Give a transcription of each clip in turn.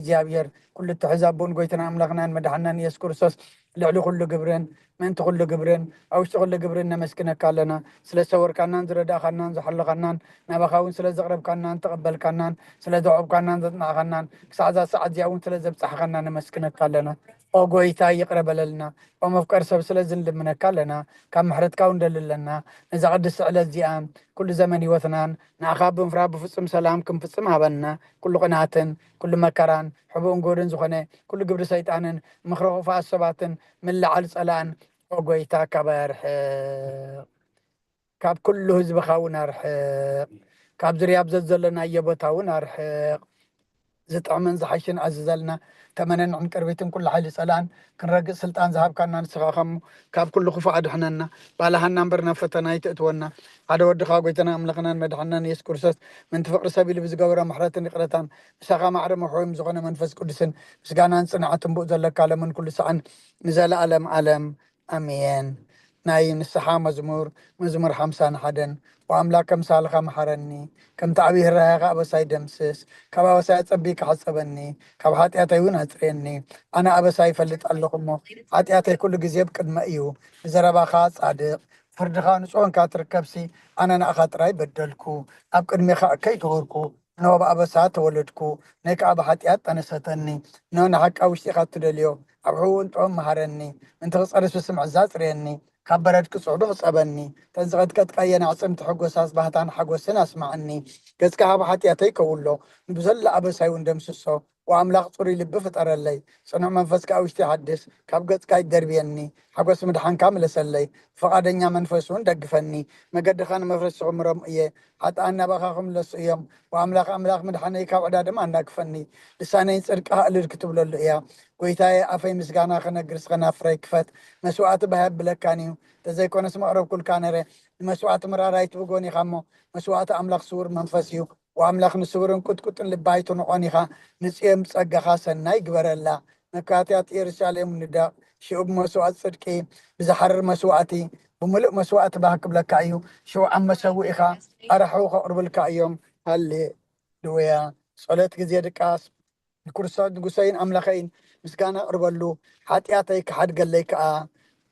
እግዚኣብሔር ኩሉ እትሕዝ ኣቦን ጎይታና ኣምላኽናን መድሓናን ኢየሱስ ክርስቶስ ልዕሊ ኩሉ ግብርን ምእንቲ ኩሉ ግብርን ኣብ ውሽጢ ኩሉ ግብርን ነመስግነካ ኣለና። ስለ ዝሰወርካናን ዝረዳእካናን ዝሓለኻናን ናባኻ እውን ስለ ዘቕረብካናን ተቐበልካናን ስለ ዘዕብካናን ዘጽናዕኻናን ክሳዕ እዛ ሰዓት እዚኣ እውን ስለ ዘብጻሕኻና ነመስግነካ ኣለና። ኦ ጎይታ ይቕረ በለልና። ኦ መፍቀር ሰብ ስለ ዝንልምነካ ኣለና። ካብ ምሕረትካ እውን ደሊ ኣለና። ነዛ ቅድስቲ ዕለት እዚኣ ኩሉ ዘመን ህይወትናን ንኣኻ ብምፍራ ብፍጹም ሰላም ክንፍጽም ሃበና። ኩሉ ቅንኣትን ኩሉ መከራን ሕቡእን ጎድን ዝኾነ ኩሉ ግብሪ ሰይጣንን ምኽሪ ክፉኣት ሰባትን ምልዓል ጸላእን ኦ ጎይታ ካባይ ኣርሕቕ። ካብ ኩሉ ህዝብኻ እውን ኣርሕቕ። ካብ ዝርያ ኣብ ዘዘለናዮ ቦታ እውን ኣርሕቕ። ዝጥዕምን ዝሓሽን ኣዝዘልና። ተመነን ዕንቅርቢትን ኩሉ ሓይሊ ጸላእን ክንረግጽ ስልጣን ዝሃብካና ንስኻ ኸሞ ካብ ኩሉ ክፉእ ኣድሕነና። ባልሃና እምበር ናብ ፈተና ኣይትእትወና። ሓደ ወድኻ ጎይታና ኣምላኽናን መድሓናን ኢየሱስ ክርስቶስ ምንቲ ፍቕሪ ሰብ ኢሉ ብዝገበሮ ምሕረትን ይቕረታን ምሳኻ ማዕረ መሕወይም ዝኾነ መንፈስ ቅዱስን ምስጋናን ጽንዓትን ብኡ ዘለካ ለምን ኩሉ ሰዓን ንዘለኣለም ኣለም ኣሜን። ናይ ንስሓ መዝሙር፣ መዝሙር ሓምሳን ሓደን። ወኣምላክ ከምሳልኻ መሓረኒ፣ ከምቲ ዓብዪ ርህራሄኻ ኣበሳይ ደምስስ። ካብ ኣበሳይ ኣጸቢካ ሕጸበኒ፣ ካብ ሓጢኣተይ እውን ኣጽርየኒ። ኣነ ኣበሳይ ይፈልጥ ኣለኹ እሞ፣ ሓጢኣተይ ኩሉ ግዜ ብቅድመ እዩ። ብዘረባኻ ጻድቕ፣ ፍርድኻ ንጹህ እንካ ትርከብሲ፣ ኣነ ንኣኻ ጥራይ በደልኩ፣ ኣብ ቅድሜኻ እከይ ገበርኩ። እነሆ ብኣበሳ ተወለድኩ፣ ናይ ከኣ ብሓጢኣት ጠነሰተኒ። እነሆ ንሓቂ ኣብ ውሽጢኻ እትደልዮ፣ ኣብ ሕቡእን ጥዑም መሃረኒ። ምእንቲ ክጸርስ ብስምዒ ኣጽርየኒ፣ ካብ በረድ ክጽዕዱ ክጸበኒ። እተን ዝቐጥቀጥካየን ኣዕጽምቲ ሕጎሳስ ባህታን ሓጎስን ኣስምዓኒ። ገጽካ ካብ ሓጢኣተይ ከውሎ፣ ንብዘሎ ኣበሳይ እውን ደምስሶ። ወኣምላኽ ጽሩይ ልቢ ፍጠረለይ፣ ጽኑዕ መንፈስ ከኣ ውሽጢ ሓድስ። ካብ ገጽካ ኣይትደርብየኒ፣ ሓጎስ ምድሓንካ ምለሰለይ። ብፍቓደኛ መንፈስ እውን ደግፈኒ፣ መገድኻ ንመፍረሲ ክምሮም እየ። ሓጥኣን ናባኻ ክምለሱ እዮም። ወኣምላኽ ኣምላኽ ምድሓነይ ካብ ዕዳ ድማ ኣናግፈኒ። ልሳነይ ጽድቅኻ እልል ክትብለሉ እያ። ጎይታየ ኣፈይ ምስጋና ክነግር ስኸናፍረይ ክፈት። መስዋዕቲ ባህ የብለካን እዩ። ተዘይኮነስ መቕረብኩልካ ነረ። ንመስዋዕቲ ምራር ኣይትብጎን ኢኻ እሞ መስዋዕቲ ኣምላኽ ስውር መንፈስ እዩ። ወኣምላኽ ንስውርን ቁጥቁጥን ልባ ኣይትንቖን ኢኻ። ንጽዮን ብጸጋኻ ሰናይ ግበረላ። መካትያት ኢየሩሳሌም ንደቕ። ሽዑ ብመስዋዕቲ ጽድቂ ብዝሓርር መስዋዕቲ ብምሉእ መስዋዕቲ ባህ ክብለካ እዩ። ሽዑ ኣብ መሰውኢኻ ኣራሕዉ ከቕርብልካ እዮም። ሃሌ ሉያ። ጸሎት ግዜ ድቃስ። ንክርስቶስ ንጉሰይን ኣምላኸይን ምስጋና ኣቕርበሉ፣ ሓጢኣተይ ክሓድገለይ ከኣ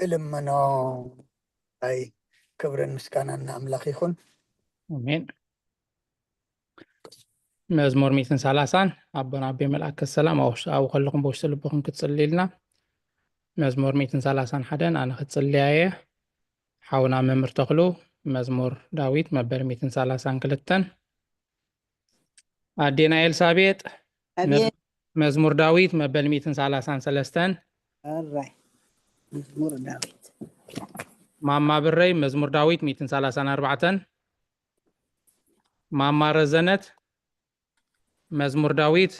እልምኖ። ኣይ ክብርን ምስጋናን ንኣምላኽ ይኹን። ኣሜን። መዝሙር ሚእትን ሰላሳን ኣቦና ኣቤ መልኣከ ሰላም ኣብኡ ከለኹም ብውሽጢ ልብኹም ክትጽልይልና። መዝሙር ሚእትን ሰላሳን ሓደን ኣነ ክጽልያ እየ። ሓውና መምህር ተኽሉ መዝሙር ዳዊት መበል ሚእትን ሰላሳን ክልተን። ኣዴና ኤልሳቤጥ፣ ኣቤት። መዝሙር ዳዊት መበል ሚእትን ሰላሳን ሰለስተን። ኣራይ። መዝሙር ዳዊት። ማማ ብረይ መዝሙር ዳዊት ሚእትን ሰላሳን ኣርባዕተን። ማማ ረዘነት መዝሙር ዳዊት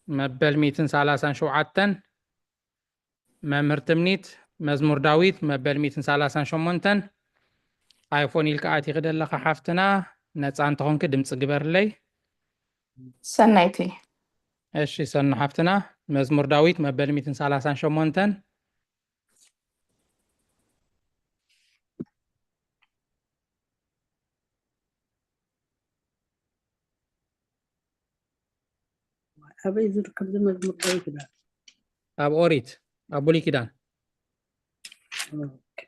መበል ሚእትን ሰላሳን ሸውዓተን። መምህር ትምኒት መዝሙር ዳዊት መበል ሚእትን ሰላሳን ሸሞንተን። ኣይፎን ኢልካ ኣቲኺ ደለኻ ሓፍትና፣ ነጻ እንተኾንኪ ድምጺ ግበርለይ። ሰናይቲ። እሺ ሰኑ ሓፍትና፣ መዝሙር ዳዊት መበል ሚእትን ሰላሳን ሸሞንተን። ኣበይ ዝርከብ እዚ መዝሙር ዳዊት ይበሃል? ኣብ ኦሪት፣ ኣብ ብሉይ ኪዳን። ኦኬ።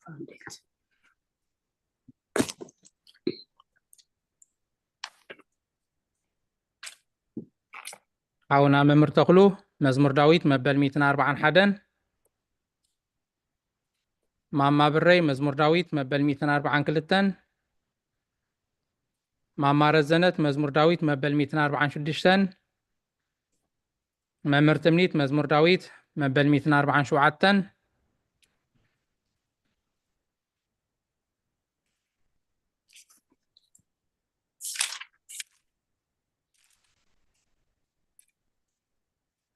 Found it. ሓውና መምህር ተኽሉ መዝሙር ዳዊት መበል ሚእትን ኣርባዓን ሓደን። ማማ ብረይ መዝሙር ዳዊት መበል ሚእትን ኣርባዓን ክልተን። ማማ ረዘነት መዝሙር ዳዊት መበል ሚእትን ኣርባዓን ሽዱሽተን። መምህር ትምኒት መዝሙር ዳዊት መበል ሚእትን ኣርባዓን ሸውዓተን።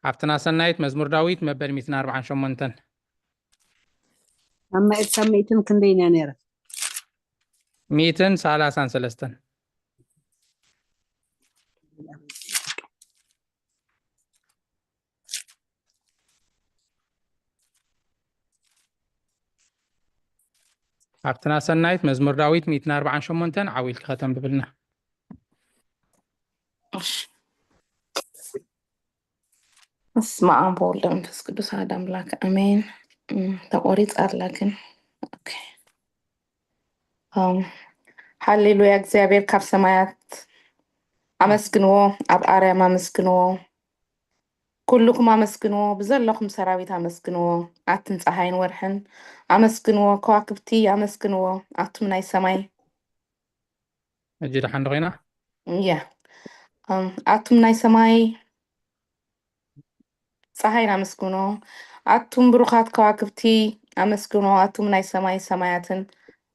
ሓፍትና ሰናይት መዝሙር ዳዊት መበል ሚእትን ኣርባዓን ሸሞንተን። ኣብ መኤት ካብ ሚእትን ክንደይ እያ ነይራ? ሚእትን ሰላሳን ሰለስተን። ሓፍትና ሰናይት፣ መዝሙር ዳዊት ሚእትን ኣርባዓን ሸሞንተን ዓው ኢልኪ ከተንብብልና። እሺ። በስመ አብ ወወልድ ወመንፈስ ቅዱስ አሐዱ አምላክ አሜን። እም፣ ተቆሪጻ ኣላ ግን። ኦኬ። እም፣ ሃሌሉያ። እግዚኣብሔር ካብ ሰማያት ኣመስግንዎ፣ ኣብ ኣርያም ኣመስግንዎ፣ ኩልኩም ኣመስግንዎ፣ ብዘለኹም ሰራዊት ኣመስግንዎ፣ ኣትን ፀሓይን ወርሕን ኣመስግንዎ፣ ከዋክብቲ ኣመስግንዎ፣ ኣቱም ናይ ሰማይ ሕጂ ደሓን ዶ ኮይና? እያ። እም፣ ኣቱም ናይ ሰማይ ፀሓይን ኣመስግኖ፣ ኣቱም ብሩኻት ከዋክብቲ ኣመስግኖ፣ ኣቱም ናይ ሰማይ ሰማያትን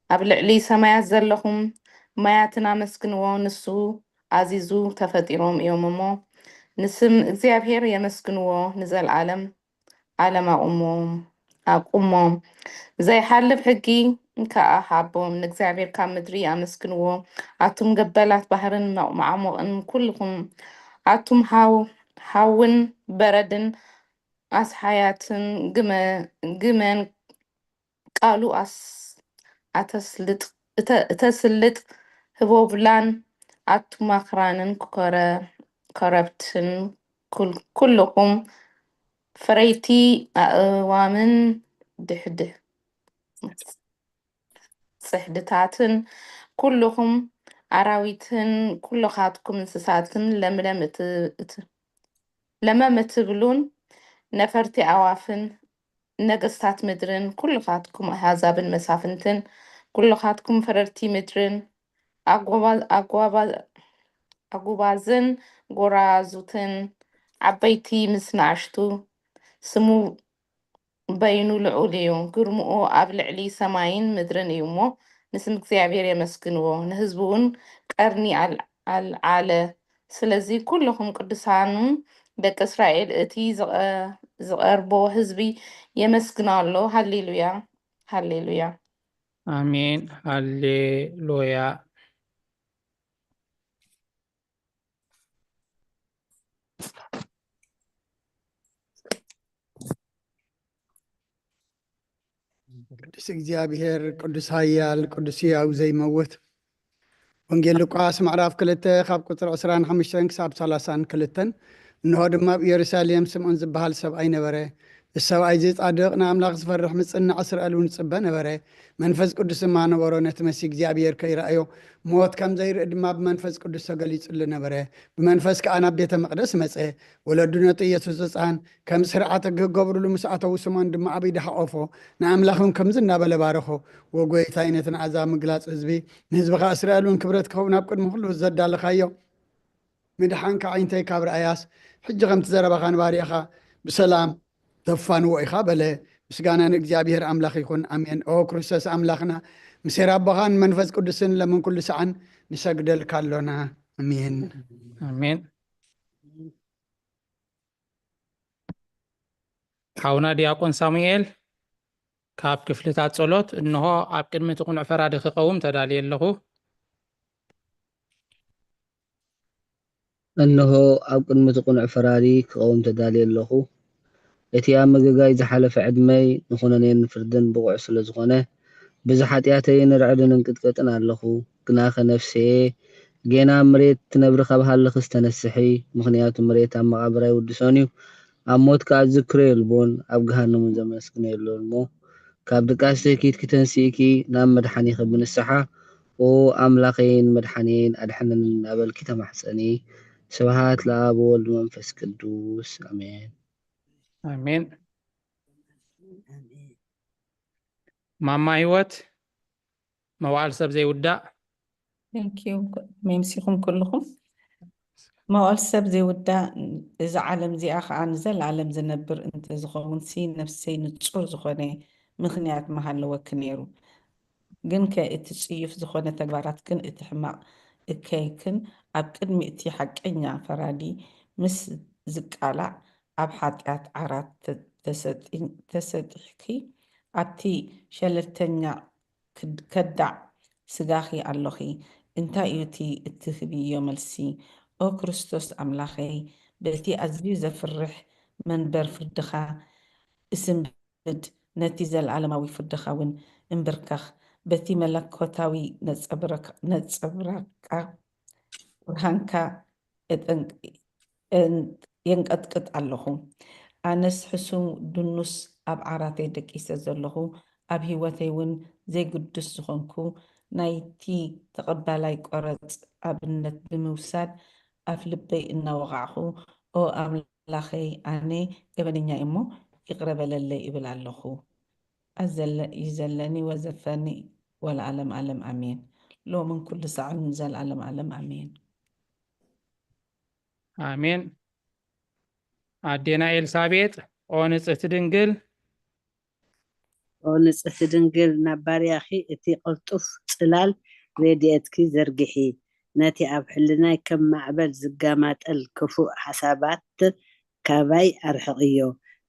ኣብ ልዕሊ ሰማያት ዘለኹም ማያትን ኣመስግንዎ፣ ንሱ ኣዚዙ ተፈጢሮም እዮም እሞ፣ ንስም እግዚኣብሔር የመስግንዎ፣ ንዘለዓለም ዓለም ኣቑሞም ኣቁሞም። ዘይሓልፍ ሕጊ ከኣ ሃቦም። ንእግዚኣብሔር ካብ ምድሪ ኣመስግንዎ፣ ኣቱም ገበላት ባሕርን መዓሙቕን ኩልኹም፣ ኣቱም ሃው-፣ ሃውን በረድን ኣስሓያትን ግመ-፣ ግመን ቃሉ ኣስ-፣ ኣተስልጥ-፣ እተ-፣ እተስልጥ ህቦብላን ኣቱም ኣኽራንን ኮረ-፣ ኮረብትን ኩል-፣ ኩልኹም ፈረይቲ ኣእዋምን ድሕድሕ ጽሕድታትን ኩልኹም ኣራዊትን ኩልኻትኩም እንስሳትን ለምለም እት-፣ እት-፣ ለመም እትብሉን ነፈርቲ ኣዋፍን ነገስታት ምድርን ኩልኻትኩም ኣህዛብን መሳፍንትን ኩልኻትኩም ፈረርቲ ምድርን ኣጓባ-፣ ኣጓባ-፣ ኣጉባዝን ጎራዙትን ዓበይቲ ምስ ንኣሽቱ ስሙ በይኑ ልዑል እዩ፣ ግርምኡ ኣብ ልዕሊ ሰማይን ምድርን እዩ እሞ፣ ንስም እግዚኣብሔር የመስግንዎ፣ ንህዝቡ እውን ቀርኒ ኣል-፣ ኣልዓለ። ስለዚ ኩልኹም ቅዱሳኑ ደቂ እስራኤል፣ እቲ ዝቐ-፣ ዝቐርቦ ህዝቢ የመስግኖ ኣሎ። ሃሌሉያ፣ ሃሌሉያ። ኣሜን፣ ሃሌሉያ። ቅዱስ እግዚኣብሔር፣ ቅዱስ ኃያል፣ ቅዱስ ሕያው ዘይመውት። ወንጌል ሉቃስ ምዕራፍ ክልተ ካብ ቁጽሪ ዕስራን ሓሙሽተን ክሳብ ሰላሳን ክልተን። እንሆ ድማ ኣብ ኢየሩሳሌም ስምዖን ዝበሃል ሰብኣይ ነበረ። እዚ ሰብኣይ እዚ ጻድቕ፣ ንኣምላኽ ዝፈርሕ፣ ምጽናዕ እስራኤል እውን ይጽበ ነበረ። መንፈስ ቅዱስ ድማ ነበሮ፣ ነቲ መሲህ እግዚኣብሔር ከይረኣዮ፣ ሞት ከም ዘይርኢ ድማ ብመንፈስ ቅዱስ ተገሊጹሉ ነበረ። ብመንፈስ ከኣ ናብ ቤተ መቕደስ መጸ። ወለዱ ነቲ ኢየሱስ ህጻን ከም ስርዓተ ክገብሩሉ ምስ ኣተዉ፣ ስምዖን ድማ ኣብ ኢዱ ሓቖፎ፣ ንኣምላኽ እውን ከምዚ እናበለ ባረኾ። ወጎይታይ፣ ነቲ ንኣሕዛብ ምግላጽ ህዝቢ፣ ንህዝብኻ እስራኤል እውን ክብረት ክኸውን ኣብ ቅድሚ ኩሉ ዘዳለኻዮ ምድሓንካ ኣዒንተይ ካብ ረኣያስ፣ ሕጂ ከምቲ ዘረባኻ ንባርያኻ ብሰላም ተፋንዎ ኢኻ በለ። ምስጋና ንእግዚኣብሔር ኣምላኽ ይኹን፣ ኣሜን። ኦ ክርስቶስ ኣምላኽና፣ ምስ ሄር ኣቦኻን መንፈስ ቅዱስን ለምን ኩሉ ሰዓን ንሰግደልካ ኣሎና። ኣሜን። ኣሜን። ሓውና ዲያቆን ሳሙኤል፣ ካብ ክፍልታት ጸሎት፣ እንሆ ኣብ ቅድሚ እቲ ቅኑዕ ፈራዲ ክቐውም ተዳልየ ኣለኹ። እንሆ ኣብ ቅድሚ እቲ ቅኑዕ ፈራዲ ክቐውም ተዳልየ ኣለኹ። እቲ ኣብ ምግጋይ ዝሓለፈ ዕድመይ ንኹነኔን ንፍርድን ብቑዕ ስለ ዝኾነ፣ ብዚ ሓጢኣተይ ንርዕድን እንቅጥቀጥን ኣለኹ። ግናኸ ነፍሰየ ጌና ኣብ መሬት ትነብሪ ካብ ሃለኽስ ተነስሒ፣ ምኽንያቱ መሬት ኣብ መቓብር ኣይውድሶን እዩ፣ ኣብ ሞት ከኣ ዝዝክሮ የልቦን፣ ኣብ ገሃነም እውን ዘመስግኖ የሎን እሞ፣ ካብ ድቃስኪ ኪድኪ ተንሲእኪ ናብ መድሓኒኺ ብንስሓ፣ ኦ ኣምላኸይን መድሓኒየይን ኣድሕነኒ እናበልኪ ተማሕጸኒ። ስብሃት ለኣብ ወወልድ መንፈስ ቅዱስ፣ ኣሜን። ኣሜን። ማማ ህይወት፣ መዋዕል ሰብ ዘይውዳእ። Thank you። መምሲኹም ኩልኹም። መዋዕል ሰብ ዘይውዳእ፣ እዛ ዓለም እዚኣ ኸዓ ንዘለኣለም ዝነብር እንተዝኸውን ሲ፣ ነፍሰይ ንጹር ዝኾነ ምኽንያት ምሃለወኪ ነይሩ። ግንከ እቲ ጽዩፍ ዝኾነ ተግባራትክን እቲ ሕማቕ እከይክን ኣብ ቅድሚ እቲ ሓቀኛ ፈራዲ ምስ ዝቃላዕ፣ ኣብ ሓጢኣት ዓራት ተ-፣ ተሰጢ-፣ ተሰጢሕኪ፣ ኣብቲ ሸለልተኛ ክድ-፣ ከዳዕ ስጋኺ ኣሎኺ። እንታይ እዩ እቲ እትህብዮ መልሲ? ኦ ክርስቶስ ኣምላኸይ፣ በቲ ኣዝዩ ዘፍርሕ መንበር ፍርድኻ እስንብድ፣ ነቲ ዘለኣለማዊ ፍርድኻ እውን እንብርከኽ። በቲ መለኮታዊ ነጸብራቕ-፣ ነጸብራቕካ ብርሃንካ እጠንቅ-፣ እን-፣ የንቀጥቅጥ ኣለኹ። ኣነስ ሕሱም ድኑስ ኣብ ዓራተይ ደቂሰ ዘለኹ፣ ኣብ ህይወተይ እውን ዘይግዱስ ዝኾንኩ፣ ናይቲ ተቐባላይ ቆረጽ ኣብነት ብምውሳድ ኣፍ ልበይ እናወቓዕኹ፣ ኦ ኣምላኸይ፣ ኣነ ገበነኛ እየ እሞ ይቕረ በለለይ እብል ኣለኹ። ኣዘለ-፣ ይዘለኒ ወዘፈኒ ወለዓለም ዓለም ኣሜን። ሎምን ኩሉ ሳዕን ንዘለዓለም ዓለም ኣሜን። ኣሜን። ኣዴና ኤልሳቤጥ፣ ኦ ንጽሕቲ ድንግል። ኦ ንጽሕቲ ድንግል፣ ናብ ባርያኺ እቲ ቅልጡፍ ጽላል ረድኤትኪ ዘርግሒ። ነቲ ኣብ ሕልናይ ከም ማዕበል ዝጋማጠል ክፉእ ሓሳባት ካባይ ኣርሕቕዮ።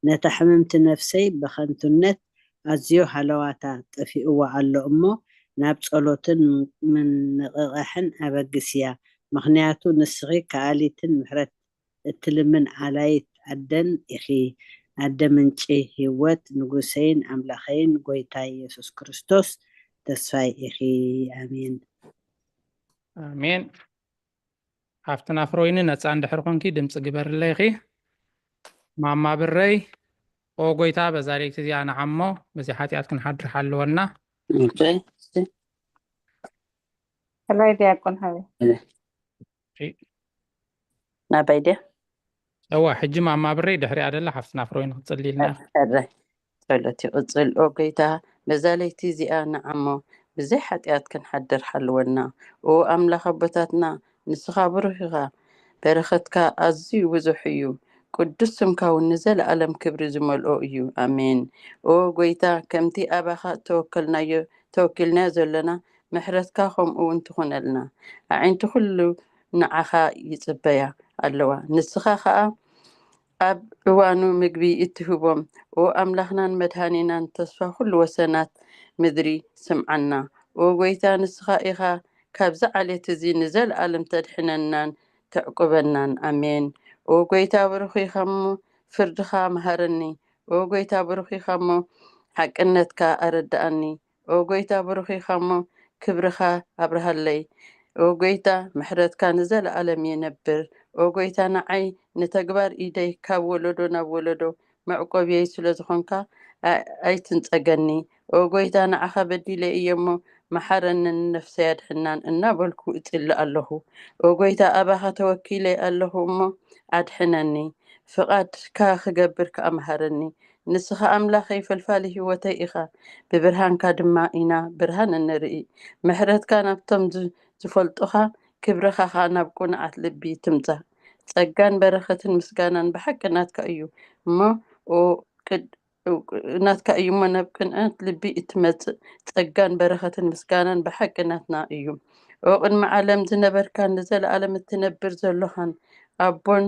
ነታ ሕምምቲ ነፍሰይ ብኸንቱነት ኣዝዮ ሃለዋታ ጠፊእዋ ኣሎ እሞ፣ ናብ ጸሎትን ምንቕቓሕን ኣበግስያ። ምኽንያቱ ንስኺ ከኣሊትን ምሕረት እትልምን ኣላይት ኣደን ኢኺ። ኣደ ምንጪ ህይወት፣ ንጉሰይን ኣምላኸይን ጎይታይ የሱስ ክርስቶስ ተስፋይ ኢኺ። ኣሜን። ኣሜን። ሓፍትና ፍሮይኒ፣ ነጻ እንድሕር ኮንኪ ድምፂ ግበርለይ ኢኺ። ማማ ብረይ፣ ኦ ጎይታ፣ በዛ ለይቲ እዚኣ ንዓሞ፣ በዚ ሓጢኣት ክንሓድር ሓልወና። ኦኬ፣ እስቲ። ሕራይ ዲያቆን ሃበይ። እሺ። ናባይ ድያ? እዋ፣ ሕጂ ማማ ብረይ፣ ድሕሪኣ ደላ ሓፍትና ፍሮይኒ ክትጽሊ ኢልና። ሕራይ። ጸሎት ይቕጽል። ኦ ጎይታ፣ በዛ ለይቲ እዚኣ ንዓሞ ብዘይ ሓጢኣት ክንሓድር ሓልወና። ኦ ኣምላኽ ኣቦታትና፣ ንስኻ ብሩኽ ኢኻ፣ በረኸትካ ኣዝዩ ብዙሕ እዩ። ቅዱስ ስምካ እውን ንዘለኣለም ክብሪ ዝመልኦ እዩ። ኣሜን። ኦ ጎይታ፣ ከምቲ ኣባኻ እተወከልናዮ፣ ተወኪልናዮ ዘለና፣ ምሕረትካ ከምኡ እውን ትኹነልና። ኣዒንቲ ኩሉ ንዓኻ ይጽበያ ኣለዋ። ንስኻ ኸኣ ኣብ እዋኑ ምግቢ እትህቦም። ኦ ኣምላኽናን መድሃኒናን፣ ተስፋ ኩሉ ወሰናት ምድሪ፣ ስምዓና። ኦ ጎይታ፣ ንስኻ ኢኻ ካብዚ ዓሌት እዚ ንዘለኣለም ተድሕነናን ተዕቁበናን። ኣሜን። ኦ ጎይታ፣ ብሩኽ ኢኻ እሞ ፍርድኻ መሃረኒ። ኦ ጎይታ፣ ብሩኽ ኢኻ እሞ ሓቅነትካ ኣረድኣኒ። ኦ ጎይታ፣ ብሩኽ ኢኻ እሞ ክብርኻ ኣብርሃለይ። ኦ ጎይታ፣ ምሕረትካ ንዘለኣለም ይነብር። ኦ ጎይታ፣ ንዓይ ንተግባር ኢደይ ካብ ወለዶ ናብ ወለዶ መዕቆብየይ ስለ ዝኾንካ፣ ኣ-፣ ኣይትንጸገኒ። ኦ ጎይታ፣ ንዓኻ በዲለ እየ እሞ፣ መሓረንን ንነፍሰይ ኣድሕናን እናበልኩ እጽሊ ኣለኹ። ኦ ጎይታ፣ ኣባኻ ተወኪለ ኣለኹ እሞ፣ ኣድሕነኒ። ፍቓድካ ክገብር ከኣ መሃረኒ። ንስኻ ኣምላኸይ፣ ፈልፋሊ ህይወተይ ኢኻ። ብብርሃንካ ድማ ኢና ብርሃን እንርኢ። ምሕረትካ ናብቶም ዝ-፣ ዝፈልጡኻ፣ ክብርኻ ኸኣ ናብ ቅኑዓት ልቢ ትምጻእ። ጸጋን በረኸትን ምስጋናን ብሓቂ ናትካ እዩ እሞ፣ ኦ ቅድ-፣ ናትካ እዩ እሞ፣ ናብ ቅንዕት ልቢ እትመጽእ ጸጋን በረኸትን ምስጋናን ብሓቂ ናትና እዩ። ኦ ቅድሚ ዓለም ዝነበርካን ንዘለኣለም እትነብር ዘሎኻን ኣቦን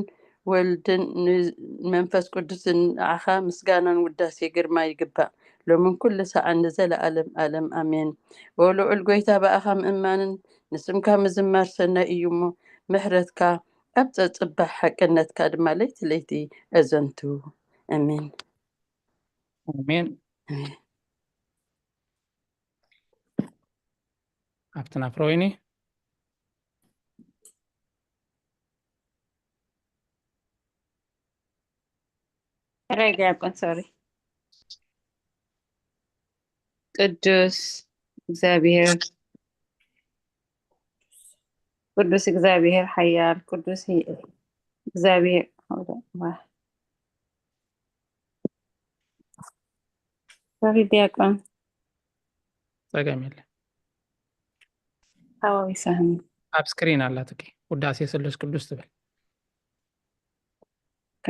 ወልድን ንመንፈስ ቅዱስን ንዓኻ ምስጋናን ውዳሴ ግርማ ይግባእ፣ ሎምን ኩሉ ሰዓን ንዘለኣለም ኣለም ኣሜን። ኦ ልዑል ጎይታ፣ ብኣኻ ምእማንን ንስምካ ምዝማር ሰናይ እዩ እሞ፣ ምሕረትካ ኣብ ጸጽባሕ ሓቅነትካ ድማ ለይቲ ለይቲ ኣዘንቱ። ኣሜን። ኣሜን። ኣሜን። ኣብቲ ናፍሮ ወይኒ። ሕራይ ዲያቆን፣ ሶሪ። ቅዱስ እግዚኣብሔር፣ ቅዱስ እግዚኣብሔር ሓያል፣ ቅዱስ ህይ-፣ እግዚኣብሔር፣ hold on፣ ዋ። ሶሪ ዲያቆን። ጸገም የለ። ሓዋዊሳህኒ። ኣብ ስክሪን ኣላትኪ። ውዳሴ ስሉስ ቅዱስ ትብል። ኦኬ።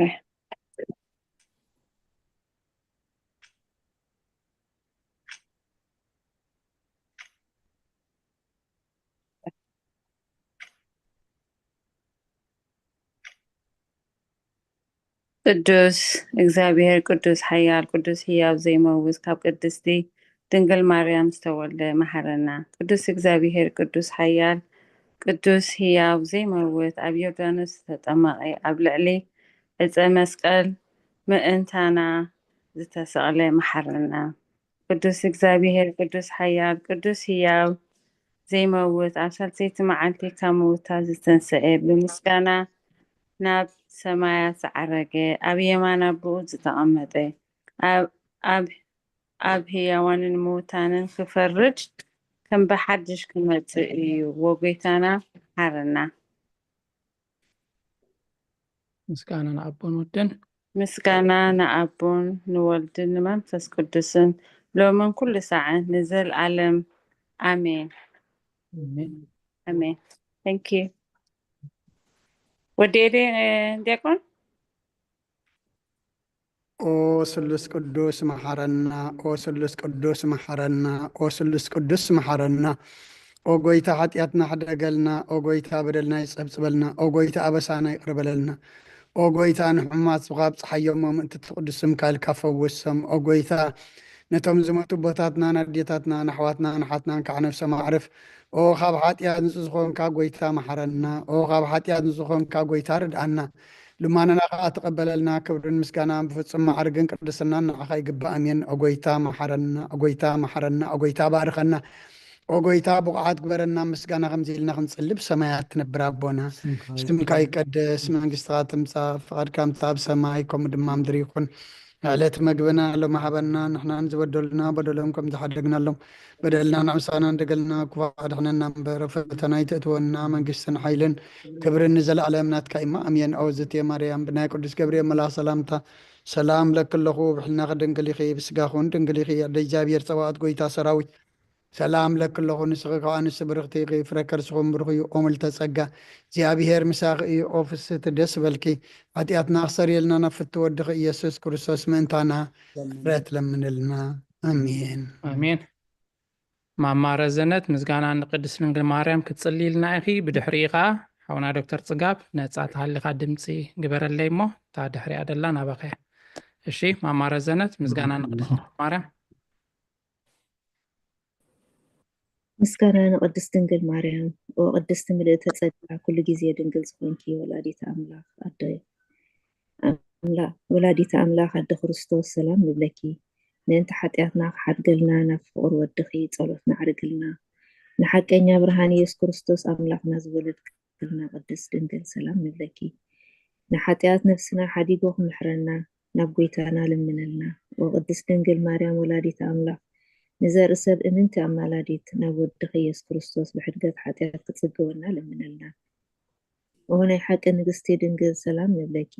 ቅዱስ እግዚኣብሔር፣ ቅዱስ ሓያል፣ ቅዱስ ህያው ዘይመውት፣ ካብ ቅድስቲ ድንግል ማርያም ዝተወልደ፣ መሓረና። ቅዱስ እግዚኣብሔር፣ ቅዱስ ሓያል፣ ቅዱስ ህያው ዘይመውት፣ ኣብ ዮርዳኖስ ዝተጠመቐ፣ ኣብ ልዕሊ ዕፀ መስቀል ምእንታና ዝተሰቕለ፣ መሓረና። ቅዱስ እግዚኣብሔር፣ ቅዱስ ሓያል፣ ቅዱስ ህያው ዘይመውት፣ ኣብ ሳልሰይቲ መዓልቲ ካብ ምውታት ዝተንስኤ፣ ብምስጋና ናብ ሰማያት ዝዓረገ፣ ኣብ የማን ኣቦኡ ዝተቐመጠ፣ ኣብ ኣብ ኣብ ህያዋንን ምውታንን ክፈርድ ከም ብሓድሽ ክመጽእ እዩ። ወጎይታና ሓረና። ምስጋና ንኣቦን ወድን። ምስጋና ንኣቦን ንወልድን ንመንፈስ ቅዱስን ሎምን ኩሉ ሰዓት ንዘልኣለም ኣሜን። ኣሜን። Thank you። ወዲ ኤዴ ዲያቆን። ኦ ስሉስ ቅዱስ መሓረና፣ ኦ ስሉስ ቅዱስ መሓረና፣ ኦ ስሉስ ቅዱስ መሓረና። ኦ ጎይታ ሓጢኣትና ሕደገልና፣ ኦ ጎይታ በደልና ይጸብጽበልና፣ ኦ ጎይታ ኣበሳና ይቕርበለልና። ኦ ጎይታ ንሕሙማት ስብኻ ኣብጽሓዮም፣ ምእንቲ ትቕዱስ ስምካ ኢልካ ፈውሶም። ኦ ጎይታ ነቶም ዝሞቱ ኣቦታትና፣ ኣዴታትና፣ ንኣሕዋትና፣ ንሓትናን ከዓ ነፍሶም ኣዕርፍ። ኦ ካብ ሓጢኣት ንጹህ ዝኾንካ ጎይታ መሓረና፣ ኦ ካብ ሓጢኣት ንጹህ ዝኾንካ ጎይታ ርድኣና። ልማናና ከዓ ተቐበለልና። ክብርን ምስጋናን ብፍጹም ማዕርግን ቅድስናን ንዓኻ ይግባእ። ኣሜን። ኦ ጎይታ መሓረና፣ ኦ ጎይታ መሓረና፣ ኦ ጎይታ ባርኸና፣ ኦ ጎይታ ብቑዓት ግበረና። ምስጋና ከምዚ ኢልና ክንጽሊ። ብሰማያት ትነብር ኣቦና፣ ስምካ ይቀደስ፣ መንግስትኻ ትምጻእ፣ ፍቓድካ ከምቲ ኣብ ሰማይ ከምኡ ድማ ምድሪ ይኹን። ዕለት መግብና ሎሚ ሃበና፣ ንሕናን ዝበደሉና በደሎም ከም ዝሓደግናሎም በደልና ንዕሳና እንደገልና ክፉእ ኣድሕነና እምበር፣ ፈተና ኣይተእትወና፣ መንግስትን ሓይልን ክብርን ንዘለኣለም ናትካ እማ፣ ኣሜን። ኦ ዝቴ ማርያም፣ ብናይ ቅዱስ ገብርኤል መልኣኽ ሰላምታ ሰላም እብለኪ ኣለኹ፣ ብሕልናኺ ድንግል ኢኺ፣ ብስጋኺ እውን ድንግል ኢኺ። ኣደ እግዚኣብሔር ጸባኦት፣ ጎይታ ሰራዊት፣ ሰላም እብለኪ ኣለኹ፣ ንስኺ ካብ ኣንስቲ ብርኽቲ ኢኺ፣ ፍረ ከርስኺ እውን ብሩኽ እዩ። ኦ ምልዕተ ጸጋ፣ እግዚኣብሔር ምሳኺ እዩ። ኦ ፍስህቲ፣ ደስ ይበልኪ፣ ሓጢኣትና ክሰርየልና ናብ ፍትው ወድኺ ኢየሱስ ክርስቶስ ምእንታና ምሕረት ለምንልና። ኣሜን። ኣሜን። ማማ ረዘነት፣ ምስጋና ንቅድስት ድንግል ማርያም ክትጽልይልና ኢኺ። ብድሕሪኡ ኸኣ ሓውና ዶክተር ጽጋብ፣ ነጻ ተሃሊኻ ድምጺ ግበረለይ እሞ፣ እታ ድሕሪኣ ደላ ናባኸ። እሺ ማማ ረዘነት፣ ምስጋና ንቅድስት ድንግል ማርያም። ምስጋና ንቅድስት ድንግል ማርያም። ኦ ቅድስቲ ምልእተ ጸጋ፣ ኩሉ ግዜ ድንግል ዝኾንኪ ወላዲተ ኣምላኽ ኣደ ኣምላ-፣ ወላዲተ ኣምላኽ ኣደ ክርስቶስ፣ ሰላም ንብለኪ። ምእንቲ ሓጢኣትና ክሓድገልና ናብ ፍቕሪ ወድኺ ጸሎት ነዕርግልና። ንሓቀኛ ብርሃን ኢየሱስ ክርስቶስ ኣምላኽና ዝወለድክልና ቅድስት ድንግል፣ ሰላም ንብለኪ። ንሓጢኣት ነፍስና ሓዲጉ ክምሕረና ናብ ጎይታና ለምነልና። ኦ ቅድስት ድንግል ማርያም ወላዲተ ኣምላኽ፣ ንዘርኢ ሰብ እምንቲ ኣማላዲት፣ ናብ ወድኺ ኢየሱስ ክርስቶስ ብሕድገት ሓጢኣት ክጽግወና ለምነልና። ኦ ናይ ሓቂ ንግስቲ ድንግል፣ ሰላም ንብለኪ።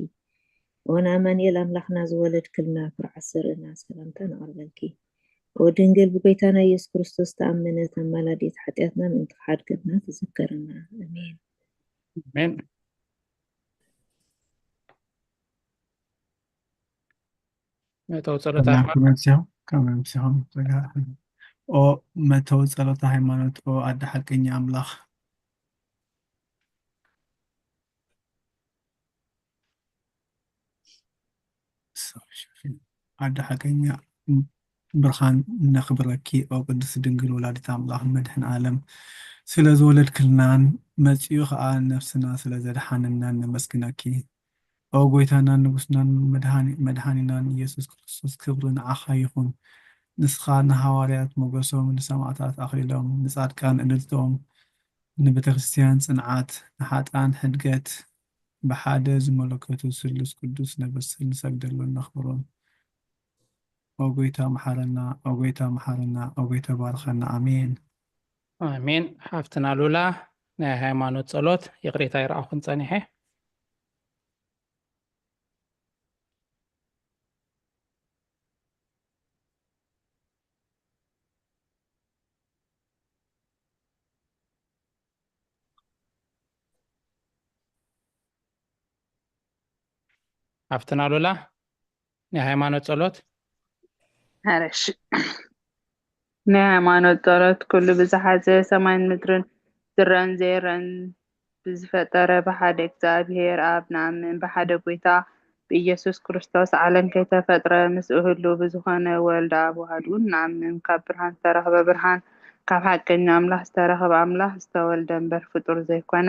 ኦ ንኣማኑኤል ኣምላኽና ዝወለድክልና ኩርዓት ዘርእና፣ ሰላምታ ነቕርበልኪ። ኦ ድንግል ብጎይታና ኢየሱስ ክርስቶስ ተኣመነት ኣማላዲት፣ ሓጢኣትና ምእንቲ ክሓድገልና ትዝከርና። ኣሜን። ኣሜን። መእተዊ ጸሎት ሃይማኖት። ከመምሲኹም ከመምሲኹም ጸጋ። ኦ መእተዊ ጸሎት ሃይማኖት፣ ኦ ኣደ ሓቀኛ ኣምላኽ። ኣደ ሓቀኛ ብርሃን ነኽብረኪ፣ ኦ ቅድስት ድንግል ወላዲት ኣምላኽ መድህን ዓለም፣ ስለ ዝወለድክልናን መጺኡ ኸኣ ነፍስና ስለ ዘድሓነናን ነመስግነኪ። ኦ ጎይታናን ንጉስናን መድሃኒ-፣ መድሃኒናን ኢየሱስ ክርስቶስ፣ ክብሪ ንዓኻ ይኹን። ንስኻ ንሃዋርያት ሞገሶም፣ ንሰማዕታት ኣኽሊሎም፣ ንጻድቃን እልልትኦም፣ ንቤተ ክርስቲያን ጽንዓት፣ ንሓጥኣን ሕድገት፣ ብሓደ ዝመለከቱ ስሉስ ቅዱስ ነበስል ንሰግደሎን ነኽብሮን። ኦ ጎይታ መሓረና፣ ኦ ጎይታ መሓረና፣ ኦ ጎይታ ባርኸና። ኣሜን። ኣሜን። ሓፍትና ሉላ፣ ናይ ሃይማኖት ጸሎት፣ ይቕሬታ ይረኣኹን ጸኒሐ። ሓፍትና ሉላ፣ ናይ ሃይማኖት ጸሎት። ሕረሽ። ናይ ሃይማኖት ጸሎት። ኩሉ ብዝሓዘ ሰማይን ምድርን ዝረአን ዘይረአን ብዝፈጠረ ብሓደ እግዚኣብሔር ኣብ ንኣምን፣ ብሓደ ጎይታ ብኢየሱስ ክርስቶስ ዓለም ከይተፈጥረ ምስኡ ህሉው ብዝኾነ ወልድ ኣብ ዋህድ እውን ንኣምን። ካብ ብርሃን ዝተረኽበ ብርሃን፣ ካብ ሓቀኛ ኣምላኽ ዝተረኽበ ኣምላኽ፣ ዝተወልደ እምበር ፍጡር ዘይኮነ፣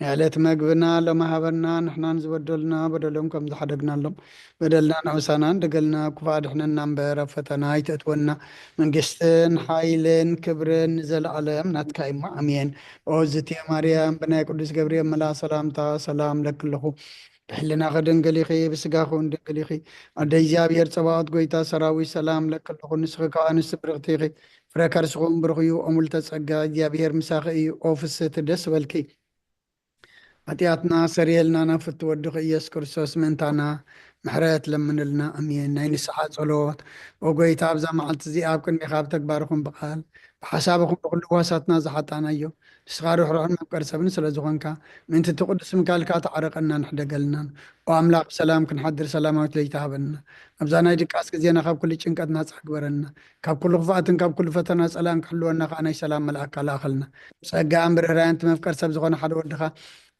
ናይ ዕለት መግብና ሎሚ ሃበና፣ ንሕናን ዝበደሉና በደሎም ከም ዝሓደግናሎም፣ በደልናን ኣበሳናን ደገልና፣ ክፉእ ኣድሕነና እምበር፣ ኣብ ፈተና ኣይተእትወና፣ መንግስትን ሓይልን ክብርን ንዘለኣለም ናትካ እዩ እሞ፣ ኣሜን። ኦ ዝትየ ማርያም፣ ብናይ ቅዱስ ገብርኤል መልኣኽ ሰላምታ ሰላም ለኪ ኣለኹ። ብሕልናኺ ድንግል ኢኺ፣ ብስጋኺ እውን ድንግል ኢኺ። ኣደ እግዚኣብሔር ጸባኦት፣ ጎይታ ሰራዊት፣ ሰላም ለኪ ኣለኹ። ንስኺ ካብ ኣንስቲ ብርኽቲ ኢኺ፣ ፍረ ከርስኺ እውን ብሩኽ እዩ። ኦ ምልዕተ ጸጋ፣ እግዚኣብሔር ምሳኺ እዩ። ኦ ፍስህቲ፣ ደስ በልኪ። ሓጢኣትና ሰርየልና፣ ናብ ፍትው ወድኺ ኢየሱስ ክርስቶስ ምእንታና ምሕረት ለምንልና። ኣሜን። ናይ ንስሓ ጸሎት። ኦ ጎይታ፣ ኣብዛ መዓልቲ እዚኣ ኣብ ቅድሜኻ ብተግባርኹም ብቓል ብሓሳብኹም ብኹሉ ህዋሳትና ዝሓጣናዮ፣ ንስኻ ርሕሩሕን መፍቀሪ ሰብን ስለ ዝኾንካ፣ ምእንቲ እቲ ቅዱስ ምካልካ ተዓረቐናን ሕደገልናን። ኦ ኣምላኽ፣ ብሰላም ክንሓድር ሰላማዊት ለይቲ ሃበና። ኣብዛ ናይ ድቃስ ግዜና ካብ ኩሉ ጭንቀት ናጻ ግበረና። ካብ ኩሉ ክፍኣትን ካብ ኩሉ ፈተና ጸላእን ክሕልወና ከኣ ናይ ሰላም መልኣካ ለኣኸልና። ብጸጋን ብርህራን እቲ መፍቀሪ ሰብ ዝኾነ ሓደ ወድኻ፣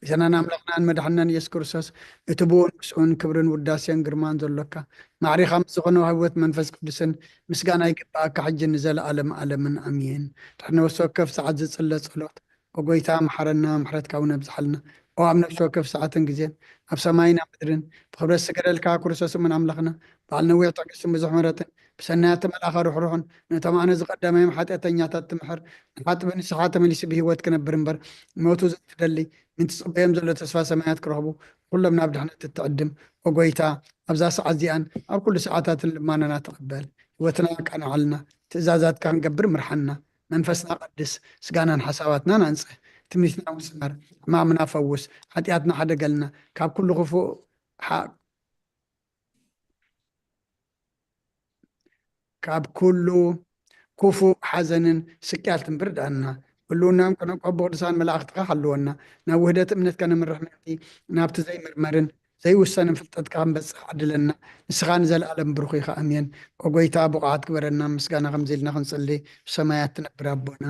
ጎይታናን ኣምላኽናን መድሓንናን ኢየሱስ ክርስቶስ፣ እቲ ብኡን ምስኡን ክብርን ውዳሴን ግርማን ዘሎካ፣ ማዕሪኻ ምስ ዝኾነ ህይወት መንፈስ ቅዱስን ምስጋና ይግብኣካ፣ ሕጂ ንዘለኣለም ኣለምን። ኣሜን። ድሕሪ ነፍሲ ወከፍ ሰዓት ዝጽለ ጸሎት። ኦ ጎይታ፣ መሓረና፣ ምሕረትካ እውን ኣብዝሓልና። ኦ ኣብ ነፍሲ ወከፍ ሰዓትን ግዜን፣ ኣብ ሰማይን ኣብ ምድርን፣ ብኽብረት ዝስገደልካ ክርስቶስ እሙን ኣምላኽና፣ በዓል ነዊሕ ትዕግስትን ብዙሕ ምሕረትን፣ ብሰናያት መልኣኻ ርሕሩሕን፣ ነቶም ኣነ ዝቐዳማዮም ሓጢኣተኛታት ትምሕር፣ ንሓጥቢ ንስሓ ተመሊሱ ብህይወት ክነብር እምበር፣ ሞቱ ዘይትደሊ፣ ምእንቲ ዝጽበዮም ዘሎ ተስፋ ሰማያት ክረኽቡ፣ ኩሎም ናብ ድሕነት እትዕድም። ኦ ጎይታ፣ ኣብዛ ሰዓት እዚኣን ኣብ ኩሉ ሰዓታትን ልማናና ተቐበል። ህይወትና ኣቃንዓልና፣ ትእዛዛትካ ክንገብር ምርሓና። መንፈስና ቀድስ፣ ስጋናን ሓሳባትናን ኣንጽህ። ትምኒትና እውን ስመር፣ ሕማምና ፈውስ፣ ሓጢኣትና ሓደገልና፣ ካብ ኩሉ ክፉእ ሓ-፣ ካብ ኩሉ ክፉእ ሓዘንን ስቅያትን ብርዳእና። ህልውናን ከነቆ ብቅዱሳን መላእኽትኻ ሓልወና። ናብ ውህደት እምነትካ ነምርሕ ምእንቲ ናብቲ ዘይምርመርን ዘይውሰንን ፍልጠትካ ክንበጽሕ ዓድለና። ንስኻ ንዘለኣለም ብሩኽ ኢኻ። ኣሜን። ኦ ጎይታ፣ ብቑዓት ግበረና፣ ምስጋና ከምዚ ኢልና ክንጽሊ፣ ብሰማያት ትነብር ኣቦና፣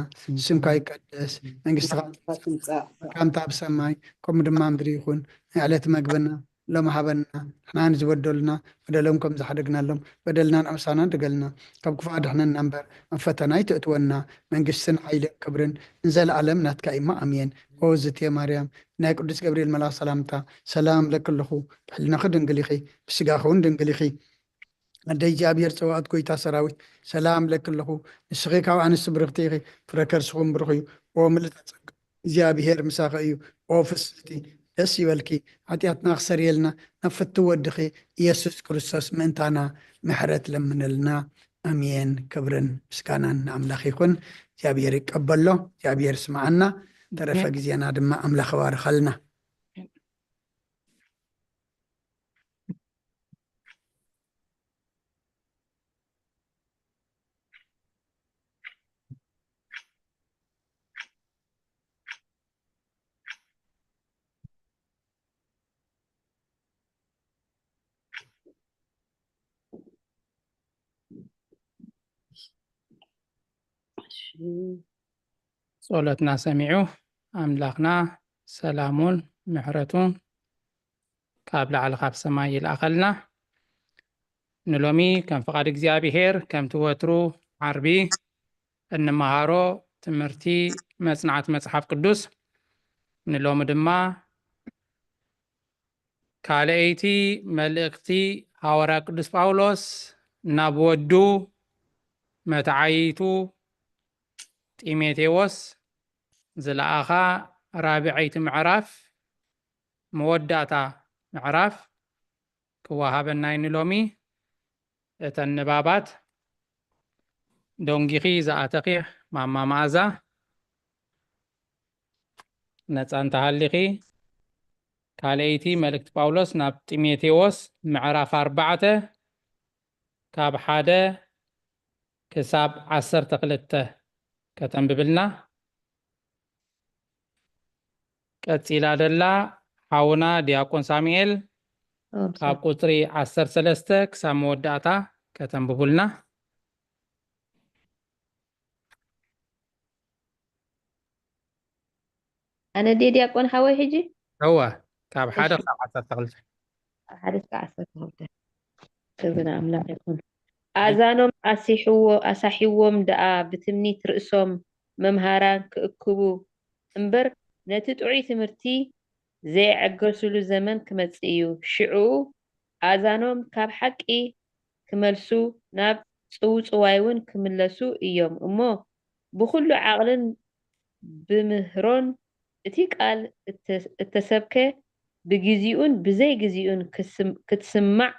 ስምካ ይቀደስ፣ መንግስትኻ ትምጻእ፣ ትምጻእ። ከምታ ኣብ ሰማይ፣ ከምኡ ድማ ምድሪ ይኹን። ናይ ዕለት መግብና ሎሚ ሃበና፣ ንሕና ንዝበደሉና፣ በደሎም ከም ዝሓደግናሎም፣ በደልናን ኣበሳናን ድገልና፣ ካብ ክፉእ ኣድሕነና እምበር፣ ኣብ ፈተና ኣይተእትወና፣ መንግስትን ሓይልን ክብርን ንዘለኣለም ናትካ እዩ እሞ፣ ኣሜን። ኦ ዝትየ ማርያም፣ ናይ ቅዱስ ገብርኤል መልኣኽ ሰላምታ፣ ሰላም እብለኪ ኣለኹ፣ ብሕልናኺ ድንግል ኢኺ፣ ብስጋኺ እውን ድንግል ኢኺ። ኣደ እግዚኣብሔር ጸባኦት፣ ጎይታ ሰራዊት፣ ሰላም እብለኪ ኣለኹ። ንስኺ ካብ ኣንስቲ ብርኽቲ ኢኺ፣ ፍረ ከርስኺ እውን ብሩኽ እዩ። ኦ ምልዕተ ጸጋ፣ እግዚኣብሔር ምሳኺ እዩ። ኦ ፍስሕቲ፣ ደስ ይበልኪ። ሓጢኣትና ክሰርየልና ናብ ፍትው ወድኺ ኢየሱስ ክርስቶስ ምእንታና ምሕረት ለምነልና። ኣሜን። ክብርን ምስጋናን ንኣምላኽ ይኹን። እግዚኣብሔር ይቀበሎ፣ እግዚኣብሔር ይስምዓና። ተረፈ ኣሜን። ግዜና ድማ ኣምላኽ ይባርኸልና። እሺ። ጸሎትና ሰሚዑ ኣምላኽና ሰላሙን ምሕረቱን ካብ ላዕሊ ካብ ሰማይ ይልኣኸልና። ንሎሚ ከም ፍቓድ እግዚኣብሔር፣ ከምቲ ወትሩ ዓርቢ እንመሃሮ ትምህርቲ መጽናዕቲ መጽሓፍ ቅዱስ፣ ንሎሚ ድማ ካልኣይቲ መልእኽቲ ሃዋርያ ቅዱስ ጳውሎስ ናብ ወዱ መተዓይይቱ ጢሞቴዎስ ዝለኣኻ ራብዐይቲ ምዕራፍ፣ መወዳእታ ምዕራፍ ክወሃበና እዩ ንሎሚ። እተን ንባባት ደንጊኺ ዝኣተኺ ማማ መኣዛ፣ ነጻ እንተሃሊኺ፣ ካልኣይቲ መልእክቲ ጳውሎስ ናብ ጢሞቴዎስ ምዕራፍ ኣርባዕተ ካብ ሓደ ክሳብ ዓሰርተ ክልተ ከተንብብልና። ቀጺላ ደላ ሓውና ዲያቆን ሳሙኤል ካብ ቁጽሪ ዓሰርተ ሰለስተ ክሳብ መወዳእታ ከተንብቡልና። ኣነ ድየ ዲያቆን ሓወይ ሕጂ? እወ፣ ካብ ሓደ እሺ። ክሳብ ዓሰርተ ክልተ። ካብ ሓደ እስከ ዓሰርተ ክልተ። ክብሪ ንኣምላኽ ይኹን። ኣዛኖም ኣሲሕዎ-፣ ኣሳሒዎም ደኣ ብትምኒት ርእሶም መምሃራን ክእክቡ እምበር፣ ነቲ ጥዑይ ትምህርቲ ዘየዐገሱሉ ዘመን ክመጽእ እዩ። ሽዑ ኣእዛኖም ካብ ሓቂ ክመልሱ፣ ናብ ጽውጽዋይ እውን ክምለሱ እዮም እሞ፣ ብኹሉ ዓቕልን ብምህሮን እቲ ቃል እተ-፣ እተሰብከ ብግዚኡን ብዘይ ግዚኡን ክስም-፣ ክትስማዕ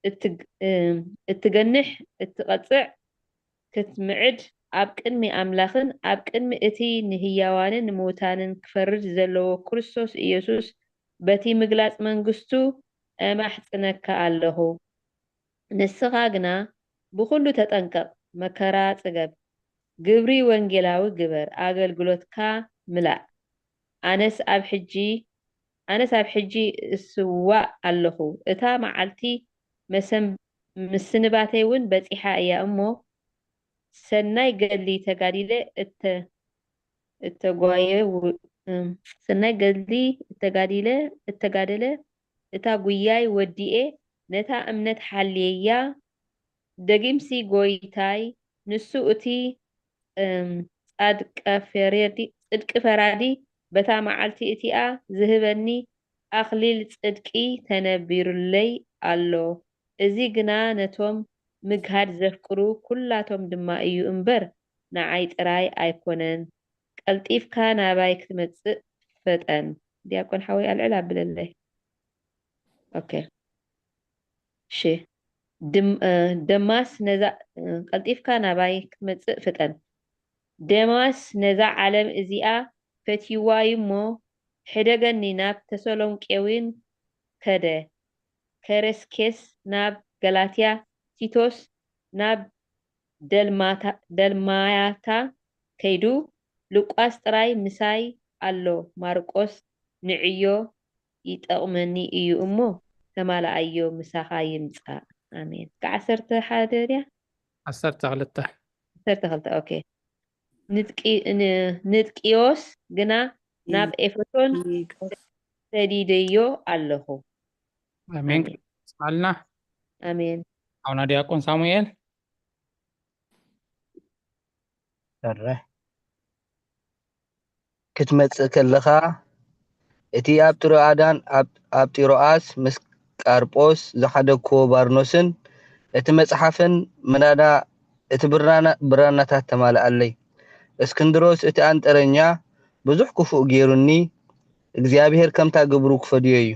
እትግ-፣ እም፣ እትገንሕ፣ እትቐጽዕ፣ ክትምዕድ፣ ኣብ ቅድሚ ኣምላኽን ኣብ ቅድሚ እቲ ንህያዋንን ንምውታንን ክፈርድ ዘለዎ ክርስቶስ ኢየሱስ በቲ ምግላጽ መንግስቱ እማሕጽነካ ኣለኹ። ንስኻ ግና ብኹሉ ተጠንቀቕ፣ መከራ ጽገብ፣ ግብሪ ወንጌላዊ ግበር፣ ኣገልግሎትካ ምላእ። ኣነስ ኣብ ሕጂ፣ ኣነስ ኣብ ሕጂ እስዋእ ኣለኹ። እታ መዓልቲ መሰም-፣ ምስንባተይ እውን በጺሓ እያ እሞ፣ ሰናይ ገድሊ ተጋዲለ እተ-፣ እተጓየ ው-፣ እም፣ ሰናይ ገድሊ እተጋዲለ፣ እተጋደለ እታ ጉያይ ወዲኤ፣ ነታ እምነት ሓልየያ። ደጊምሲ ጎይታይ፣ ንሱ እቲ፣ እም፣ ጻድቀ ፈረዲ-፣ ጽድቂ ፈራዲ፣ በታ መዓልቲ እቲኣ ዝህበኒ ኣኽሊል ጽድቂ ተነቢሩለይ ኣሎ። እዚ ግና ነቶም ምግሃድ ዘፍቅሩ ኩላቶም ድማ እዩ እምበር፣ ንዓይ ጥራይ ኣይኮነን። ቀልጢፍካ ናባይ ክትመጽእ ፍጠን። ዲያቆን ሓወይ ኣልዕል ኣብለለይ። ኦኬ። እሺ። ድም-፣ እ፣ ደማስ ነዛ፣ እ፣ ቀልጢፍካ ናባይ ክትመጽእ ፍጠን። ደማስ ነዛ ዓለም እዚኣ ፈትይዋ እዩ እሞ፣ ሕደገኒ፣ ናብ ተሰሎንቄ እውን ከደ። ከሬስኬስ ናብ ገላትያ፣ ቲቶስ ናብ ደልማታ-፣ ደልማያታ ከይዱ፣ ሉቃስ ጥራይ ምሳይ ኣሎ፣ ማርቆስ ንዕዮ ይጠቕመኒ እዩ እሞ፣ ተማልኣዮ፣ ምሳኻ ይምጻእ። ኣሜን። ክዓ ዓሰርተ ሓደ ድያ? ዓሰርተ ክልተ። ዓሰርተ ክልተ፣ ኦኬ። ንጥቂ-፣ ን-፣ ንጥቂዮስ ግና ናብ ኤፌሶን ሰዲደዮ ኣለኹ። ኣሜን። ኣሜን። ስማልና። ኣሜን። ኣቡና ዲያቆን ሳሙኤል። ሰረ ክትመጽእ ከለኻ፣ እቲ ኣብ ጥሮኣዳን ኣብ፣ ኣብ ጢሮኣስ ምስ ቃርጶስ ዝሓደግክዎ ባርኖስን እቲ መጽሓፍን ምናዳ እቲ ብራና-፣ ብራናታት ተማልኣለይ። እስክንድሮስ እቲ ኣንጠረኛ ብዙሕ ክፉእ ገይሩኒ፣ እግዚኣብሄር ከምታ ግብሩ ክፈድዮ እዩ።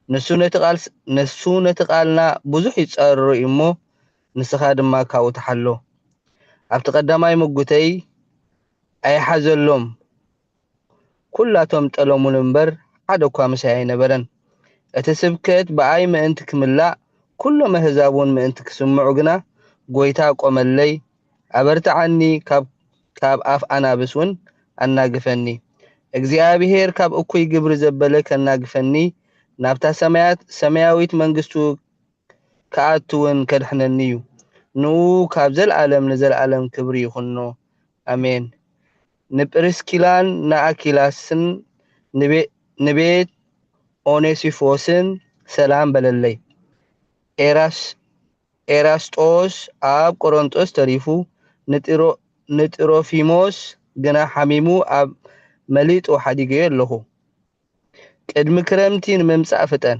ንሱ ነቲ ቃል-፣ ንሱ ነቲ ቃልና ብዙሕ ይጻረሮ እዩ እሞ፣ ንስኻ ድማ ካብኡ ተሓሎ። ኣብቲ ቀዳማይ ምጉተይ ኣይሓዘሎም፣ ኩላቶም ጠለሙሉ እምበር፣ ሓደ እኳ ምሳይ ኣይነበረን። እቲ ስብከት ብኣይ ምእንቲ ክምላእ፣ ኩሎም ኣህዛብ እውን ምእንቲ ክስምዑ ግና፣ ጐይታ ቆመለይ፣ ኣበርትዓኒ፣ ካብ፣ ካብ ኣፍ ኣናብስ እውን ኣናግፈኒ። እግዚኣብሄር ካብ እኩይ ግብሪ ዘበለ ከናግፈኒ፣ ናብታ ሰማያት፣ ሰማያዊት መንግስቱ ክኣቱ እውን ከድሕነኒ እዩ። ንኡ ካብ ዘለኣለም ንዘለኣለም ክብሪ ይኹኖ። ኣሜን። ንጵርስኪላን ንኣኪላስን ንቤ-፣ ንቤት ኦኔሲፎስን ሰላም በለለይ። ኤራስ-፣ ኤራስጦስ ኣብ ቆሮንጦስ ተሪፉ ንጢሮ-፣ ንጢሮፊሞስ ግና ሓሚሙ ኣብ መሊጦ ሓዲገዮ ኣለኹ። ቅድሚ ክረምቲ ንምምጻእ ፍጠን።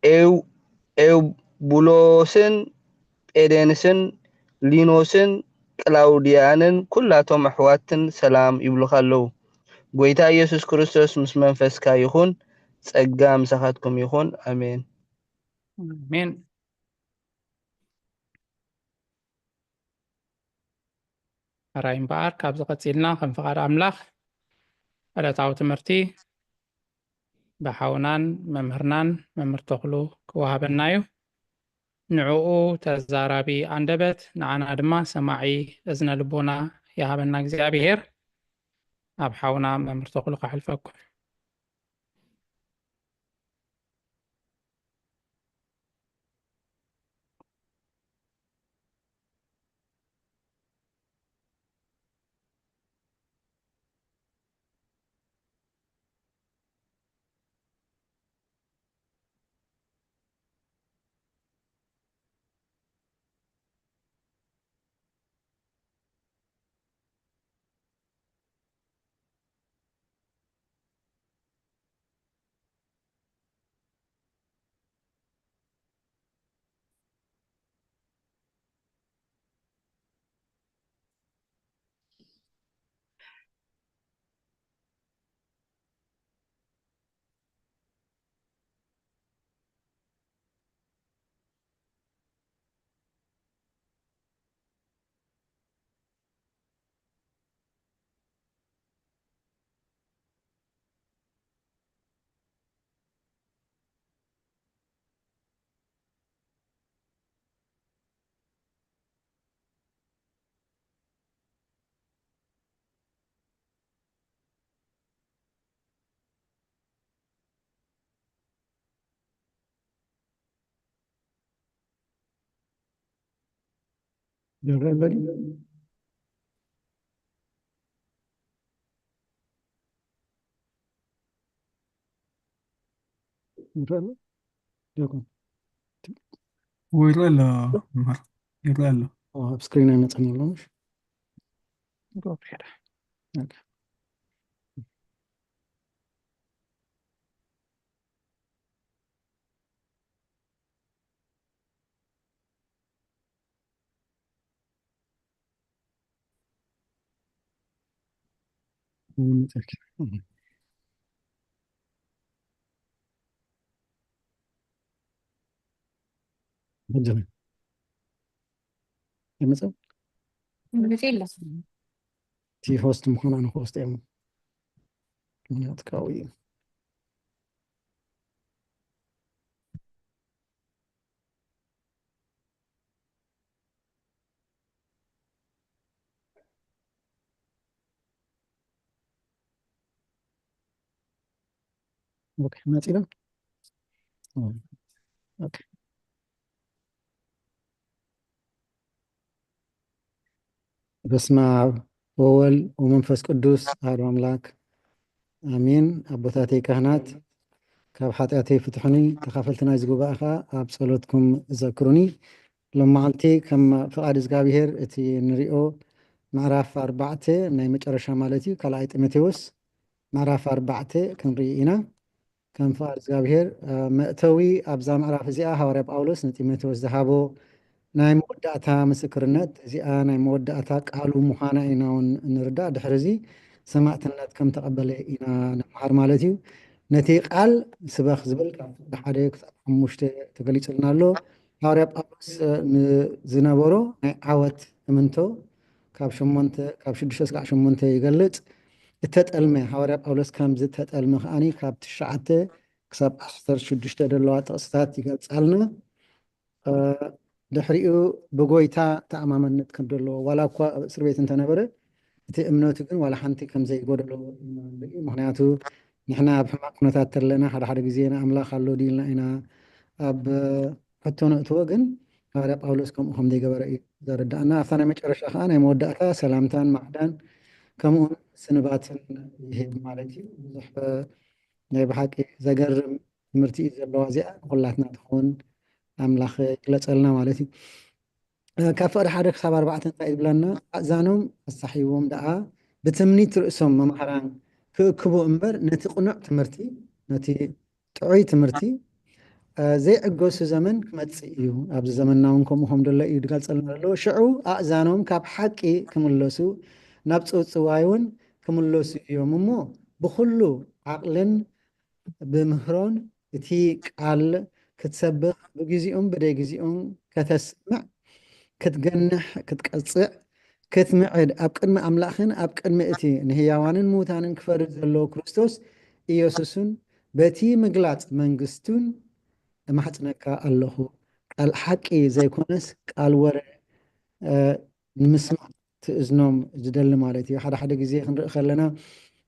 ኤው-፣ ኤውቡሎስን ጴዴንስን ሊኖስን ቅላውድያንን ኩላቶም ኣሕዋትን ሰላም ይብሉኻ ኣለዉ። ጐይታ ኢየሱስ ክርስቶስ ምስ መንፈስካ ይኹን። ጸጋ ምሳኻትኩም ይኹን። ኣሜን። ኣሜን። ሕራይ እምበኣር፣ ካብዚ ቀጺልና ከም ፍቓድ ኣምላኽ ዕለታዊ ትምህርቲ ብሓውናን መምህርናን መምህር ተኽሉ ክወሃበና እዩ። ንዕኡ ተዛራቢ ኣንደበት፣ ንዓና ድማ ሰማዒ እዝነ ልቦና ይሃበና እግዚኣብሄር። ኣብ ሓውና መምህር ተኽሉ ከሕልፈኩም። ይረአ ኣሎ ድዩ? ይረአ ኣሎ? ዲያቆን? ይረአ ኣሎ። መምህር፣ ይረአ ኣሎ። ኣብ ስክሪን ኣይመፅን ኣሎ። ምሽ? ኦኬ። ይመፅእ? ይመፅእ የለ። እቲ ሆስት ምዃኑ ኣነ ሆስት እዮም። ምክንያት ካብኡ እዩ። ኦኬ፣ መፂ ዶ? ኦኬ። በስመ አብ ወወልድ ወመንፈስ ቅዱስ አሐዱ አምላክ አሜን። ኣቦታተይ ካህናት፣ ካብ ሓጢኣተይ ፍትሑኒ፣ ተኻፈልቲ ናይዚ ጉባኤ ኸዓ ኣብ ጸሎትኩም ዘክሩኒ። ሎም መዓልቲ ከም ፍቓድ እግዚኣብሔር እቲ ንሪኦ ምዕራፍ ኣርባዕተ ናይ መጨረሻ ማለት እዩ፣ ካልኣይ ጢሞቴዎስ ምዕራፍ ኣርባዕተ ክንርኢ ኢና። ከም ፍቓድ እግዚኣብሔር፣ እ፣ መእተዊ ኣብዛ ምዕራፍ እዚኣ ሃዋርያ ጳውሎስ ንጢሞቴዎስ ዝሃቦ ናይ መወዳእታ ምስክርነት፣ እዚኣ ናይ መወዳእታ ቃሉ ምዃና ኢና እውን ንርዳእ። ድሕሪ እዚ ሰማዕትነት ከም ተቐበለ ኢና ንመሃር ማለት እዩ። ነቲ ቃል ስበኽ ዝብል ካብ ሓደ ክሳብ ሓሙሽተ ተገሊጹልና ኣሎ። ሃዋርያ ጳውሎስ፣ እ፣ ንዝነበሮ ናይ ዓወት እምንቶ ካብ ሸሞንተ፣ ካብ ሽዱሽተ ስጋዕ ሸሞንተ ይገልጽ። እተጠልመ፣ ሃዋርያ ጳውሎስ ከም ዝተጠልመ ከዓኒ ካብ ትሽዓተ ክሳብ ዓሰርተ ሽዱሽተ ዘለዋ ጥቕስታት ይገልጻልና። እ፣ ድሕሪኡ ብጎይታ ተኣማመነት ከም ዘለዎ፣ ዋላ እኳ ኣብ እስር ቤት እንተነበረ፣ እቲ እምነቱ ግን ዋላ ሓንቲ ከም ዘይጎደሎ ኢና ንርኢ። ምኽንያቱ ንሕና ኣብ ሕማቕ ኩነታት ተለና ሓደ ሓደ ግዜ ንኣምላኽ ኣሎ ድዩ ኢልና ኢና ኣብ ሕቶ ነእትዎ፣ ግን ሃዋርያ ጳውሎስ ከምኡ ከም ዘይገበረ እዩ ዘረድኣና። ኣብታ ናይ መጨረሻ ከዓ ናይ መወዳእታ ሰላምታን ማዕዳን ከምኡውን ስንባትን ይህብ ማለት እዩ። ብዙሕ ናይ ብሓቂ ዘገርም ትምህርቲ እዩ ዘለዋ እዚኣ፣ ንኹላትና ትኸውን ኣምላኽ ይግለጸልና ማለት እዩ። እ፣ ካብ ፍቕዲ ሓደ ክሳብ ኣርባዕተ እንታይ ይብለና? ኣእዛኖም ኣሳሒዎም ደኣ ብትምኒት ርእሶም መምሃራን ክእክቡ እምበር ነቲ ቅኑዕ ትምህርቲ፣ ነቲ ጥዑይ ትምህርቲ፣ እ፣ ዘይዕገሱ ዘመን ክመጽእ እዩ። ኣብዚ ዘመንና እውን ከምኡ ከም ደሎ እዩ ዝገልጸልና ዘሎ። ሽዑ ኣእዛኖም ካብ ሓቂ ክምለሱ፣ ናብ ጽውጽዋይ እውን ክምለሱ እዮም እሞ ብኹሉ ዓቕልን ብምህሮን እቲ ቃል ክትሰብኽ ብግዚኡን ብደይ ግዚኡን ከተስምዕ፣ ክትገንሕ፣ ክትቀጽዕ፣ ክትምዕድ፣ ኣብ ቅድሚ ኣምላኽን ኣብ ቅድሚ እቲ ንህያዋንን ምዉታንን ክፈርድ ዘለዎ ክርስቶስ ኢየሱስን በቲ ምግላጽ መንግስቱን እማሕጽነካ ኣለኹ። ቃል ሓቂ ዘይኮነስ ቃል ወረ፣ እ፣ ንምስማዕ ትእዝኖም ዝደሊ ማለት እዩ። ሓደ ሓደ ግዜ ክንርኢ ከለና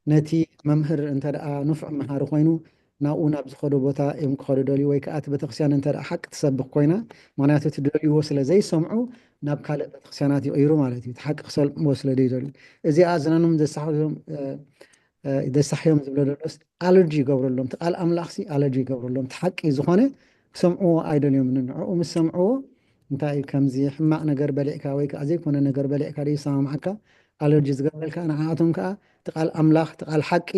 ነቲ መምህር እንተ ደኣ ንፉዕ መሃሪ ኮይኑ ናብኡ ናብ ዝኸዶ ቦታ እዮም ክኸዱ ደልዩ፣ ወይ ከዓ እቲ ቤተክርስትያን እንተ ደኣ ሓቂ ትሰብኽ ኮይና፣ ምኽንያቱ እቲ ደልይዎ ስለ ዘይሰምዑ ናብ ካልእ ቤተክርስትያናት ይቕይሩ ማለት እዩ። እቲ ሓቂ ክሰምዕዎ ስለ ዘይደልዩ። እዚ ኣእዝኖም ዘሳሕዮም፣ እ፣ እ፣ ዘሳሕዮም ዝብሎ ዘሎስ ኣለርጂ ይገብረሎም። እቲ ቃል ኣምላኽሲ ኣለርጂ ይገብረሎም። እቲ ሓቂ ዝኾነ ክሰምዕዎ ኣይደልዮምን። ንዕኡ ምስ ሰምዕዎ እንታይ እዩ፣ ከምዚ ሕማቕ ነገር በሊዕካ ወይ ከዓ ዘይኮነ ነገር በሊዕካ ደይሰማምዓካ ኣለርጂ ዝገብረልካ፣ ንዓኣቶም ከዓ እቲ ቃል ኣምላኽ፣ እቲ ቃል ሓቂ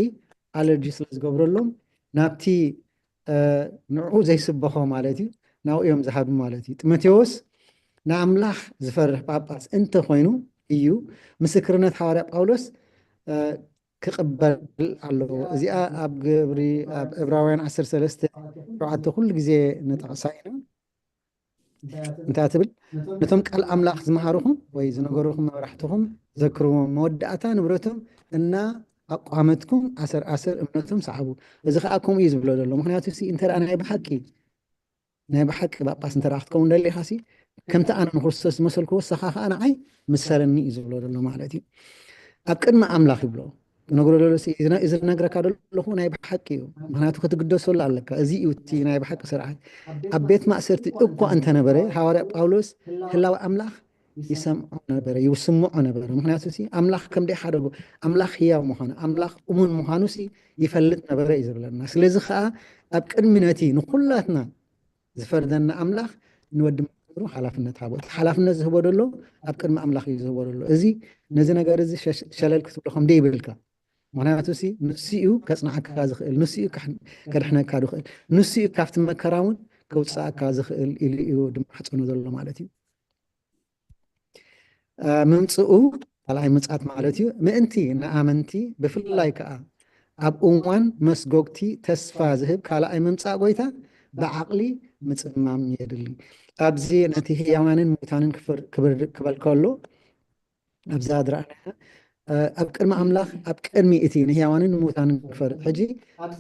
ኣለርጂ ስለ ዝገብረሎም ናብቲ፣ እ፣ ንዕኡ ዘይስበኾ ማለት እዩ፣ ናብኡ እዮም ዝሃዱ ማለት እዩ። ጢሞቴዎስ ንኣምላኽ ዝፈርህ ጳጳስ እንተኾይኑ እዩ ምስክርነት ሃዋርያ ጳውሎስ፣ እ፣ ክቕበል ኣለዎ። እዚኣ ኣብ ግብሪ፣ ኣብ ዕብራውያን ዓሰርተ ሰለስተ ሸውዓተ ኩሉ ግዜ ንጠቕሳ ኢና። እንታይ ትብል? ነቶም ቃል ኣምላኽ ዝመሃሩኹም ወይ ዝነገሩኹም መብራሕትኹም ዘክርዎም፣ መወዳእታ ንብረቶም እና ኣቋመትኩም ኣሰር ኣሰር እምነቶም ሰዓቡ። እዚ ከዓ ከምኡ እዩ ዝብሎ ዘሎ። ምኽንያቱ ሲ እንተ ደኣ ናይ ብሓቂ፣ ናይ ብሓቂ ጳጳስ እንተ ደኣ ክትከውን ደሊኻ ሲ፣ ከምቲ ኣነ ንክርስቶስ ዝመሰልክዎ፣ ንስኻ ከዓ ንዓይ ምሰለኒ እዩ ዝብሎ ዘሎ ማለት እዩ። ኣብ ቅድሚ ኣምላኽ ይብሎ። ክነግሮ ዘሎ ሲ፣ እዚ ነ-፣ እዚ ዝነግረካ ዘለኹ ናይ ብሓቂ እዩ። ምኽንያቱ ክትግደሰሉ ኣለካ። እዚ እዩ እቲ ናይ ብሓቂ ስርዓት። ኣብ ቤት ማእሰርቲ እኳ እንተነበረ፣ ሃዋርያ ጳውሎስ ህላወ ኣምላኽ ይሰምዖ ነበረ፣ ይስምዖ ነበረ። ምክንያቱ ሲ ኣምላኽ ከም ደይሓደጎ፣ ኣምላኽ ህያው ምዃኑ፣ ኣምላኽ እሙን ምዃኑ ሲ ይፈልጥ ነበረ እዩ ዝብለና። ስለዚ ከዓ ኣብ ቅድሚ ነቲ ንኩላትና ዝፈርደና ኣምላኽ ንወዲ መዝሙሩ ሓላፍነት ሃቦ። እቲ ሓላፍነት ዝህቦ ደሎ ኣብ ቅድሚ ኣምላኽ እዩ ዝህቦ ደሎ። እዚ ነዚ ነገር እዚ ሸሽ- ሸለል ክትብሎ ከም ደይብልካ። ምክንያቱ ሲ ንሱ እዩ ከጽንዓካ ዝኽእል፣ ንሱ እዩ ካሕ- ከድሕነካ ዝኽእል፣ ንሱ እዩ ካብቲ መከራ እውን ከውፅኣካ ዝኽእል ኢሉ እዩ ድማሕፀኖ ዘሎ ማለት እዩ። አ፣ ምምፅኡ ካልኣይ ምጻት ማለት እዩ። ምእንቲ ንኣመንቲ ብፍላይ ከዓ ኣብ እዋን መስጎግቲ ተስፋ ዝህብ ካልኣይ ምምጻእ ጎይታ ብዓቕሊ ምጽማም የድሊ። ኣብዚ ነቲ ህያዋንን ሙታንን ክፍር- ክብር- ክበል ከሎ ኣብዛ ዝረኣናያ አ፣ ኣብ ቅድሚ ኣምላኽ ኣብ ቅድሚ እቲ ንህያዋንን ሙታንን ክፈርድ ሕጂ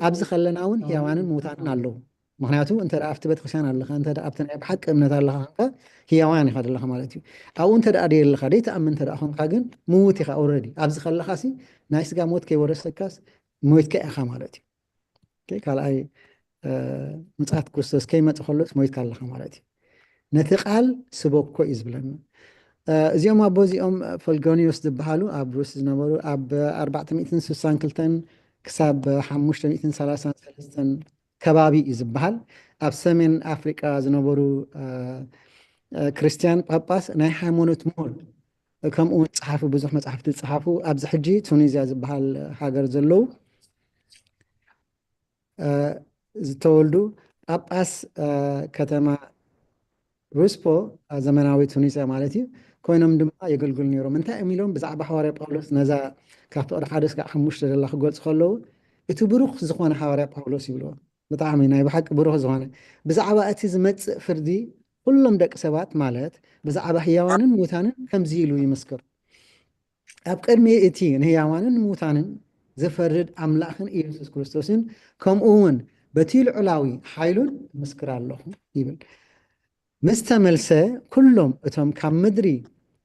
ኣብዚ ከለና እውን ህያዋንን ሙታንን ኣለዉ። ምክንያቱ እንተ ደኣ ኣብቲ ቤተክርስትያን ኣለኻ፣ እንተ ደኣ ኣብቲ ናይ ብሓቂ እምነት ኣለኻ፣ ከ ህያዋን ኢኻ ዘለኻ ማለት እዩ። ኣብኡ እንተ ደኣ ደየለኻ፣ ደይትኣምን እንተ ደኣ ኾንካ ግን ምዉት ኢኻ ኦልሬዲ። ኣብዚ ከለኻ ሲ ናይ ስጋ ሞት ከይወረሰካስ ሞይትካ ኢኻ ማለት እዩ። ኦኬ፣ ካልኣይ እ፣ ምጽኣት ክርስቶስ ከይመጽእ ከሎስ ሞይትካ ኣለኻ ማለት እዩ። ነቲ ቃል ስበኮ እዩ ዝብለና። እ፣ እዚኦም ኣቦ እዚኦም ፈልጎኒዮስ ዝበሃሉ ኣብ ሩስ ዝነበሩ ኣብ ኣርባዕተ ሚእትን ስሳን ክልተን ክሳብ ሓሙሽተ ሚእትን ሰላሳን ሰለስተን ከባቢ እዩ ዝበሃል። ኣብ ሰሜን ኣፍሪቃ ዝነበሩ እ፣ እ፣ ክርስትያን ጳጳስ ናይ ሃይማኖት ምሁር ከምኡ እውን ጸሓፊ ብዙሕ መጽሓፍቲ ዝጸሓፉ ኣብዚ ሕጂ ቱኒዝያ ዝበሃል ሃገር ዘለዉ እ፣ ዝተወልዱ ጳጳስ እ፣ ከተማ ሩስፖ እ፣ ዘመናዊ ቱኒዝያ ማለት እዩ ኮይኖም ድማ የገልግሉ ነይሮም። እንታይ እዮም ኢሎም ብዛዕባ ሃዋርያ ጳውሎስ ነዛ ካብ ፍቕሪ ሓደ ስጋዕ ሓሙሽተ ደላ ክገልጹ ከለዉ እቲ ብሩኽ ዝኾነ ሃዋርያ ጳውሎስ ይብልዎ። ብጣዕሚ ናይ ብሓቂ ብሩኽ ዝኾነ ብዛዕባ እቲ ዝመጽእ ፍርዲ ኩሎም ደቂ ሰባት ማለት ብዛዕባ ህያዋንን ሙታንን ከምዚ ኢሉ ይምስክር። ኣብ ቅድሚ እቲ ንህያዋንን ሙታንን ዝፈርድ ኣምላኽን ኢየሱስ ክርስቶስን ከምኡ እውን በቲ ልዑላዊ ሓይሉን ምስክር ኣለኹ ይብል። ምስ ተመልሰ ኩሎም እቶም ካብ ምድሪ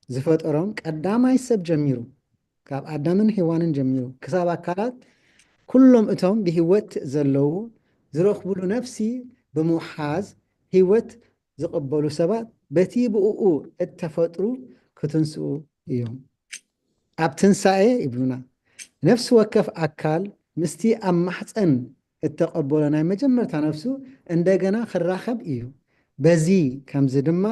ዝፈጠሮም ቀዳማይ ሰብ ጀሚሩ ካብ ኣዳምን ሄዋንን ጀሚሩ ክሳብ ኣካላት ኩሎም እቶም ብህይወት ዘለዉ ዝረኽብሉ ነፍሲ ብምውሓዝ ህይወት ዝቕበሉ ሰባት በቲ ብእኡ እተፈጥሩ ክትንስኡ እዮም። ኣብ ትንሳኤ ይብሉና ነፍሲ ወከፍ ኣካል ምስቲ ኣብ ማሕፀን እተቐበሎ ናይ መጀመርታ ነፍሱ እንደገና ክራኸብ እዩ። በዚ ከምዚ ድማ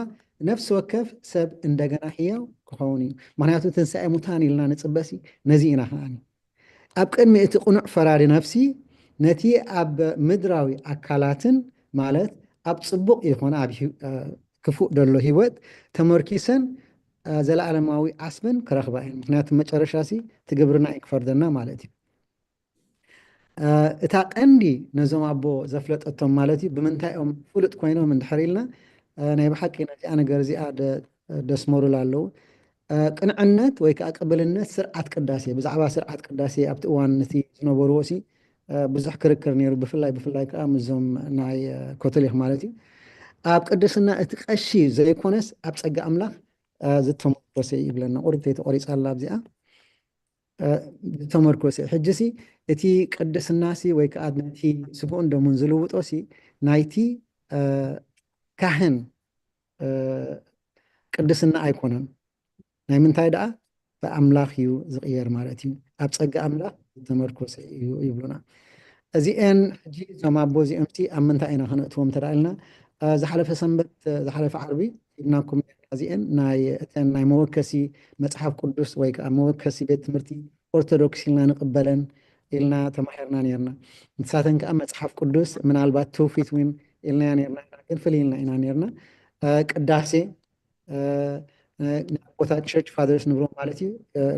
ነፍሲ ወከፍ ሰብ እንደገና ህያው ክኸውን እዩ። ምክንያቱ ትንሳኤ ሙታን ኢልና ንፅበሲ ነዚ ኢና ከዓኒ ኣብ ቅድሚ እቲ ቅኑዕ ፈራዲ ነፍሲ ነቲ ኣብ ምድራዊ ኣካላትን ማለት ኣብ ጽቡቕ ይኹን ኣብ ሂ- እ፣ ክፉእ ደሎ ህይወት ተመርኪሰን እ፣ ዘለኣለማዊ ዓስበን ክረኽባ እየን። ምክንያቱ መጨረሻ ሲ ትግብርና እዩ ክፈርደና ማለት እዩ። እ፣ እታ ቀንዲ ነዞም ኣቦ ዘፍለጠቶም ማለት እዩ ብምንታይ እዮም ፍሉጥ ኮይኖም እንድሕር ኢልና እ፣ ናይ ብሓቂ ነዚኣ ነገር እዚኣ ደ- ደስመሩላ ኣለዉ። እ፣ ቅንዕነት ወይ ከዓ ቅብልነት ስርዓት ቅዳሴ ብዛዕባ ስርዓት ቅዳሴ ኣብቲ እዋን ነቲ ዝነበርዎ ሲ እ፣ ብዙሕ ክርክር ነይሩ። ብፍላይ ብፍላይ ከዓ ምስዞም ናይ እ፣ ኮቶሊክ ማለት እዩ ኣብ ቅድስና እቲ ቀሺ ዘይኮነስ ኣብ ጸጋ ኣምላኽ እ፣ ዝተመርኮሰ እዩ ይብለና። ቁርብተይ ተቆሪፃ ኣላ ኣብዚኣ እ፣ ዝተመርኮሰ ሕጂ ሲ እቲ ቅድስና ሲ ወይ ከዓ ነቲ ስግኡን ደሙን ዝልውጦ ሲ ናይቲ እ፣ ካህን እ፣ ቅድስና ኣይኮነን። ናይ ምንታይ ደኣ ብኣምላኽ እዩ ዝቕየር ማለት እዩ። ኣብ ጸጋ ኣምላኽ ዝተመርኮሰ እዩ ይብሉና። እዚኤን ሕጂ እዞም ኣቦ እዚኦም ሲ ኣብ ምንታይ ኢና ከነእትዎም ተዳኢልና ዝሓለፈ ሰንበት ዝሓለፈ ዓርቢ ሂብናኩም ነርና። እዚኤን ናይ እተን ናይ መወከሲ መጽሓፍ ቅዱስ ወይ ከዓ መወከሲ ቤት ትምህርቲ ኦርቶዶክስ ኢልና ንቕበለን ኢልና ተማሂርና ነርና። ንሳተን ከዓ መጽሓፍ ቅዱስ ምናልባት ትውፊት እውን ኢልናያ ነርና ግን ፍልይ ኢልና ኢና ነርና። ቅዳሴ ኣቦታት ቸርች ፋደርስ ንብሎ ማለት እዩ።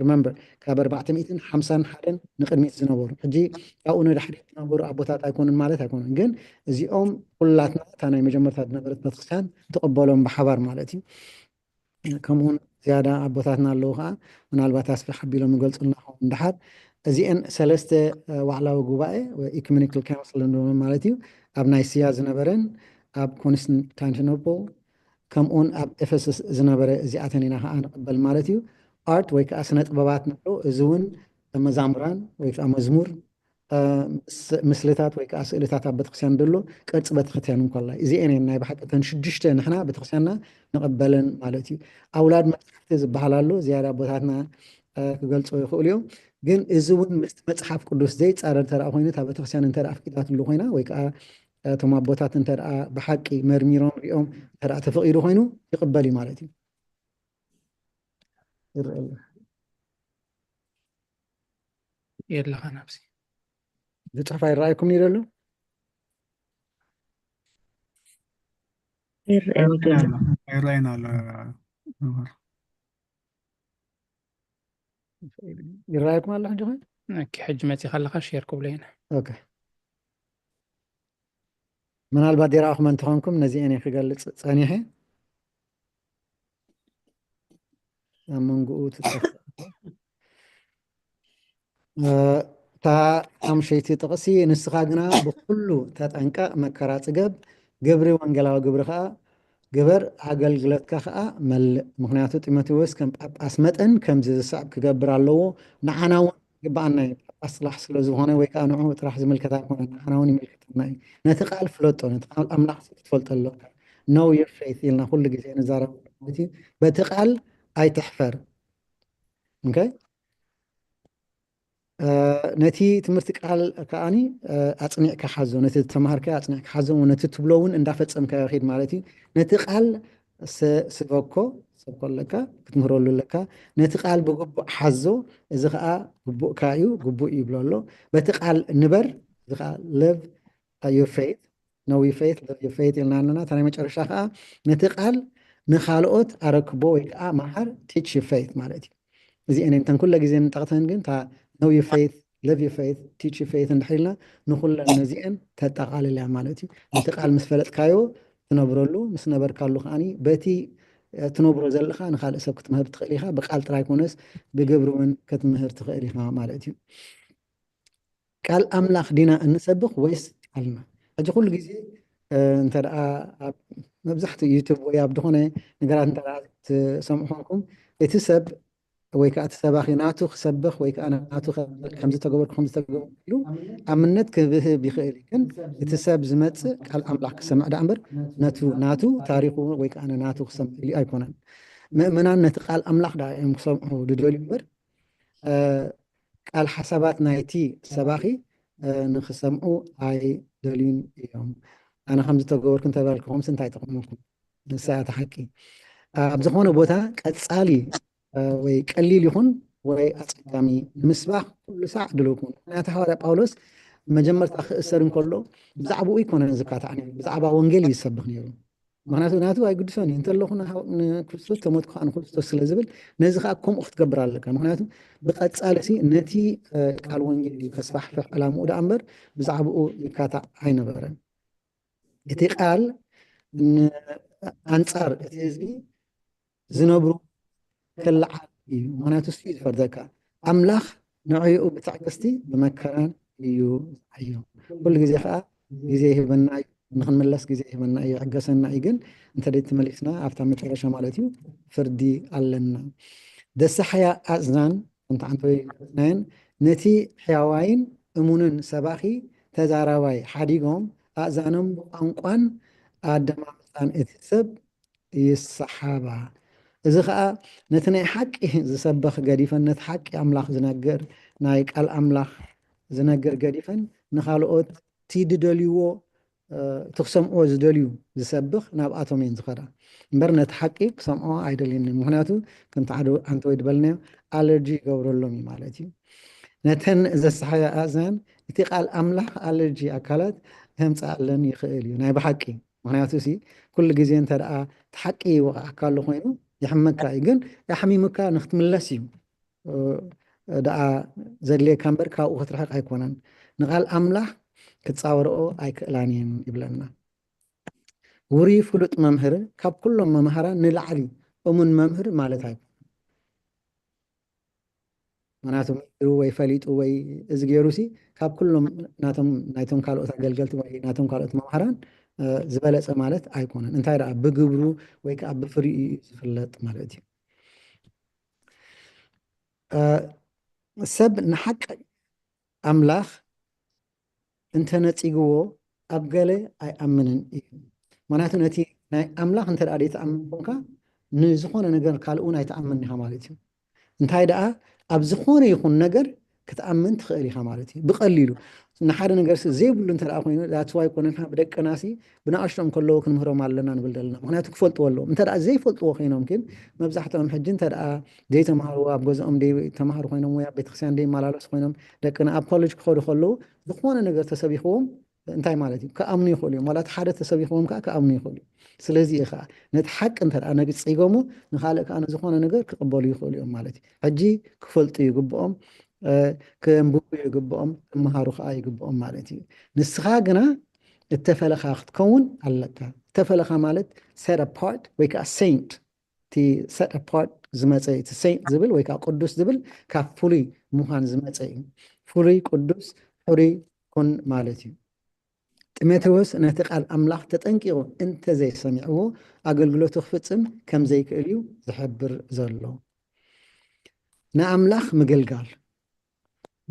ሪመምበር ካብ ኣርባዕተ ሚእትን ሓምሳን ሓደን ንቅድሚት ዝነበሩ ሕጂ ካብኡ ንድሕሪት ዝነበሩ ኣቦታት ኣይኮኑን ማለት ኣይኮኑን ግን እዚኦም ኩላትና እታ ናይ መጀመርታ ዝነበረት ቤተክርስትያን ትቕበሎም ብሓባር ማለት እዩ። ከምኡውን ዝያዳ ኣቦታትና ኣለዉ ከዓ ምናልባት ኣስፍሕ ኣቢሎም ይገልፁልና ኸውን ድሓር እዚአን ሰለስተ ዋዕላዊ ጉባኤ ኢኩሜኒካል ካውንስል ንብሎ ማለት እዩ ኣብ ናይ ስያ ዝነበረን ኣብ ኮንስታንቲኖፖል ከምኡውን ኣብ ኤፌሶስ ዝነበረ እዚኣተን ኢና ከዓ ንቕበል ማለት እዩ። ኣርት ወይ ከዓ ስነ ጥበባት ንብሎ እዚ እውን መዛሙራን ወይ ከዓ መዝሙር ምስልታት ወይ ከዓ ስእልታት ኣብ ቤተክርስትያን ዘሎ ቅርፂ ቤተክርስትያን እንኮላይ እዚኤን ናይ ብሓቂ ተን ሽዱሽተ ንሕና ቤተክርስትያንና ንቕበለን ማለት እዩ። ኣውላድ መፅሓፍቲ ዝበሃል ኣሎ። ዝያዳ ኣቦታትና ክገልፆ ይኽእሉ እዮም። ግን እዚ እውን ምስ መፅሓፍ ቅዱስ ዘይፃረር እንተ ኮይኑ እታ ቤተክርስትያን እንተ ኣፍቂዳትሉ ኮይና ወይ ከዓ እቶም ኣቦታት እንተ ብሓቂ መርሚሮም ሪኦም እንተ ተፈቒዱ ኮይኑ ይቕበል እዩ ማለት እዩ። ይረኣየና የለኻ ናብዚ ዝፅሑፍ ኣይረኣየኩም ይደሎ ይረኣየና ኣሎ። ይረኣየኩም ኣሎ ሕጂ ኸ ኦኬ፣ ሕጂ መፂኻ ኣለኻ ሼር ክብሎ ኢና። ኦኬ። ምናልባት ዲራኹም እንተኾንኩም ነዚአን እየ ክገልፅ ፀኒሐ። ኣብ መንጎኡ ትጠፍእ እታ ሓምሸይቲ ጥቕሲ፣ ንስኻ ግና ብኩሉ ተጠንቀቕ፣ መከራ ጽገብ፣ ግብሪ ወንጌላዊ ግብሪ ኸዓ ግበር፣ ኣገልግሎትካ ኸዓ መልእ። ምኽንያቱ ጢሞቴዎስ ከም ጳጳስ መጠን ከምዚ ዝስዕብ ክገብር ኣለዎ። ንዓና እውን ግባኣና እዩ። ጳጳስ ጥራሕ ስለ ዝኾነ ወይ ከዓ ንዕኡ ጥራሕ ዝምልከት ኣይኮነን፣ ንዓና እውን ይምልከተና እዩ። ነቲ ቃል ፍለጦ፣ ነቲ ቃል ኣምላኽ ክትፈልጦ ኣለካ። Know your faith ኢልና ኩሉ ግዜ ንዛረብ ማለት እዩ። በቲ ቃል ኣይትሕፈር። ኦኬ? ነቲ ትምህርቲ ቃል ከዓኒ ኣፅኒዕካ ሓዞ፣ ነቲ ተምሃርካዮ ኣፅኒዕካ ሓዞ፣ ነቲ ትብሎ እውን እንዳፈፀምካዮ ኺድ ማለት እዩ። ነቲ ቃል ስበኮ ሰብኮ ኣለካ፣ ክትምህረሉ ኣለካ። ነቲ ቃል ብግቡእ ሓዞ፣ እዚ ከዓ ግቡእካ እዩ፣ ግቡእ እዩ ይብሎ ኣሎ። በቲ ቃል ንበር፣ እዚ ከዓ love your faith፣ know your faith፣ love your faith ኢልና ኣለና። እታ ናይ መጨረሻ ከዓ ነቲ ቃል ንኻልኦት ኣረክቦ ወይ ከዓ መሃር፣ teach your faith ማለት እዩ። እዚአን እተን ኩለ ግዜ ንጠቕተን ግን እታ know your faith፣ love your faith፣ teach your faith እንድሕር ኢልና ንኩለን ነዚአን ተጠቓልል እያ ማለት እዩ። ነቲ ቃል ምስ ፈለጥካዮ ትነብረሉ፣ ምስ ነበርካሉ ከዓኒ በቲ ትነብሮ ዘለኻ ንኻልእ ሰብ ክትምህር ትኽእል ኢኻ። ብቃል ጥራይ ኮነስ ብግብሪ እውን ክትምህር ትኽእል ኢኻ ማለት እዩ። ቃል ኣምላኽ ዲና እንሰብኽ ወይስ ቃልና? ሕጂ ኩሉ ግዜ እንተ ደኣ ኣብ መብዛሕትኡ ዩቱብ ወይ ኣብ ዝኾነ ነገራት እንተ ደኣ ትሰምዑ ኮንኩም እቲ ሰብ ወይ ከዓ እቲ ሰባኺ ናቱ ክሰብኽ ወይ ከዓ ናቱ ከምዚ ተገበርኩ ከምዚ ተገበርኩ ኢሉ ኣብነት ክብህብ ይኽእል እዩ። ግን እቲ ሰብ ዝመፅእ ቃል ኣምላኽ ክሰምዕ ደኣ እምበር ነቱ ናቱ ታሪኹ ወይ ከዓ ናቱ ክሰምዕ ኢሉ ኣይኮነን። ምእመናን ነቲ ቃል ኣምላኽ ደኣ እዮም ክሰምዑ ዝደልዩ እምበር ቃል ሓሳባት ናይቲ ሰባኺ ንክሰምዑ ኣይደልዩን እዮም። ኣነ ከምዚ ተገበርኩ እንተበልኩኹምስ እንታይ ጠቕሙኩም? ንሳ እያ ሓቂ። ኣብ ዝኾነ ቦታ ቀፃሊ ወይ ቀሊል ይኹን ወይ ኣፀጋሚ ንምስባኽ ኩሉ ሳዕ ድሉው ኩኑ። ምክንያቱ ሃዋርያ ጳውሎስ መጀመርታ ክእሰር እንከሎ ብዛዕባኡ ኣይኮነን ዝካታዕ ነይሩ፣ ብዛዕባ ወንጌል እዩ ዝሰብኽ ነይሩ። ምክንያቱ ናቱ ኣይግድሶን እዩ እንተለኹ ንክርስቶስ ተሞትኩ ከዓ ንክርስቶስ ስለ ዝብል ነዚ ከዓ ከምኡ ክትገብር ኣለካ። ምክንያቱ ብቐፃሊ ሲ ነቲ ቃል ወንጌል እዩ ከስፋሕፍሕ ዕላምኡ ደኣ እምበር ብዛዕባኡ ይካታዕ ኣይነበረን። እቲ ቃል ኣንፃር እቲ ህዝቢ ዝነብሩ ክለዓል እዩ። ምክንያቱ እሱ እዩ ዝፈርደካ። ኣምላኽ ንዕኡ ብትዕግስቲ ብመከራን እዩ ዝዓዮ። ኩሉ ግዜ ከዓ ግዜ ይህበና እዩ፣ ንክንምለስ ግዜ ይህበና እዩ፣ ይዕገሰና እዩ። ግን እንተ ተመሊስና ኣብታ መጨረሻ ማለት እዩ ፍርዲ ኣለና። ደሳሕያ ኣእዝናን ከምቲ ዓንተወይ ናየን ነቲ ሕያዋይን እሙንን ሰባኺ ተዛራባይ ሓዲጎም ኣእዛኖም ብቋንቋን ኣደማምፃን እቲ ሰብ ይሰሓባ። እዚ ከዓ ነቲ ናይ ሓቂ ዝሰበኽ ገዲፈን ነቲ ሓቂ ኣምላኽ ዝነግር ናይ ቃል ኣምላኽ ዝነግር ገዲፈን ንኻልኦት እቲ ዝደልይዎ እቲ ክሰምዕዎ ዝደልዩ ዝሰብኽ ናብኣቶም እየን ዝኸዳ እምበር ነቲ ሓቂ ክሰምዕዎ ኣይደልየን። ምክንያቱ ከምቲ ሓደ ኣንተ ወይ ዝበልናዮ ኣለርጂ ይገብረሎም እዩ ማለት እዩ። ነተን ዘሰሓያ ኣእዛን እቲ ቃል ኣምላኽ ኣለርጂ ኣካላት ከምፅኣለን ይኽእል እዩ ናይ ብሓቂ። ምክንያቱ ሲ ኩሉ ግዜ እንተ ደኣ እቲ ሓቂ ይወቕዓካ ኣሎ ኮይኑ ይሕመካ እዩ። ግን ኣሕሚሙካ ንክትምለስ እዩ ደኣ ዘድልየካ እምበር ካብኡ ክትርሕቕ ኣይኮነን። ንቓል ኣምላኽ ክትፃወርኦ ኣይክእላን እየን ይብለና። ውሩይ ፍሉጥ መምህር ካብ ኩሎም መምሃራን ንላዕሊ እሙን መምህር ማለት ኣይኮነን። ምክንያቱ መሂሩ ወይ ፈሊጡ ወይ እዚ ገይሩ ሲ ካብ ኩሎም ናቶም ናይቶም ካልኦት ኣገልገልቲ ወይ ናቶም ካልኦት መምሃራን ዝበለፀ ማለት ኣይኮነን። እንታይ ደኣ ብግብሩ ወይ ከዓ ብፍሪኡ እዩ ዝፍለጥ ማለት እዩ። ሰብ ንሓቂ ኣምላኽ እንተነጺግዎ ኣብ ገለ ኣይኣምንን እዩ። ምክንያቱ ነቲ ናይ ኣምላኽ እንተ ደኣ ዘይትኣምን ኮንካ ንዝኾነ ነገር ካልእ እውን ኣይትኣምን ኢኻ ማለት እዩ። እንታይ ደኣ ኣብ ዝኾነ ይኹን ነገር ክትኣምን ትኽእል ኢኻ ማለት እዩ። ብቐሊሉ ንሓደ ነገር ሲ ዘይብሉ እንተ ደኣ ኮይኑ that's why ኮነና ብደቅና ሲ ብንኣሽቶም ከለዉ ክንምህሮም ኣለና ንብል ዘለና። ምክንያቱ ክፈልጥዎ ኣለዎም። እንተ ደኣ ዘይፈልጥዎ ኮይኖም ግን መብዛሕትኦም ሕጂ እንተ ደኣ ዘይተማሃሩ ኣብ ገዝኦም ዘይተማሃሩ ኮይኖም ወይ ኣብ ቤተክርስትያን ዘይመላለሱ ኮይኖም ደቅና ኣብ ኮሌጅ ክኸዱ ከለዉ ዝኾነ ነገር ተሰቢኽዎም እንታይ ማለት እዩ? ክኣምኑ ይኽእሉ እዮም። ዋላ እቲ ሓደ ተሰቢኽዎም ከዓ ክኣምኑ ይኽእሉ እዮም። ስለዚ እዩ ከዓ ነቲ ሓቂ እንተ ደኣ ነጺጎሞ ንኻልእ ከዓ ንዝኾነ ነገር ክቕበሉ ይኽእሉ እዮም ማለት እዩ። ሕጂ ክፈልጡ ይግብኦም፣ እ፣ ከንብቡ ይግብኦም፣ ክመሃሩ ከዓ ይግብኦም ማለት እዩ። ንስኻ ግና እተፈለኻ ክትከውን ኣለካ። እተፈለኻ ማለት set apart ወይ ከዓ saint፣ እቲ set apart ዝመፀ እዩ። እቲ saint ዝብል ወይ ከዓ ቅዱስ ዝብል ካብ ፍሉይ ምዃን ዝመፀ እዩ። ፍሉይ፣ ቅዱስ፣ ሕሩይ ኩን ማለት እዩ። ጢሞቴዎስ ነቲ ቃል ኣምላኽ ተጠንቂቑ እንተዘይሰሚዕዎ ኣገልግሎቱ ክፍጽም ከም ዘይክእል እዩ ዝሕብር ዘሎ። ንኣምላኽ ምግልጋል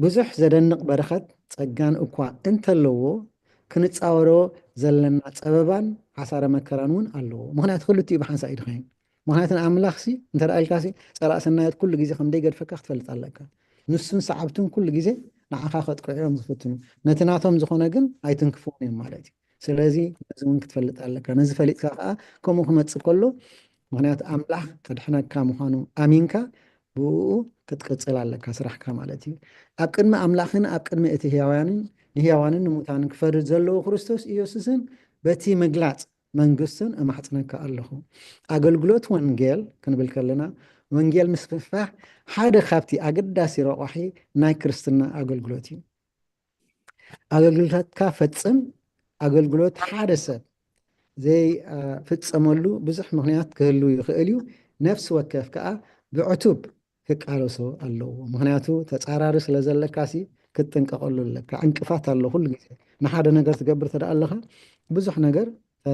ብዙሕ ዘደንቕ በረኸት ጸጋን እኳ እንተለዎ ክንጻወሮ ዘለና ጸበባን ሓሳረ መከራን እውን ኣለዎ። ምኽንያቱ ክልቲኡ ብሓንሳእ እዩ ድኸይን። ምኽንያቱ ንኣምላኽ ሲ እንተ ደኣ ኢልካ ሲ ጸላእ ሰናያት ኩሉ ግዜ ከም ዘይገድፈካ ክትፈልጥ ኣለካ። ንሱን ሰዓብቱን ኩሉ ግዜ ንዓኻ ከጥቅዑ እዮም ዝፍትኑ። ነቲ ናቶም ዝኾነ ግን ኣይትንክፍዎን እዮም ማለት እዩ። ስለዚ ነዚ እውን ክትፈልጥ ኣለካ። ነዚ ፈሊጥካ ከዓ ከምኡ ክመጽእ ከሎ ምኽንያቱ ኣምላኽ ከድሕነካ ምዃኑ ኣሚንካ ብኡ ክትቅጽል ኣለካ ስራሕካ ማለት እዩ። ኣብ ቅድሚ ኣምላኽን ኣብ ቅድሚ እቲ ህያዋንን ንህያዋንን ንሙታንን ክፈርድ ዘለዎ ክርስቶስ ኢየሱስን በቲ ምግላጽ መንግስቱን እማሕጽነካ ኣለኹ። ኣገልግሎት ወንጌል ክንብል ከለና ወንጌል ምስፍሕፋሕ ሓደ ካብቲ ኣገዳሲ ረቋሒ ናይ ክርስትና ኣገልግሎት እዩ። ኣገልግሎትካ ፈጽም። ኣገልግሎት ሓደ ሰብ ዘይፍጸመሉ ብዙሕ ምኽንያት ክህሉ ይኽእል እዩ። ነፍሲ ወከፍ ከኣ ብዕቱብ ክቃለሶ ኣለዎ። ምኽንያቱ ተጻራሪ ስለ ዘለካ ሲ ክትጥንቀቐሉ ኣለካ። ዕንቅፋት ኣሎ ኩሉ ግዜ። ንሓደ ነገር ትገብር ተደኣ ኣለኻ ብዙሕ ነገር እ፣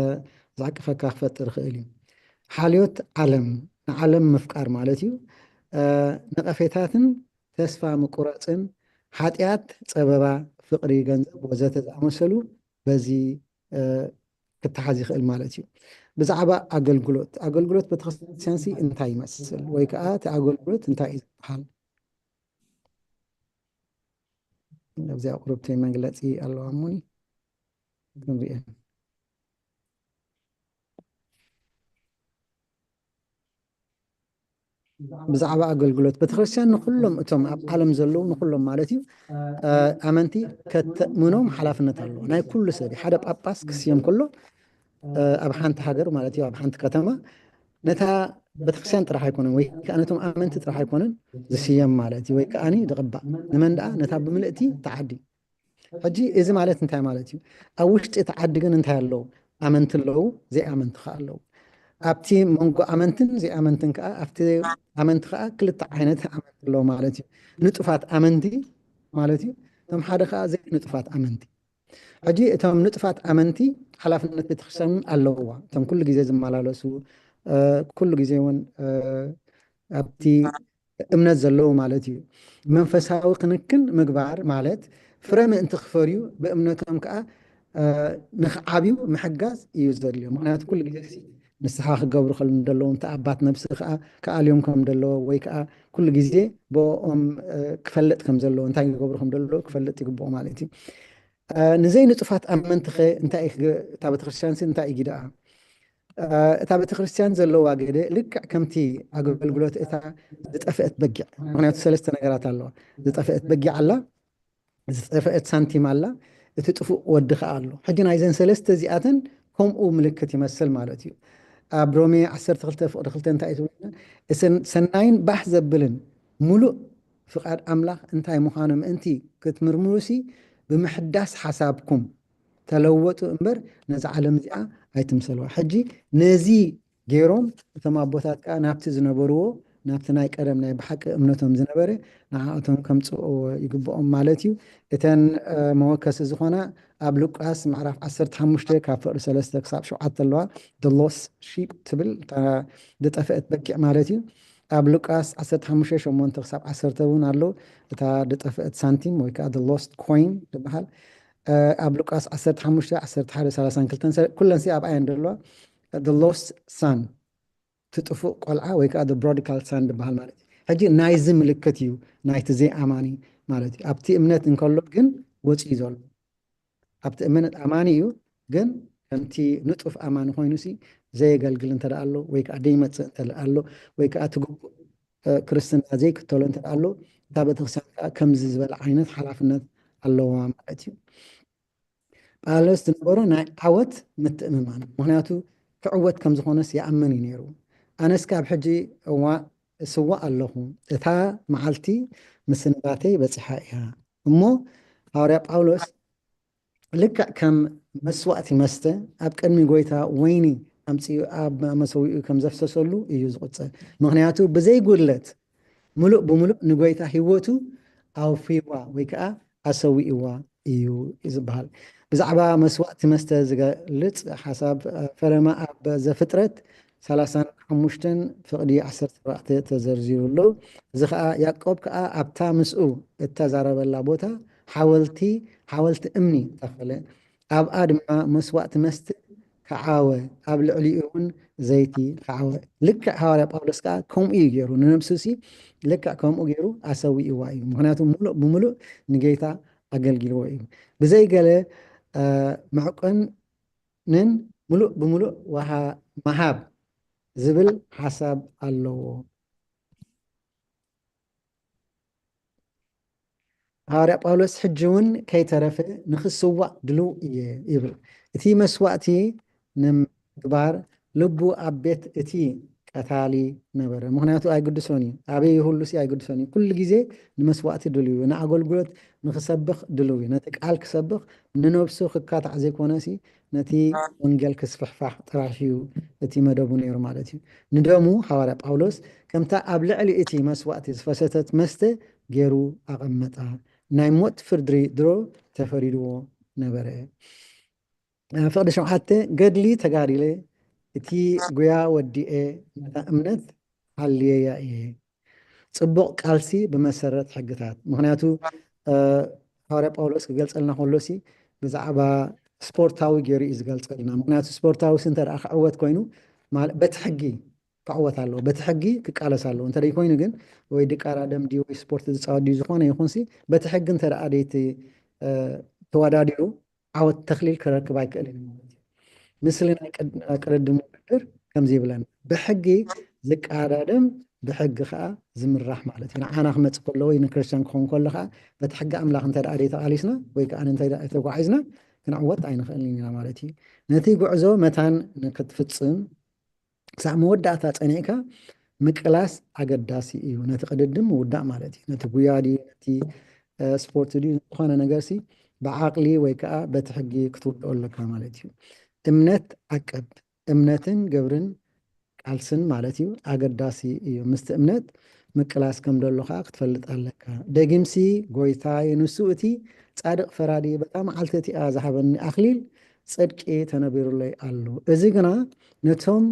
ዝዕቅፈካ ክፈጥር ይኽእል እዩ። ሓልዮት ዓለም፣ ንዓለም ምፍቃር ማለት እዩ። እ፣ ነቐፌታትን ተስፋ ምቁራጽን፣ ሓጢኣት፣ ጸበባ፣ ፍቕሪ፣ ገንዘብ ወዘተ ዝኣመሰሉ በዚ እ፣ ክተሓዝ ይኽእል ማለት እዩ። ብዛዕባ ኣገልግሎት፣ ኣገልግሎት ቤተክርስትያንሲ እንታይ ይመስል ወይ ከዓ እቲ ኣገልግሎት እንታይ እዩ ዝበሃል? ኣብዚ ኣቕርብተይ መግለጺ ኣለዋ እሞኒ ክንሪኤ። ብዛዕባ ኣገልግሎት ቤተክርስትያን ንኩሎም እቶም ኣብ ዓለም ዘለዉ ንኩሎም ማለት እዩ እ፣ ኣመንቲ ከተእምኖም ሓላፍነት ኣለዎ። ናይ ኩሉ ሰብ እዩ። ሓደ ጳጳስ ክስየም ከሎ እ፣ ኣብ ሓንቲ ሃገር ማለት እዩ ኣብ ሓንቲ ከተማ ነታ ቤተክርስትያን ጥራሕ ኣይኮነን ወይ ከዓ ነቶም ኣመንቲ ጥራሕ ኣይኮነን ዝስየም ማለት እዩ ወይ ከዓ ዝቕባእ ንመን ደኣ ነታ ብምልእቲ ተዓዲ ሕጂ እዚ ማለት እንታይ ማለት እዩ? ኣብ ውሽጢ እቲ ዓዲ ግን እንታይ ኣለዉ? ኣመንቲ ኣለዉ፣ ዘይኣመንቲ ከኣ ኣለዉ። ኣብቲ መንጎ ኣመንትን ዘይኣመንትን ከኣ ኣብቲ ኣመንቲ ከኣ ክልተ ዓይነት ኣመንቲ ኣለዉ ማለት እዩ። ንጡፋት ኣመንቲ ማለት እዩ። እቶም ሓደ ከኣ ዘይንጡፋት ኣመንቲ። ሕጂ እቶም ንጡፋት ኣመንቲ ሓላፍነት ቤተክርስትያን እውን ኣለውዋ። እቶም ኩሉ ግዜ ዝመላለሱ እ፣ ኩሉ ግዜ እውን እ፣ ኣብቲ እምነት ዘለዉ ማለት እዩ። መንፈሳዊ ክንክን ምግባር ማለት ፍረ ምእንቲ ክፈርዩ ብእምነቶም ከዓ እ፣ ንክዓብዩ ምሕጋዝ እዩ ዘድልዮ። ምክንያቱ ኩሉ ግዜ ንስሓ ክገብሩ ከም ዘለዎም እቲ ኣባት ነብሲ ከዓ ክኣልዮም ከም ዘለዎ ወይ ከዓ ኩሉ ግዜ ብኦም እ፣ ክፈልጥ ከም ዘለዎ እንታይ ክገብሩ ከም ዘለዎ ክፈልጥ ይግብኦ ማለት እዩ። እ፣ ንዘይንጡፋት ኣመንትኸ እንታይ እዩ ክገ- እታ ቤተክርስትያንሲ እንታይ እዩ ግደኣ? እ፣ እታ ቤተክርስትያን ዘለዋ ግደ ልክዕ ከምቲ ኣገልግሎት እታ ዝጠፍአት በጊዕ፣ ምክንያቱ ሰለስተ ነገራት ኣለዋ። ዝጠፍአት በጊዕ ኣላ፣ ዝጠፍአት ሳንቲም ኣላ፣ እቲ ጥፉእ ወዲ ከኣ ኣሎ። ሕጂ ናይዘን ሰለስተ እዚኣተን ከምኡ ምልክት ይመስል ማለት እዩ። ኣብ ሮሜ ዓሰርተ ክልተ ፍቕዲ ክልተ እንታይ እዩ ትብለና? እሰን- ሰናይን ባህ ዘብልን ሙሉእ ፍቓድ ኣምላኽ እንታይ ምዃኑ ምእንቲ ክትምርምሩሲ ብምሕዳስ ሓሳብኩም ተለወጡ እምበር ነዛ ዓለም እዚኣ ኣይትምሰልዋ። ሕጂ ነዚ ገይሮም እቶም ኣቦታት ከዓ ናብቲ ዝነበርዎ ናብቲ ናይ ቀደም ናይ ብሓቂ እምነቶም ዝነበረ ንዓኣቶም ከምፅእዎ ይግብኦም ማለት እዩ። እተን እ፣ መወከሲ ዝኾና ኣብ ሉቃስ ምዕራፍ ዓሰርተ ሓሙሽተ ካብ ፍቕዲ ሰለስተ ክሳብ ሸውዓተ ኣለዋ። The lost sheep ትብል እታ ዝጠፍአት በጊዕ ማለት እዩ። ኣብ ሉቃስ ዓሰርተ ሓሙሽተ ሸሞንተ ክሳብ ዓሰርተ እውን ኣሎ። እታ ዝጠፍአት ሳንቲም ወይ ከዓ the lost coin ዝበሃል ኣብ ሉቃስ ዓሰርተ ሓሙሽተ ዓሰርተ ሓደ ሰላሳን ክልተን ኩለን ኣብኣ እየን ዘለዋ። The lost son፣ ትጥፉእ ቆልዓ ወይ ከዓ the prodigal son ዝበሃል ማለት እዩ። ሕጂ ናይዚ ምልክት እዩ፣ ናይቲ ዘይኣማኒ ማለት እዩ። ኣብቲ እምነት እንከሎ ግን ወፂኡ ዘሎ ኣብቲ እምነት ኣማኒ እዩ፣ ግን ከምቲ ንጡፍ ኣማኒ ኮይኑ ሲ ዘየገልግል እንተ ኣሎ ወይ ከዓ ደይመፅእ እንተ ኣሎ ወይ ከዓ እቲ ግቡእ ክርስትና ዘይክተሎ እንተ ኣሎ እታ ቤተክርስትያን ከዓ ከምዚ ዝበለ ዓይነት ሓላፍነት ኣለዋ ማለት እዩ። ጳውሎስ ዝነበሮ ናይ ዓወት ምትእምማን፣ ምክንያቱ ክዕወት ከም ዝኾነስ ይኣምን እዩ ነይሩ። ኣነስ ካብ ሕጂ እዋ እስዋእ ኣለኹ፣ እታ መዓልቲ ምስንባተይ በፂሓ እያ። እሞ ሃዋርያ ጳውሎስ ልክዕ ከም መስዋእቲ መስተ ኣብ ቅድሚ ጎይታ ወይኒ ኣምፅኡ ኣብ መሰዊኡ ከም ዘፍሰሰሉ እዩ ዝቁፀር። ምክንያቱ ብዘይ ጉድለት ምሉእ ብምሉእ ንጎይታ ህይወቱ ኣውፊዋ ወይ ከዓ ኣሰዊእዋ እዩ ዝበሃል። ብዛዕባ መስዋእቲ መስተ ዝገልፅ ሓሳብ ፈለማ ኣብ ዘፍጥረት ሰላሳን ሓሙሽተን ፍቕዲ ዓሰርተ ኣርባዕተ ተዘርዚሩ ኣሎ። እዚ ከዓ ያዕቆብ ከዓ ኣብታ ምስኡ እተዛረበላ ቦታ ሓወልቲ ሓወልቲ እምኒ ተኸለ። ኣብኣ ድማ መስዋእቲ መስተ ከዓወ፣ ኣብ ልዕሊኡ እውን ዘይቲ ከዓወ። ልክዕ ሃዋርያ ጳውሎስ ከዓ ከምኡ እዩ ገይሩ፣ ንነብሱ ሲ ልክዕ ከምኡ ገይሩ ኣሰዊእዋ እዩ። ምክንያቱ ሙሉእ ብምሉእ ንጌታ ኣገልጊልዎ እዩ። ብዘይ ገለ መዕቆንን ሙሉእ ብምሉእ ወሃ- መሃብ ዝብል ሓሳብ ኣለዎ። ሃዋርያ ጳውሎስ ሕጂ እውን ከይተረፈ ንኽስዋእ ድሉው እየ ይብል። እቲ መስዋእቲ ንምግባር ልቡ ኣብ ቤት እቲ ቀታሊ ነበረ። ምክንያቱ ኣይግድሶን እዩ፣ ኣበይ ይህሉሲ ኣይግድሶን እዩ። ኩሉ ግዜ ንመስዋእቲ ድሉው እዩ፣ ንኣገልግሎት ንክሰብኽ ድሉው እዩ። ነቲ ቃል ክሰብኽ ንነብሱ ክካታዕ ዘይኮነሲ ነቲ ወንጌል ክስፍሕፋሕ ጥራሕ እዩ እቲ መደቡ ነይሩ ማለት እዩ። ንደሙ ሃዋርያ ጳውሎስ ከምታ ኣብ ልዕሊ እቲ መስዋእቲ ዝፈሰተት መስተ ገይሩ ኣቐመጣ። ናይ ሞት ፍርዲ ድሮ ተፈሪድዎ ነበረ። ፍቕዲ ሸውዓተ ገድሊ ተጋዲለ፣ እቲ ጉያ ወዲኤ፣ ነታ እምነት ሓልየያ እየ። ፅቡቕ ቃልሲ ብመሰረት ሕግታት። ምክንያቱ ሃዋርያ ጳውሎስ ክገልፀልና ከሎሲ ብዛዕባ ስፖርታዊ ገይሩ እዩ ዝገልፀልና። ምክንያቱ ስፖርታዊ ሲ እንተ ክዕወት ኮይኑ በቲ ሕጊ ክዕወት ኣለዎ፣ በቲ ሕጊ ክቃለስ ኣለዎ። እንተ ኮይኑ ግን ወይ ድቃራ ደም ድዩ ወይ ስፖርት ዝፃወት ድዩ ዝኾነ ይኹንሲ በቲ ሕጊ እንተ ደይቲ ተወዳዲሩ ዓወት ተኽሊል ክረክብ ኣይክእልን እዩ ማለት እዩ። ምስሊ ናይ ቅድድም ውድድር ከምዚ ይብለና፣ ብሕጊ ዝቀዳደም ብሕጊ ከዓ ዝምራሕ ማለት እዩ። ንዓና ክመፅእ ከሎ ወይ ንክርስትያን ክኸውን ከሎ ከዓ በቲ ሕጊ ኣምላኽ እንተ ደኣ ተቃሊስና ወይ ከዓ እንተ ተጓዒዝና ክንዕወት ኣይንኽእልን ኢና ማለት እዩ። ነቲ ጉዕዞ መታን ንክትፍፅም ክሳብ መወዳእታ ፀኒዕካ ምቅላስ ኣገዳሲ እዩ። ነቲ ቅድድም ምውዳእ ማለት እዩ። ነቲ ጉያ ድዩ ነቲ ስፖርት ድዩ ዝኾነ ነገር ሲ ብዓቕሊ ወይ ከዓ በቲ ሕጊ ክትውድኦ ኣለካ ማለት እዩ። እምነት ዓቀብ። እምነትን ግብርን ቃልስን ማለት እዩ ኣገዳሲ እዩ። ምስቲ እምነት ምቅላስ ከም ደሎ ከዓ ክትፈልጥ ኣለካ። ደጊምሲ ጎይታይ ንሱ እቲ ፃድቕ ፈራዲ በታ መዓልቲ እቲኣ ዝሃበኒ ኣኽሊል ፅድቂ ተነቢሩለይ ኣሎ። እዚ ግና ነቶም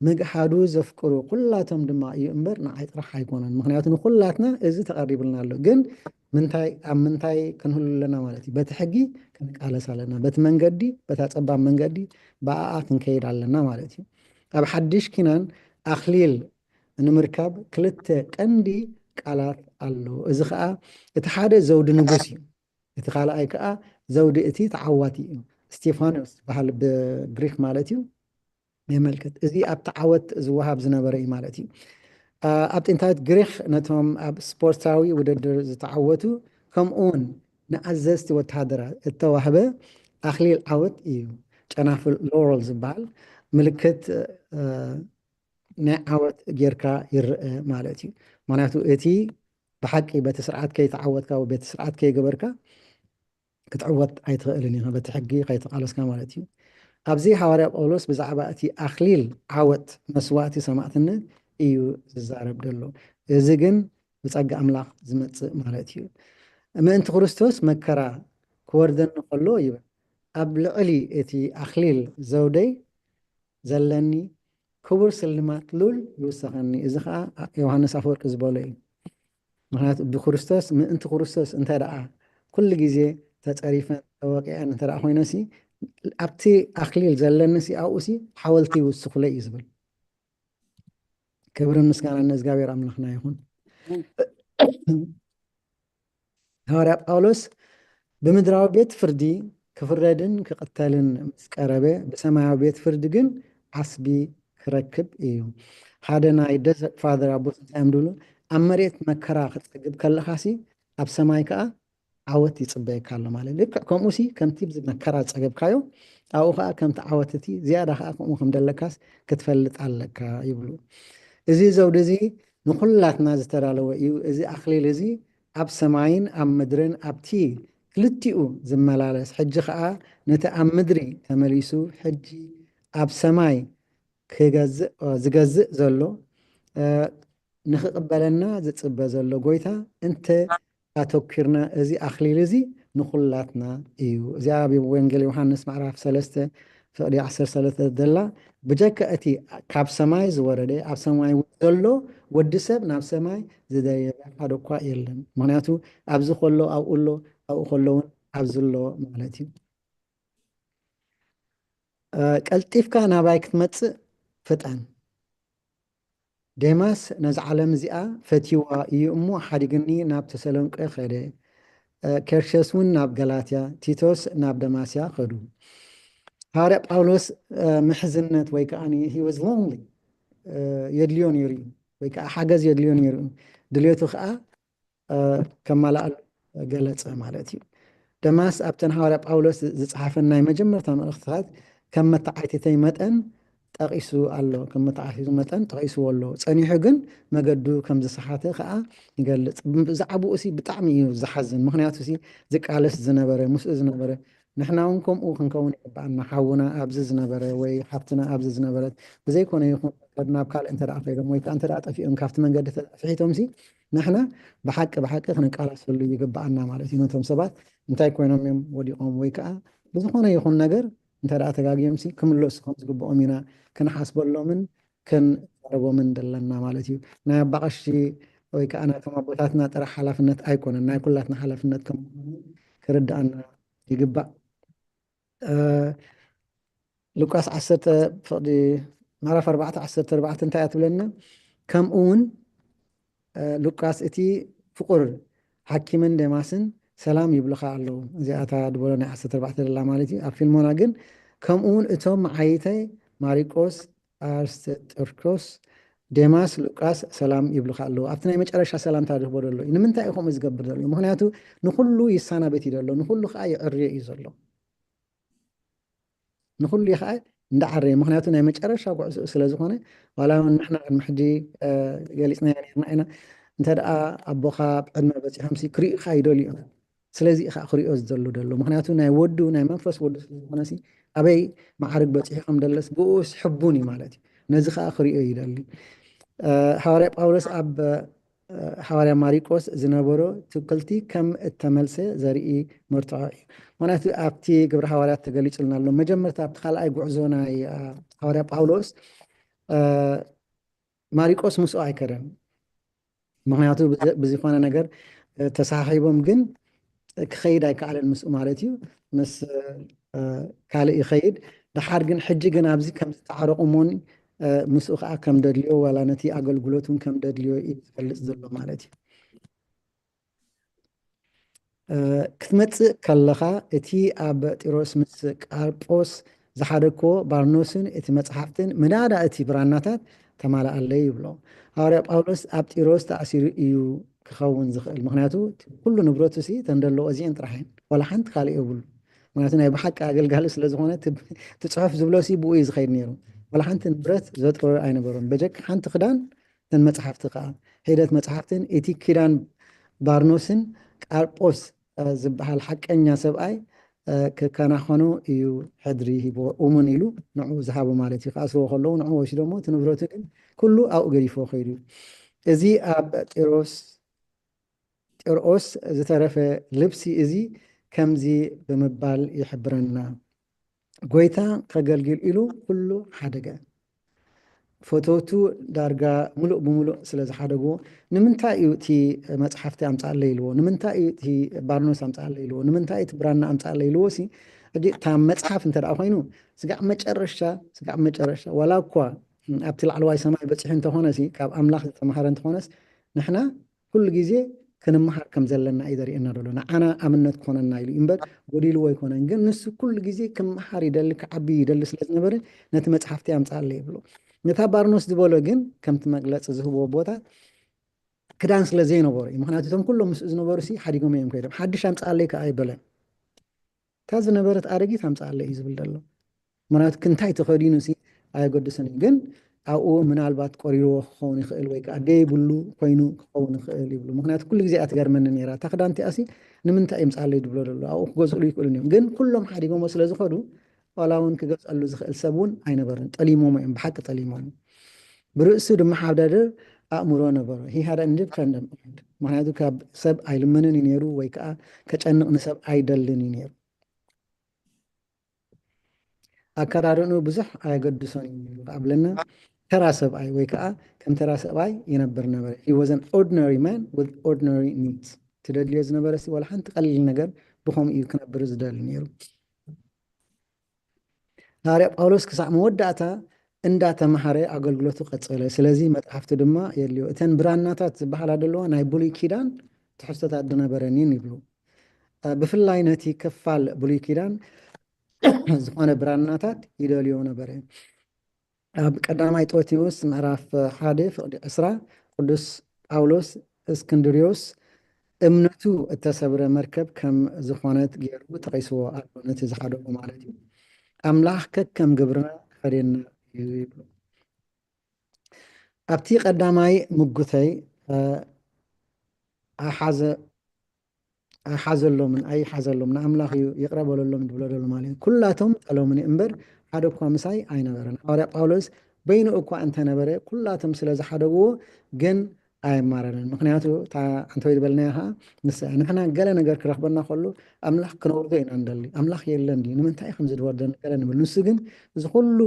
ምግሃዱ ዘፍቅሩ ኩላቶም ድማ እዩ እምበር ንዓይ ጥራሕ ኣይኮነን። ምክንያቱ ንኩላትና እዚ ተቐሪብልና ኣሎ። ግን ምንታይ ኣብ ምንታይ ክንህሉ ኣለና ማለት እዩ? በቲ ሕጊ ክንቃለስ ኣለና። በቲ መንገዲ በታ ፀባብ መንገዲ ብኣኣ ክንከይድ ኣለና ማለት እዩ። ኣብ ሓድሽ ኪናን ኣኽሊል ንምርካብ ክልተ ቀንዲ ቃላት ኣሎ። እዚ ከዓ እቲ ሓደ ዘውዲ ንጉስ እዩ። እቲ ካልኣይ ከዓ ዘውዲ እቲ ተዓዋቲ እዩ። ስቴፋኖስ ዝበሃል ብግሪክ ማለት እዩ። የመልክት። እዚ ኣብቲ ዓወት ዝወሃብ ዝነበረ እዩ ማለት እዩ። ኣብ ጥንታዊት ግሪክ ነቶም ኣብ ስፖርታዊ ውድድር ዝተዓወቱ ከምኡውን ንኣዘዝቲ ወተሃደራት እተዋህበ ኣኽሊል ዓወት እዩ። ጨናፍር ሎረል ዝበሃል ምልክት ናይ ዓወት ጌርካ ይረአ ማለት እዩ። ምክንያቱ እቲ ብሓቂ በቲ ስርዓት ከይተዓወትካ ወይ በቲ ስርዓት ከይገበርካ ክትዕወት ኣይትኽእልን ኢኻ፣ በቲ ሕጊ ከይተቓለስካ ማለት እዩ። ኣብዚ ሃዋርያ ጳውሎስ ብዛዕባ እቲ ኣኽሊል ዓወት መስዋእቲ ሰማእትነት እዩ ዝዛረብ ዘሎ። እዚ ግን ብጸጋ ኣምላኽ ዝመጽእ ማለት እዩ። ምእንቲ ክርስቶስ መከራ ክወርደኒ ከሎ ይብል፣ ኣብ ልዕሊ እቲ ኣኽሊል ዘውደይ ዘለኒ ክቡር ስልማት ሉል ይውሰኸኒ። እዚ ከዓ ዮሃንስ ኣፈወርቂ ዝበሎ እዩ። ምክንያቱ ብክርስቶስ ምእንቲ ክርስቶስ እንተ ደኣ ኩሉ ግዜ ተጸሪፈን ተወቂዐን እንተ ደኣ ኮይነሲ፣ ኣብቲ ኣኽሊል ዘለንሲ ኣብኡሲ ሓወልቲ ይውስኹለይ እዩ ዝብል። ክብርን ምስጋናን ንእግዚኣብሔር ኣምላኽና ይኹን። ሃዋርያ ጳውሎስ ብምድራዊ ቤት ፍርዲ ክፍረድን ክቕተልን ምስ ቀረበ፣ ብሰማያዊ ቤት ፍርዲ ግን ዓስቢ ክረክብ እዩ። ሓደ ናይ ደዘርት ፋዘር ኣቦ እንታይ እዮም ድብሉ? ኣብ መሬት መከራ ክትጸግብ ከለኻሲ ኣብ ሰማይ ከኣ ዓወት ይጽበየካ ኣሎ ማለት። ልክዕ ከምኡሲ ከምቲ ብዚ መከራ ዝጸገብካዮ ኣብኡ ከኣ ከምቲ ዓወት እቲ ዝያዳ ከኣ ከምኡ ከም ደለካስ ክትፈልጥ ኣለካ ይብሉ። እዚ ዘውዲ እዚ ንኹላትና ዝተዳለወ እዩ። እዚ ኣኽሊል እዚ ኣብ ሰማይን ኣብ ምድርን ኣብቲ ክልቲኡ ዝመላለስ፣ ሕጂ ከኣ ነቲ ኣብ ምድሪ ተመሊሱ ሕጂ ኣብ ሰማይ ክገዝእ ዝገዝእ ዘሎ ንኽቕበለና ዝጽበ ዘሎ ጎይታ እንተ ኣተኪርና፣ እዚ ኣኽሊል እዚ ንኹላትና እዩ። እዚኣ ኣብ ወንጌል ዮሃንስ ምዕራፍ ሰለስተ ፍቕዲ ዓሰርተ ሰለስተ ዘላ፣ ብጀካ እቲ ካብ ሰማይ ዝወረደ ኣብ ሰማይ እውን ዘሎ ወዲ ሰብ ናብ ሰማይ ዝደየበ ሓደ እኳ የለን። ምኽንያቱ ኣብዚ ከሎ ኣብኡ ኣሎ፣ ኣብኡ ከሎ እውን ኣብዚ ኣሎ ማለት እዩ። ቀልጢፍካ ናባይ ክትመጽእ ፍጠን። ዴማስ ነዚ ዓለም እዚኣ ፈትይዋ እዩ እሞ ሓዲግኒ ናብ ተሰሎንቄ ኸደ። ኬርሸስ እውን ናብ ገላትያ፣ ቲቶስ ናብ ደማስያ ኸዱ። ሃዋርያ ጳውሎስ ምሕዝነት ወይ ከዓ he was lonely የድልዮ ነይሩ እዩ፣ ወይ ከዓ ሓገዝ የድልዮ ነይሩ እዩ። ድልየቱ ከዓ ከማልኣሉ ገለጸ ማለት እዩ። ደማስ ኣብተን ሃዋርያ ጳውሎስ ዝጸሓፈን ናይ መጀመርታ መልእኽትታት ከም መተዓይትተይ መጠን ጠቒሱ ኣሎ፣ ከም መተዓይትቱ መጠን ጠቒስዎ ኣሎ። ጸኒሑ ግን መገዱ ከም ዝሰሓተ ከኣ ይገልጽ። ብዛዕባኡ ሲ ብጣዕሚ እዩ ዝሓዝን። ምኽንያቱ ሲ ዝቃለስ ዝነበረ፣ ምስኡ ዝነበረ፣ ንሕና እውን ከምኡ ክንከውን ይግባኣና። ሓውና ኣብዚ ዝነበረ ወይ ሓፍትና ኣብዚ ዝነበረት ብዘይኮነ ይኹን መንገዲ ናብ ካልእ እንተ ደኣ ከይዶም ወይ ከኣ እንተ ደኣ ጠፊኦም ካብቲ መንገዲ ተፍሒቶም ሲ ንሕና ብሓቂ ብሓቂ ክንቃላሰሉ ይግባኣና ማለት እዩ። ነቶም ሰባት እንታይ ኮይኖም እዮም ወዲቖም ወይ ከኣ ብዝኾነ ይኹን ነገር እንተ ደኣ ተጋግዮም ሲ ክምለሱ ከም ዝግብኦም ኢና ክንሓስበሎምን ክንዛረቦምን ዘለና ማለት እዩ። ናይ ኣባ ቀሺ ወይ ከኣ ናይቶም ኣቦታትና ጥራሕ ሓላፍነት ኣይኮነን፣ ናይ ኩላትና ሓላፍነት ከም ምዃኑ ክርድኣና ይግባእ። ሉቃስ ዓሰርተ ፍቕዲ ምዕራፍ ኣርባዕተ ዓሰርተ ኣርባዕተ እንታይ እያ ትብለና? ከምኡ እውን ሉቃስ እቲ ፍቑር ሓኪምን ዴማስን ሰላም ይብሉኻ ኣለዉ። እዚኣታ ድበሎ ናይ ዓሰርተ ኣርባዕተ ደላ ማለት እዩ። ኣብ ፊልሞና ግን ከምኡ እውን እቶም መዓይተይ ማሪቆስ፣ ኣርስጥርኮስ፣ ዴማስ፣ ሉቃስ ሰላም ይብሉኻ ኣለዉ። ኣብቲ ናይ መጨረሻ ሰላምታ ድህቦ ደሎ እዩ። ንምንታይ እዩ ከምኡ ዝገብር ዘሎ? ምኽንያቱ ንኹሉ ይሰናበት እዩ ደሎ፣ ንኹሉ ከዓ ይዕርዮ እዩ ዘሎ። ንኹሉ ከዓ እንዳዓረየ፣ ምኽንያቱ ናይ መጨረሻ ጉዕዞ ስለ ዝኾነ፣ ዋላ እውን ንሕና ቅድሚ ሕጂ ገሊፅናዮ ነርና ኢና፣ እንተ ደኣ ኣቦኻ ብዕድመ በፂሖም ሲ ክርእዩኻ ይደልዩ እዮም። ስለዚ ከዓ ክርእዮ ዝደሉ ደሎ፣ ምኽንያቱ ናይ ወዱ ናይ መንፈስ ወዱ ስለ ዝኾነ ሲ ኣበይ መዓርግ በፂሑ ከም ደለስ ብኡስ ሕቡን እዩ ማለት እዩ። ነዚ ከዓ ክርእዮ ይደሊ። ሃዋርያ ጳውሎስ ኣብ ሃዋርያ ማሪቆስ ዝነበሮ ትውክልቲ ከም እተመልሰ ዘርኢ መርትዖ እዩ። ምክንያቱ ኣብቲ ግብረ ሃዋርያት ተገሊጹልና ኣሎ። መጀመርታ ኣብቲ ካልኣይ ጉዕዞ ናይ ሃዋርያ ጳውሎስ ማሪቆስ ምስኡ ኣይከደን። ምክንያቱ ብዝኾነ ነገር ተሳሒቦም ግን ክኸይድ ኣይከኣለን ምስኡ ማለት እዩ። ምስ ካልእ ይኸይድ። ደሓር ግን ሕጂ ግን ኣብዚ ከም ዝተዓረቑ እሞን ምስኡ ከዓ ከም ደድልዮ ዋላ ነቲ ኣገልግሎት እውን ከም ደድልዮ እዩ ዝገልጽ ዘሎ ማለት እዩ። ክትመጽእ ከለኻ እቲ ኣብ ጢሮስ ምስ ቃርጶስ ዝሓደግክዎ ባርኖስን እቲ መጽሓፍትን ምናዳ እቲ ብራናታት ተማልኣለይ ይብሎ። ሃዋርያ ጳውሎስ ኣብ ጢሮስ ተኣሲሩ እዩ ክኸውን ዝኽእል። ምክንያቱ ኩሉ ንብረቱ ሲ ተንደለዎ እዚአን ጥራሕ እየን፣ ዋላ ሓንቲ ካልእ የብሉ። ምክንያቱ ናይ ብሓቂ ኣገልጋሊ ስለ ዝኾነ እቲ ጽሑፍ ዝብሎ ሲ ብኡ እዩ ዝኸይድ ነይሩ። ዋላ ሓንቲ ንብረት ዘጥረዮ ኣይነበሮን። በጀካ ሓንቲ ክዳን፣ እተን መጽሓፍቲ ከኣ ሒደት መጽሓፍትን እቲ ኪዳን ባርኖስን ቃርጶስ ዝበሃል ሓቀኛ ሰብኣይ ክከናኸኖ እዩ ሕድሪ ሂቦ። እሙን ኢሉ ንዕኡ ዝሃቦ ማለት እዩ። ክኣስርዎ ከለዉ ንዕኡ ወሲዶሞ፣ እቲ ንብረቱ ግን ኩሉ ኣብኡ ገዲፎ ከይዱ እዩ። እዚ ኣብ ጢሮስ ጢርኦስ ዝተረፈ ልብሲ እዚ ከምዚ ብምባል ይሕብረና፣ ጎይታ ከገልግል ኢሉ ኩሉ ሓደገ። ፈተውቱ ዳርጋ ምሉእ ብምሉእ ስለ ዝሓደግዎ፣ ንምንታይ እዩ እቲ መጽሓፍቲ ኣምጻኣለይ ኢልዎ? ንምንታይ እዩ እቲ ባርኖስ ኣምጻኣለይ ኢልዎ? ንምንታይ እቲ ብራና ኣምጻኣለይ ኢልዎ? ሲ ሕጂ እታ መጽሓፍ እንተ ደኣ ኮይኑ፣ ስጋዕ መጨረሻ፣ ስጋዕ መጨረሻ፣ ዋላ እኳ ኣብቲ ላዕለዋይ ሰማይ በጺሑ እንተኾነ ሲ፣ ካብ ኣምላኽ ዝተማሃረ እንተኾነስ፣ ንሕና ኩሉ ግዜ ክንመሃር ከም ዘለና እዩ ዘርእየና ዘሎ። ንዓና ኣብነት ክኾነና ኢሉ እዩ እምበር፣ ጎዲልዎ ኣይኮነን። ግን ንሱ ኩሉ ግዜ ክመሃር ይደሊ፣ ክዓቢ ይደሊ ስለ ዝነበረ፣ ነቲ መጽሓፍቲ ኣምጻኣለይ ይብሎ። ነታ ባርኖስ ዝበሎ ግን፣ ከምቲ መግለጺ ዝህብዎ ቦታ፣ ክዳን ስለ ዘይነበሮ እዩ። ምኽንያቱ እቶም ኩሎም ምስኡ ዝነበሩ ሲ ሓዲጎም እዮም ከይዶም። ሓድሽ ኣምጻኣለይ ከኣ ኣይበለን። እታ ዝነበረት ኣረጊት ኣምጻኣለይ እዩ ዝብል ዘሎ። ምኽንያቱ እንታይ ተኸዲኑ ሲ ኣየገድስን እዩ። ግን ኣብኡ ምናልባት ቆሪርዎ ክኸውን ይኽእል ወይ ከኣ ደይብሉ ኮይኑ ክኸውን ይኽእል ይብሉ። ምኽንያቱ ኩሉ ግዜ እያ ትገርመኒ ነይራ። እታ ክዳን እቲኣ ሲ ንምንታይ እዩ ኣምጻኣለይ ዝብሎ ዘሎ? ኣብኡ ክገዝእሉ ይኽእሉ እዮም። ግን ኩሎም ሓዲጎሞ ስለ ዝኸዱ፣ ዋላ እውን ክገዝኣሉ ዝኽእል ሰብ እውን ኣይነበረን። ጠሊሞሞ እዮም፣ ብሓቂ ጠሊሞሞ። ብርእሱ ድማ ሓዳድር ኣእምሮ ነበሮ። He had an independent mind። ምኽንያቱ ካብ ሰብ ኣይልምንን እዩ ነይሩ ወይ ከኣ ከጨንቕ ንሰብ ኣይደልን እዩ ነይሩ። ኣከዳድንኡ ብዙሕ ኣየገድሶን እዩ ነይሩ። ኣብለና ተራ ሰብኣይ ወይ ከኣ ከም ተራ ሰብኣይ ይነብር ነበረ። He was an ordinary man with ordinary needs። ትደልዮ ዝነበረ ሲ ዋላ ሓንቲ ቀሊል ነገር ብኸምኡ እዩ ክነብር ዝደሊ ነይሩ። ሃዋርያ ጳውሎስ ክሳዕ መወዳእታ እንዳተማሃረ ኣገልግሎቱ ቀጸለ። ስለዚ መጽሓፍቲ ድማ የድልዮ። እተን ብራናታት ዝበሃላ ዘለዋ ናይ ብሉይ ኪዳን ትሕዝቶታት ዝነበረን እየን ይብሉ። እ፣ ብፍላይ ነቲ ክፋል ብሉይ ኪዳን ዝኾነ ብራናታት ይደልዮ ነበረ። ኣብ ቀዳማይ ጢሞቴዎስ ምዕራፍ ሓደ ፍቕዲ ዕስራ ቅዱስ ጳውሎስ እስክንድርዮስ እምነቱ እተሰብረ መርከብ ከም ዝኾነት ገይሩ ጠቒስዎ ኣሎ። ነቲ ዝሓደጎ ማለት እዩ። ኣምላኽ ከከም ግብርና ክፈድየና እዩ ይብሉ። ኣብቲ ቀዳማይ ምጉተይ፣ እ፣ ኣሓዘ-፣ ኣይሓዘሎምን፣ ኣይሓዘሎም፣ ንኣምላኽ እዩ ይቕረ በለሎም ድብሎ ደሎ ማለት እዩ። ኩላቶም ጠሎምኒ እምበር ሓደ እኳ ምሳይ ኣይነበረን። ሃዋርያ ጳውሎስ በይኑ እኳ እንተነበረ፣ ኩላቶም ስለ ዝሓደግዎ ግን ኣየማረረን። ምኽንያቱ እታ ኣንተወይ ዝበልናያ ኸዓ ንሳ እያ። ንሕና ገለ ነገር ክረኽበና ከሎ ኣምላኽ ክነውርዶ ኢና ንደሊ። ኣምላኽ የለን ድዩ? ንምንታይ ከም ዝድወርደን ገለ ንብል። ንሱ ግን እዚ ኩሉ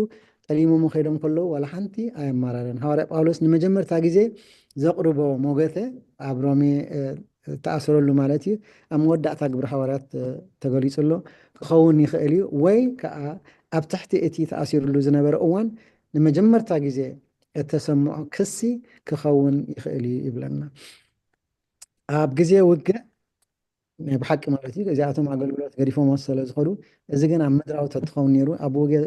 ጠሊሞሞ ከይዶም ከለዉ ዋላ ሓንቲ ኣየማረረን። ሃዋርያ ጳውሎስ ንመጀመርታ ግዜ ዘቕርቦ ሞገተ ኣብ ሮሜ፣ እ፣ እተኣሰረሉ ማለት እዩ፣ ኣብ መወዳእታ ግብረ ሃዋርያት፣ እ፣ ተገሊጹ ኣሎ። ክኸውን ይኽእል እዩ፣ ወይ ከኣ ኣብ ትሕቲ እቲ ተኣሲሩሉ ዝነበረ እዋን ንመጀመርታ ግዜ እተሰምዖ ክሲ ክኸውን ይኽእል እዩ ይብለና። ኣብ ግዜ ውግእ ናይ ብሓቂ ማለት እዩ፣ እዚኣቶም ኣገልግሎት ገዲፎሞ ስለ ዝኸዱ፣ እዚ ግን ኣብ ምድራዊ ተትኸውን ነይሩ፣ ኣብ ውግእ፣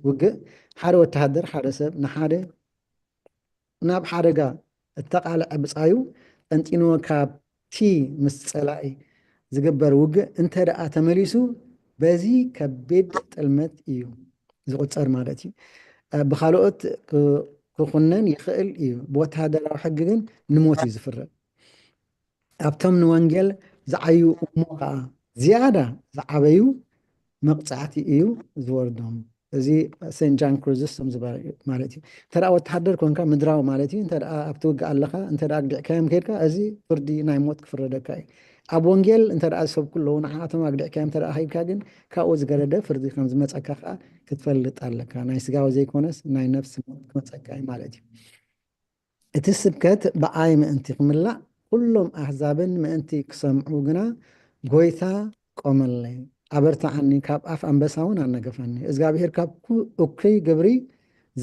ውግእ ሓደ ወተሃደር፣ ሓደ ሰብ ንሓደ ናብ ሓደጋ እተቓልዐ ብጻዩ ጠንጢንዎ ካብቲ ምስ ጸላኢ ዝግበር ውግእ እንተ ደኣ ተመሊሱ፣ በዚ ከቢድ ጥልመት እዩ ዝቑጸር ማለት እዩ። እ፣ ብኻልኦት ክ-፣ ክኹነን ይኽእል እዩ። ብወተሃደራዊ ሕጊ ግን ንሞት እዩ ዝፍረድ። ኣብቶም ንወንጌል ዝዓዩ እሞ ኸዓ ዝያዳ ዝዓበዩ መቕጻዕቲ እዩ ዝወርዶም። እዚ ሴንት ጃን ክሩዝስቶም ዝበለ እዩ ማለት እዩ። እንተ ደኣ ወተሃደር ኮንካ ምድራዊ ማለት እዩ። እንተ ደኣ ኣብቲ ውግእ ኣለኻ፣ እንተ ደኣ ኣግዲዕካዮም ከይድካ፣ እዚ ፍርዲ ናይ ሞት ክፍረደካ እዩ። ኣብ ወንጌል እንተ ደኣ ዝሰብኩ ኣለዉ፣ ንዓኣቶም ኣግዲዕካዮም እንተ ደኣ ከይድካ ግን፣ ካብኡ ዝገደደ ፍርዲ ከም ዝመጸካ ከኣ ክትፈልጥ ኣለካ። ናይ ስጋዊ ዘይኮነስ ናይ ነፍሲ ሞት ክመጸካ እዩ ማለት እዩ። እቲ ስብከት ብኣይ ምእንቲ ክምላእ ኩሎም ኣህዛብን ምእንቲ ክሰምዑ ግና ጐይታ ቆመለይ። ኣበርትዓኒ፣ ካብ ኣፍ ኣንበሳ እውን ኣናገፈኒ። እግዚኣብሄር ካብ ኩ-፣ እኩይ ግብሪ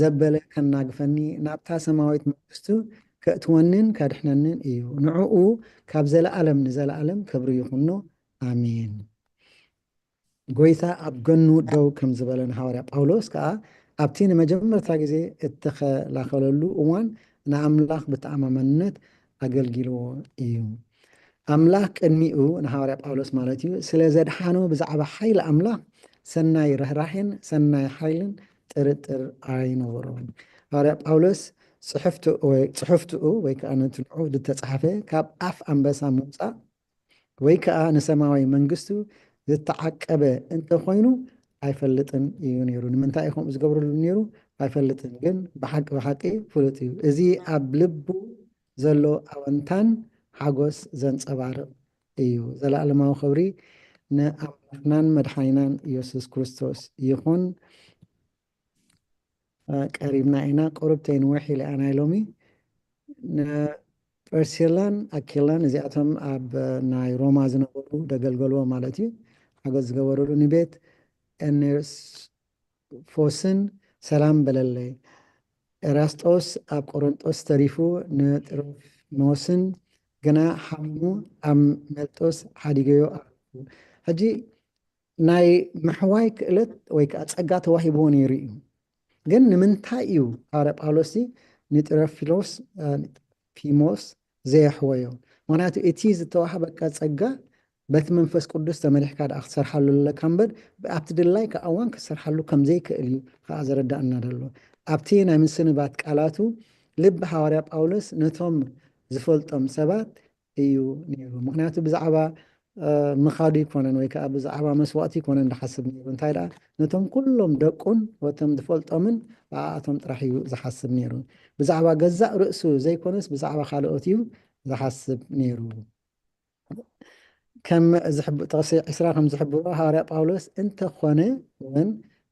ዘበለ ከናግፈኒ፣ ናብታ ሰማያዊት መንግስቱ ከእትወንን ከድሕነንን እዩ። ንዕኡ ካብ ዘለኣለም ንዘለኣለም ክብሪ ይኹኖ። ኣሜን። ጐይታ ኣብ ገኑ ደው ከም ዝበለ ንሃዋርያ ጳውሎስ ከኣ ኣብቲ ንመጀመርታ ግዜ እተኸላኸለሉ እዋን ንኣምላኽ ብተኣማመንነት ኣገልጊልዎ እዩ። ኣምላኽ ቅድሚኡ ንሃዋርያ ጳውሎስ ማለት እዩ ስለ ዘድሓኖ ብዛዕባ ሓይሊ ኣምላኽ ሰናይ ርህራሄን ሰናይ ሓይልን ጥርጥር ኣይነበሮን። ሃዋርያ ጳውሎስ ጽሕፍቱ ወይ፣ ጽሕፍትኡ ወይ ከኣ ነቲ ንዕኡ ዝተጻሕፈ ካብ ኣፍ ኣንበሳ ምውጻእ ወይ ከኣ ንሰማያዊ መንግስቱ ዝተዓቀበ እንተኾይኑ ኣይፈልጥን እዩ ነይሩ። ንምንታይ እዩ ከምኡ ዝገብረሉ ነይሩ? ኣይፈልጥን። ግን ብሓቂ፣ ብሓቂ ፍሉጥ እዩ። እዚ ኣብ ልቡ ዘሎ ኣወንታን ሓጎስ ዘንጸባርቕ እዩ። ዘለኣለማዊ ክብሪ ንኣምላኽናን መድሓኒናን ኢየሱስ ክርስቶስ ይኹን። ቀሪብና ኢና። ቁሩብ ተይንውሕ ኢለ እያ ናይ ሎሚ። ንፐርሲላን ኣኪላን፣ እዚኣቶም ኣብ ናይ ሮማ ዝነበሩ ደገልገልዎ ማለት እዩ፣ ሓገዝ ዝገበሩሉ፣ ንቤት ኤኔስፎስን ሰላም በለለይ። ኤራስጦስ ኣብ ቆሮንጦስ ተሪፉ፣ ንጥሮፊሞስን ግና ሓሚሙ ኣብ መልጦስ ሓዲገዮ ኣለኹ። ሕጂ ናይ ምሕዋይ ክእለት ወይ ከዓ ጸጋ ተዋሂብዎ ነይሩ እዩ። ግን ንምንታይ እዩ ሃዋርያ ጳውሎስ ንጥሮፊሎስ ፊሞስ ዘየሕወዮ? ምክንያቱ እቲ ዝተዋህበካ ጸጋ በቲ መንፈስ ቅዱስ ተመሪሕካ ደኣ ክትሰርሓሉ ኣለካ እምበር፣ ኣብቲ ድላይካ እዋን ክትሰርሓሉ ከም ዘይክእል እዩ ከዓ ዘረዳእና ዘሎ። ኣብቲ ናይ ምስንባት ቃላቱ ልቢ ሃዋርያ ጳውሎስ ነቶም ዝፈልጦም ሰባት እዩ ነይሩ። ምክንያቱ ብዛዕባ ምኻዱ ይኮነን ወይ ከዓ ብዛዕባ መስዋእቲ ይኮነን ዝሓስብ ነይሩ። እንታይ ደኣ፣ ነቶም ኩሎም ደቁን ወቶም ዝፈልጦምን ብኣኣቶም ጥራሕ እዩ ዝሓስብ ነይሩ። ብዛዕባ ገዛእ ርእሱ ዘይኮነስ ብዛዕባ ካልኦት እዩ ዝሓስብ ነይሩ። ከም ጥቕሲ ዕስራ ከም ዝሕብሮ፣ ሃዋርያ ጳውሎስ እንተኾነ እውን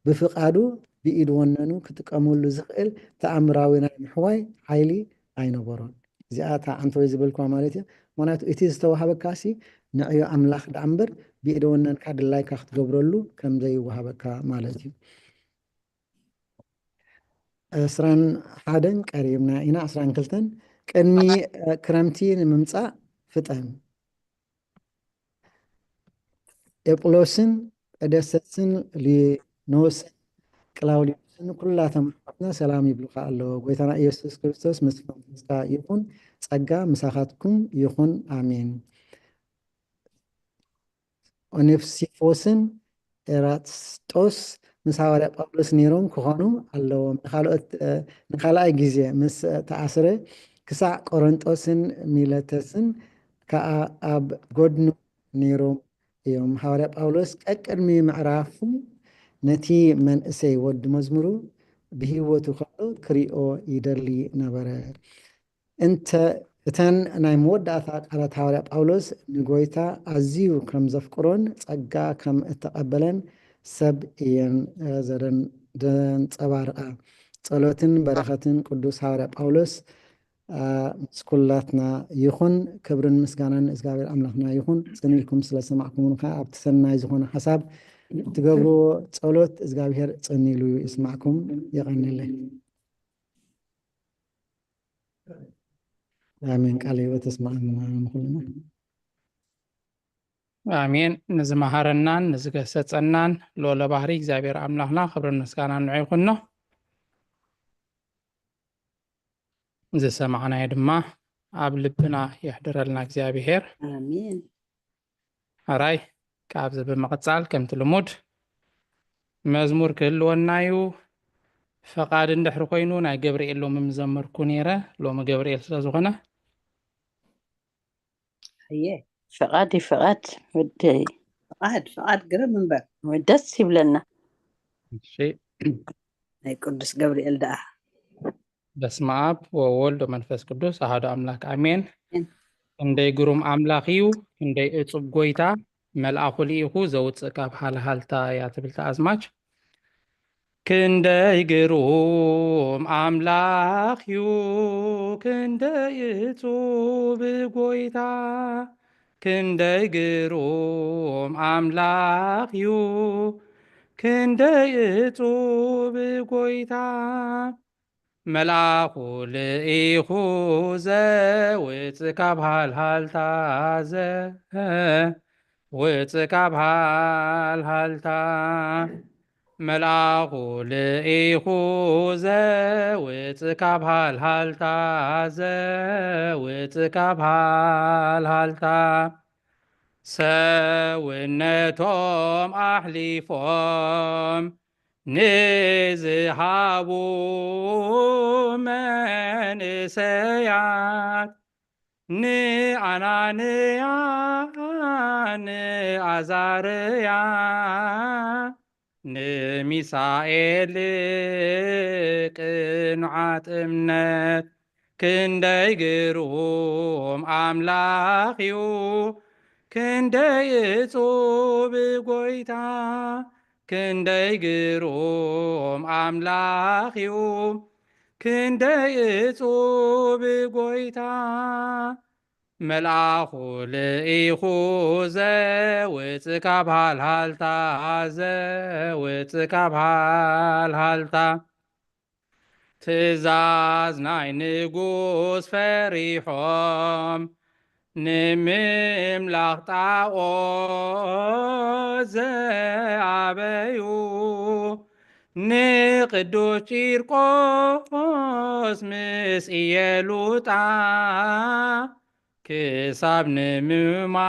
ብፍቓዱ ብኢድ ወነኑ ክጥቀመሉ ዝኽእል ተኣምራዊ ናይ ምሕዋይ ሓይሊ ኣይነበሮን። እዚኣ እታ ዓንተወይ ዝበልኳ ማለት እዩ። ምክንያቱ እቲ ዝተዋሃበካ ሲ ንዕዮ ኣምላኽ ደኣ እምበር ብኢድ ወነንካ ድላይካ ክትገብረሉ ከም ዘይወሃበካ ማለት እዩ። ዕስራን ሓደን ቀሪብና ኢና። ዕስራን ክልተን ቅድሚ ክረምቲ ንምምፃእ ፍጠን። ኤጵሎስን ጴደሰስን ሊኖስን ቅላውዲዮስን ኩላቶም ኣሕዋትና ሰላም ይብሉኻ ኣለዉ። ጎይታና ኢየሱስ ክርስቶስ ምስ መንፈስካ ይኹን። ጸጋ ምሳኻትኩም ይኹን። ኣሜን። ኦኔሲፎስን ኤራስጦስ ምስ ሃዋርያ ጳውሎስ ነይሮም ክኾኑ ኣለዎም። ንኻልኦት ንኻልኣይ ግዜ ምስ ተኣስረ ክሳዕ ቆሮንጦስን ሚለተስን ከኣ ኣብ ጎድኑ ነይሮም እዮም። ሃዋርያ ጳውሎስ ቀቅድሚ ምዕራፉ ነቲ መንእሰይ ወዲ መዝሙሩ ብህይወቱ ከሎ ክሪኦ ይደሊ ነበረ። እንተ እተን ናይ መወዳእታ ቃላት ሃዋርያ ጳውሎስ ንጎይታ ኣዝዩ ከም ዘፍቅሮን ጸጋ ከም እተቐበለን ሰብ እየን ዘንጸባርቓ። ጸሎትን በረኸትን ቅዱስ ሃዋርያ ጳውሎስ ምስ ኩላትና ይኹን። ክብርን ምስጋናን ንእግዚኣብሔር ኣምላኽና ይኹን። ጽን ኢልኩም ስለ ሰማዕኩምና፣ ኣብቲ ሰናይ ዝኾነ ሓሳብ ትገብርዎ ጸሎት እግዚኣብሔር ጽን ኢሉ ይስማዕኩም። የቐንየለይ። ኣሜን። ቃለ ህይወት ተስማዕና ንኹልና። ኣሜን። ንዝመሃረናን ንዝገሰጸናን ልዑለ ባህሪ እግዚኣብሔር ኣምላኽና ክብርን ምስጋናን ንዑ ይኹኖ። ዝሰማዕናዮ ድማ ኣብ ልብና የሕድረልና እግዚኣብሔር። ኣሜን። ሕራይ ካብዚ ብምቕጻል ከምቲ ልሙድ መዝሙር ክህልወና እዩ። ፈቓድ እንድሕሪ ኮይኑ ናይ ገብርኤል ሎሚ ምዘመርኩ ነይረ። ሎሚ ገብርኤል ስለ ዝኾነ እየ። ፍቓድ እዩ ፍቓድ ወደይ። ፍቓድ ፍቓድ ግርም እምበር ደስ ይብለና። እሺ። ናይ ቅዱስ ገብርኤል ደኣ። በስመ ኣብ ወወልድ ወመንፈስ ቅዱስ ኣሐዱ ኣምላክ ኣሜን። ክንደይ ግሩም ኣምላኽ እዩ፣ ክንደይ እጹብ ጎይታ፣ መልኣኹ ልኢኹ ዘውጽእ ካብ ሃልሃልታ እያ ትብል እታ ኣዝማች። ክንደይ ግሩም ኣምላኽ እዩ፣ ክንደይ እጹብ ጎይታ፣ ክንደይ ግሩም ኣምላኽ እዩ፣ ክንደይ እጹብ ጎይታ። መልኣኹ ልኢኹ ዘውጽእ ካብ ሃልሃልታ፣ ዘውጽእ ካብ ሃልሃልታ። መልኣኹ ልኢኹ ዘውጽእ ካብ ሃልሃልታ፣ ዘውጽእ ካብ ሃልሃልታ። ሰውነቶም ኣሕሊፎም ንዝሃቡ መንእሰያት፣ ንኣናንያ ንኣዛርያ ንሚሳኤል ቅኑዓት እምነት፣ ክንደይ ግሩም ኣምላኽ እዩ፣ ክንደይ እጹብ ጎይታ፣ ክንደይ ግሩም ኣምላኽ እዩ፣ ክንደይ እጹብ ጎይታ። መልኣኹ ልኢኹ ዘውጽእ ካብ ሃልሃልታ፣ ዘውጽእ ካብ ሃልሃልታ። ትእዛዝ ናይ ንጉስ ፈሪሖም፣ ንምምላኽ ጣዖት ዝኣበዩ፣ ንቅዱስ ቂርቆስ ምስ ኢየሉጣ፣ ክሳብ ንምማት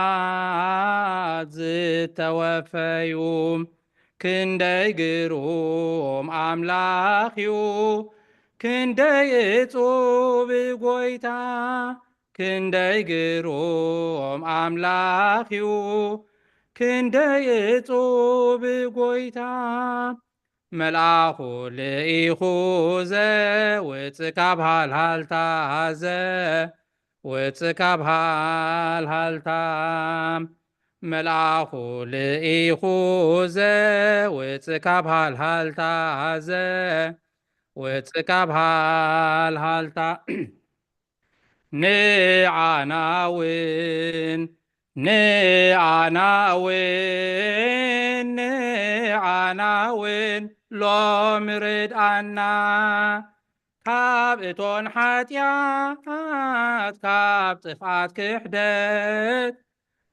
ዝተወፈዩ። ክንደይ ግሩም ኣምላኽ እዩ፣ ክንደይ እጹብ ጎይታ። ክንደይ ግሩም ኣምላኽ እዩ፣ ክንደይ እጹብ ጎይታ። መልኣኹ ልኢኹ ዘውጽእ ካብ ሃልሃልታ፣ ዘውጽእ ካብ ሃልሃልታ። መልኣኹ ልኢኹ ዘውጽእ ካብ ሃልሃልታ፣ ዘውጽእ ካብ ሃልሃልታ። ንዓና እውን፣ ንዓና እውን፣ ንዓና እውን ሎሚ ርድኣና። ካብ እቶን ሓጢኣት፣ ካብ ጥፍኣት ክሕደት፣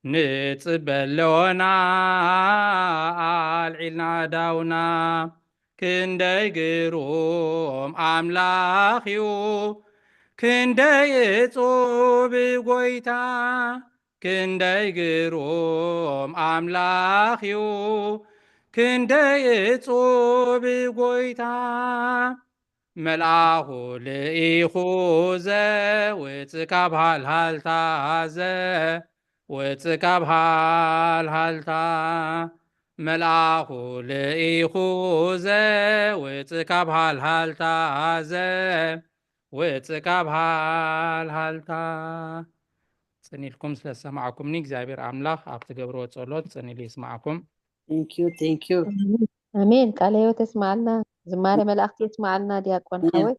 ንጽበ ኣለና ኣልዒልና ዳውና። ክንደይ ግሩም ኣምላኽ እዩ፣ ክንደይ እጹብ ጎይታ። ክንደይ ግሩም ኣምላኽ እዩ፣ ክንደይ እጹብ ጎይታ። መልኣኹ ልኢኹ ዘውጽእ ካብ ሃልሃልታ፣ ዘውጽእ ካብ ሃልሃልታ። መልኣኹ ልኢኹ ዘውጽእ ካብ ሃልሃልታ፣ ዘውጽእ ካብ ሃልሃልታ። ጽን ኢልኩም ስለ ዝሰማዕኩምኒ እግዚኣብሔር ኣምላኽ ኣብ ትገብርዎ ጸሎት ጽን ኢሉ ይስማዕኩም። Thank you, thank you. ኣሜን። ቃለ ህይወት የስማዓልና፣ ዝማሬ መላእክቲ የስማዓልና። ዲያቆን ሓወይ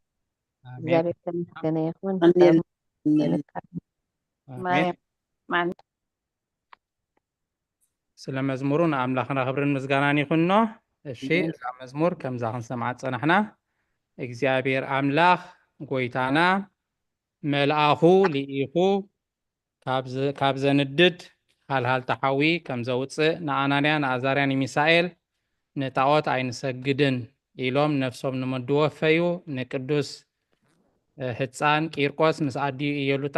እግዚኣብሔር ተመስገነ ይኹን። ኣሜን። ስለ መዝሙሩ ንኣምላኽና ክብርን ምስጋናን ይኹኖ። እሺ፣ እዛ መዝሙር ከምዛ ክንሰምዓ ዝጸናሕና፣ እግዚኣብሔር ኣምላኽ ጎይታና መልኣኹ ልኢኹ ካብ ዘንድድ ሃልሃልታ ሓዊ ከም ዘውፅእ ንኣናንያ ንኣዛርያ ንሚሳኤል ንጣዖት ኣይንሰግድን ኢሎም ነፍሶም ንመድወፈዩ ንቅዱስ ህፃን ቂርቆስ ምስ ኣዲኡ ኢየሉጣ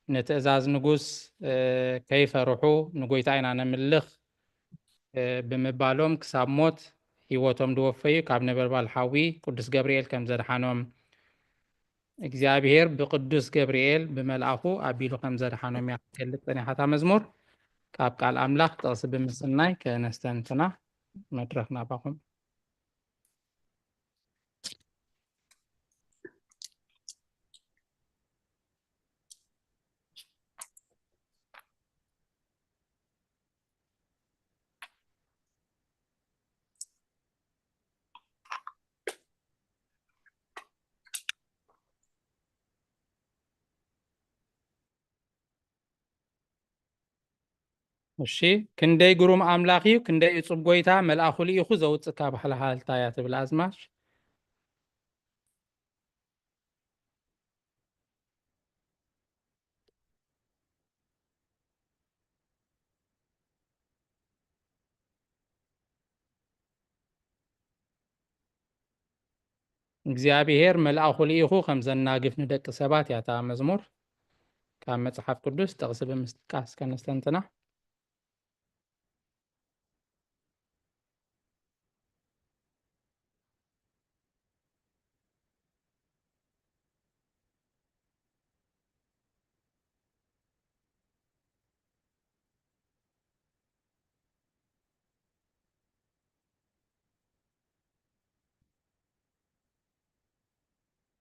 ንትእዛዝ ንጉስ ከይፈርሑ ንጎይታ ኢና ነምልኽ ብምባሎም ክሳብ ሞት ህይወቶም ዝወፈዩ ካብ ነበልባል ሓዊ ቅዱስ ገብርኤል ከም ዘድሓኖም እግዚኣብሔር ብቅዱስ ገብርኤል ብመልኣኹ ኣቢሉ ከም ዘድሓኖም እያ ክትገልጽ ጸኒሓታ መዝሙር። ካብ ቃል ኣምላኽ ጥቕሲ ብምስናይ ከነስተንትና መድረኽ ናባኹም። እሺ፣ ክንደይ ግሩም ኣምላኽ እዩ፣ ክንደይ እጹብ ጎይታ፣ መልኣኹ ልኢኹ ዘውጽእ ካብ ሃልሃልታ እያ ትብል ኣዝማች። እግዚኣብሄር መልኣኹ ልኢኹ ከም ዘናግፍ ንደቂ ሰባት እያ እታ መዝሙር። ካብ መጽሓፍ ቅዱስ ጥቕሲ ብምጥቃስ ከነስተንትና።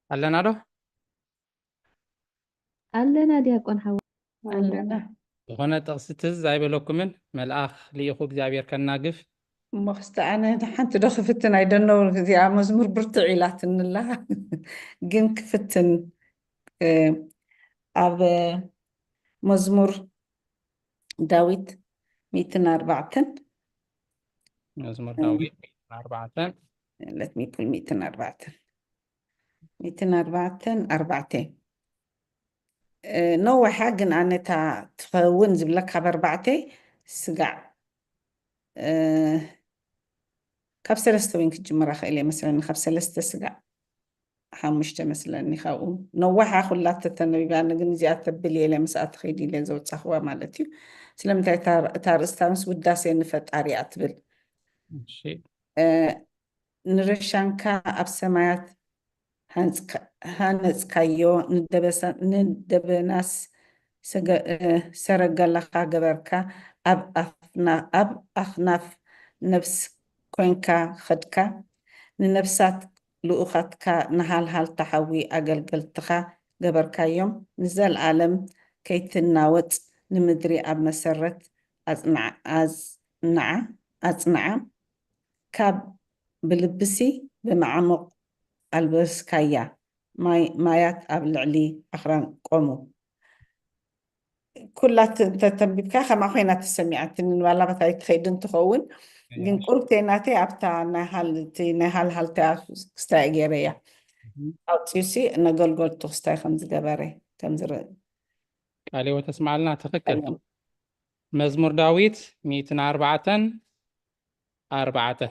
ኣለና ዶ? ኣለና ዲያቆን ሓወይ። ኣለና። ዝኾነ ጥቕሲ ትዝ ኣይበለኩምን? መልኣኽ ልኢኹ እግዚኣብሔር ከናግፍ። እሞ ክስተ ኣነ ሓንቲ ዶ ክፍትን ኣይደነው። እዚኣ መዝሙር ብርትዕ ኢላትንላ ግን ክፍትን። ኣብ መዝሙር ዳዊት ሚእትን ኣርባዕተን መዝሙር ዳዊት ሚእትን ኣርባዕተን let me pull ሚእትን ኣርባዕተን ሚእትን ኣርባዕተን ኣርባዕተ ነዋሓ ግን ኣነታ ትኸውን ዝብለካ ካብ ኣርባዕተ ስጋዕ ካብ ሰለስተ ወይን ክጅምራ ክእል እየ መስለኒ ካብ ሰለስተ ስጋዕ ሓሙሽተ መስለኒ ካብኡ ነዋሓ ኩላ ተተነቢባ ግን እዚኣ ተብል እየ ኢለ ምስኣ ትኸይድ ኢለ ዘውፃኽዋ ማለት እዩ ስለምንታይ እታ ርእስታ ምስ ውዳሴ ንፈጣሪ እያ ትብል ንርሻንካ ኣብ ሰማያት ሃነጽካዮ፣ ንደበናስ ሰረገላኻ ገበርካ፣ ኣብ ኣኽናፍ ነፍስ ኮንካ ኸድካ፣ ንነፍሳት ልኡኻትካ ንሃልሃልታ ሓዊ ኣገልገልትኻ ገበርካዮም፣ ንዘለኣለም ከይትናወጽ ንምድሪ ኣብ መሰረት ኣጽንዓ፣ ካብ ብልብሲ ብመዓሙቕ ኣልበስካያ፣ ማያት ኣብ ልዕሊ ኣኽራን ቆሙ። ኩላ እንተተንቢብካ ከማ ኮይና ተሰሚዓትኒ ንባላባት ኣይትኸይድን ትኸውን ግን ቁርብተይ ናተይ ኣብታ ናይ ሃልሃልታ ክስታይ ገይረያ ኣውፅዩሲ ነገልገልቱ ክስታይ ከምዝገበረ ከምዝርኢ ቃሌወ ተስማዕልና ትኽክል መዝሙር ዳዊት ሚእትን ኣርባዕተን ኣርባዕተ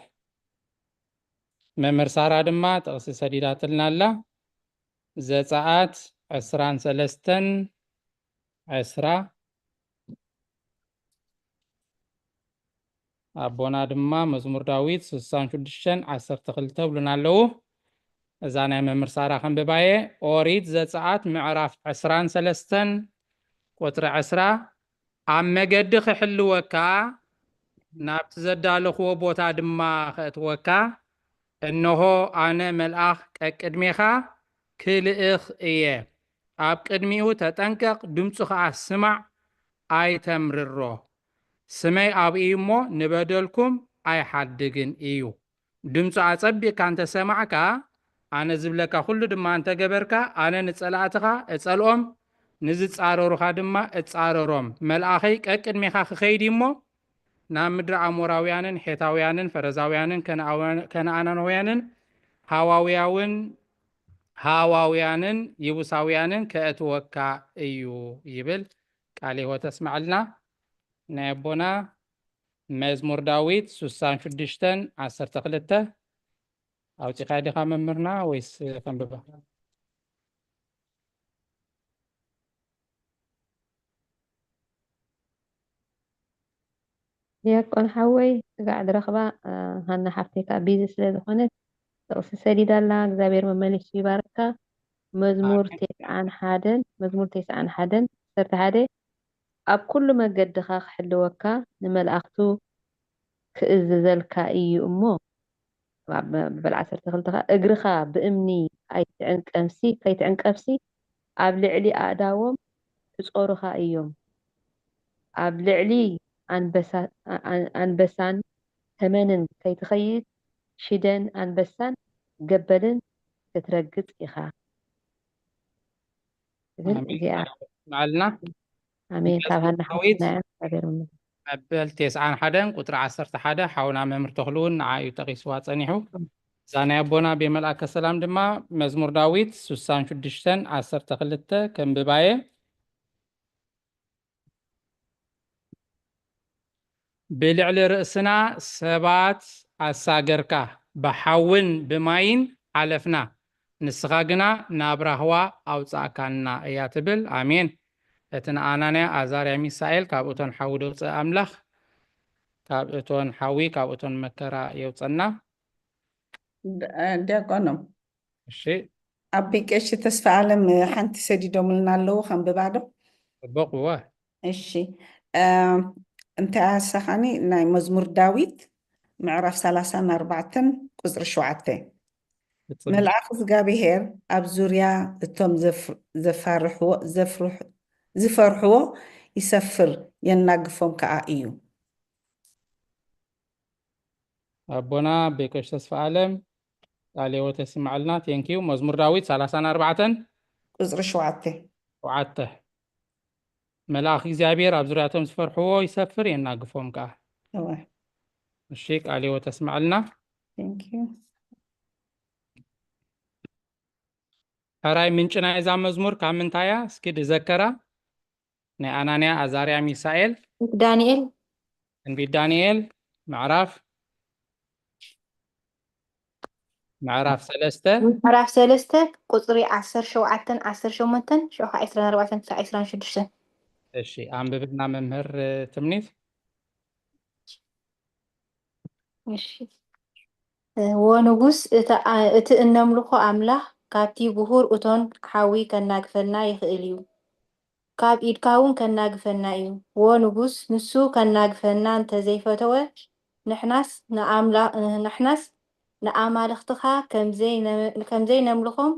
መምህር ሳራ ድማ ጥቕሲ ሰዲዳትልና ኣላ። ዘፀኣት ዕስራን ሰለስተን ዕስራ ኣቦና ድማ መዝሙር ዳዊት ስሳን ሽዱሽተን ዓሰርተ ክልተ ብሉና ኣለዉ። እዛ ናይ መምህር ሳራ ከንብባየ ኦሪት ዘፀኣት ምዕራፍ ዕስራን ሰለስተን ቁፅሪ ዕስራ ኣብ መገዲ ክሕልወካ ናብቲ ዘዳለኽዎ ቦታ ድማ ከእትወካ እንሆ ኣነ መልኣኽ ቀቅድሜኻ ክልእኽ እየ ኣብ ቅድሚኡ ተጠንቀቕ ድምፁ ኸዓ ስማዕ ኣይተምርሮ ስመይ ኣብኡ እሞ ንበደልኩም ኣይሓድግን እዩ ድምፁ ኣፀቢቕካ እንተሰማዕካ ኣነ ዝብለካ ኩሉ ድማ እንተገበርካ ኣነ ንፀላእትኻ እፀልኦም ንዝፃረሩኻ ድማ እፃረሮም መልኣኸይ ቀቅድሜኻ ክኸይድ እሞ ናብ ምድሪ ኣሞራውያንን ሔታውያንን ፈረዛውያንን ከነኣናውያንን ሃዋውያውን ሃዋውያንን ይቡሳውያንን ከእትወካ እዩ ይብል ቃል ህይወት ኣስማዕልና ናይ ኣቦና መዝሙር ዳዊት ስሳን ሽዱሽተን ዓሰርተ ክልተ ኣውፂኻ ዲኻ መምህርና ወይስ ከንብባ ዲያቆን ሓወይ ስጋዕ ዝረኽባ ሃና ሓፍተይ ከዓ ቢዚ ስለ ዝኾነት ጥቕሲ ሰዲዳ ኣላ እግዚኣብሔር መመሊሱ ይባርካ መዝሙር ቴስዓን ሓደን መዝሙር ቴስዓን ሓደን ዓሰርተ ሓደ ኣብ ኩሉ መገድኻ ክሕልወካ ንመላእኽቱ ክእዝዘልካ እዩ እሞ በል ዓሰርተ ክልተ እግርኻ ብእምኒ ኣይትዕንቀፍሲ ከይትዕንቀፍሲ ኣብ ልዕሊ ኣእዳዎም ክጾሩኻ እዮም ኣብ ልዕሊ ኣንበሳን ተመንን ከይትኸይድ ሽደን ኣንበሳን ገበልን ክትረግጽ ኢኻ እዚኣ ኣሜን ካብ ሃና ሓፍትና እያ እግዚኣብሔር መበል ቴስዓን ሓደን ቁፅሪ ዓሰርተ ሓደ ሓውና መምህር ተኽሉ እውን ንዓ እዩ ጠቂስዋ ፀኒሑ እዛ ናይ ኣቦና ቤመልኣከ ሰላም ድማ መዝሙር ዳዊት ስሳን ሽዱሽተን ዓሰርተ ክልተ ከንብባየ ብልዕሊ ርእስና ሰባት ኣሳገርካ፣ ብሓውን ብማይን ሓለፍና፣ ንስኻ ግና ናብ ራህዋ ኣውጻእካና እያ ትብል። ኣሜን። እቲ ንኣናንያ፣ ኣዛርያ፣ ሚሳኤል ካብ እቶን ሓዊ ደውጽእ ኣምላኽ፣ ካብ እቶን ሓዊ፣ ካብ እቶን መከራ የውጸና። ዲያቆኖም እሺ ኣቢ ቀሺ ተስፋ ኣለም ሓንቲ ሰዲዶምልና ኣለዉ ከንብባ ዶ ጽቡቕ እወ እሺ እንታይ ኣሳኻኒ ናይ መዝሙር ዳዊት ምዕራፍ ሰላሳን ኣርባዕተን ቁፅሪ ሸውዓተ መልኣኽ እግዚኣብሄር ኣብ ዙርያ እቶም ዝፈርሕዎ ይሰፍር የናግፎም ከዓ እዩ ኣቦና ቤከሽ ተስፋ ኣለም፣ ቃለ ሕይወት የስምዐልና። ቴንኪዩ። መዝሙር ዳዊት ሰላሳን ኣርባዕተን። ቁፅሪ ሸውዓተ። ሸውዓተ። መልኣኽ እግዚኣብሔር ኣብ ዙርያቶም ዝፈርሕዎ ይሰፍር፣ የናግፎም ከዓ። እወ። እሺ፣ ቃለ ሕይወት የስምዐልና። ቴንኪዩ። ሕራይ ምንጪ ናይ እዛ መዝሙር ካብ ምንታይ እያ? እስኪ ድዘከራ። ናይ ኣናንያ፣ ኣዛርያ፣ ሚሳኤል። ዳንኤል ትንቢት ዳንኤል ምዕራፍ ምዕራፍ ሰለስተ። ምዕራፍ ሰለስተ ቁፅሪ ዓሰርተ ሸውዓተን ዓሰርተ ሸሞንተን ሽዑ ከዓ ዕስራን ኣርባዕተን ክሳብ ዕስራን ሽዱሽተን። እሺ፣ ኣንብብልና መምህር ትምኒት። እሺ። ወንጉስ፣ እቲ ኣ-፣ እቲ እነምልኾ ኣምላኽ ካብቲ ጉሁር እቶን ሓዊ ከናግፈና ይኽእል እዩ። ካብ ኢድካ እውን ከናግፈና እዩ። ወንጉስ፣ ንሱ ከናግፈና እንተዘይፈተወ፣ ንሕናስ ንኣምላ-፣ ንሕናስ ንኣማልኽትኻ ከምዘይነ-፣ ከምዘይነምልኾም፣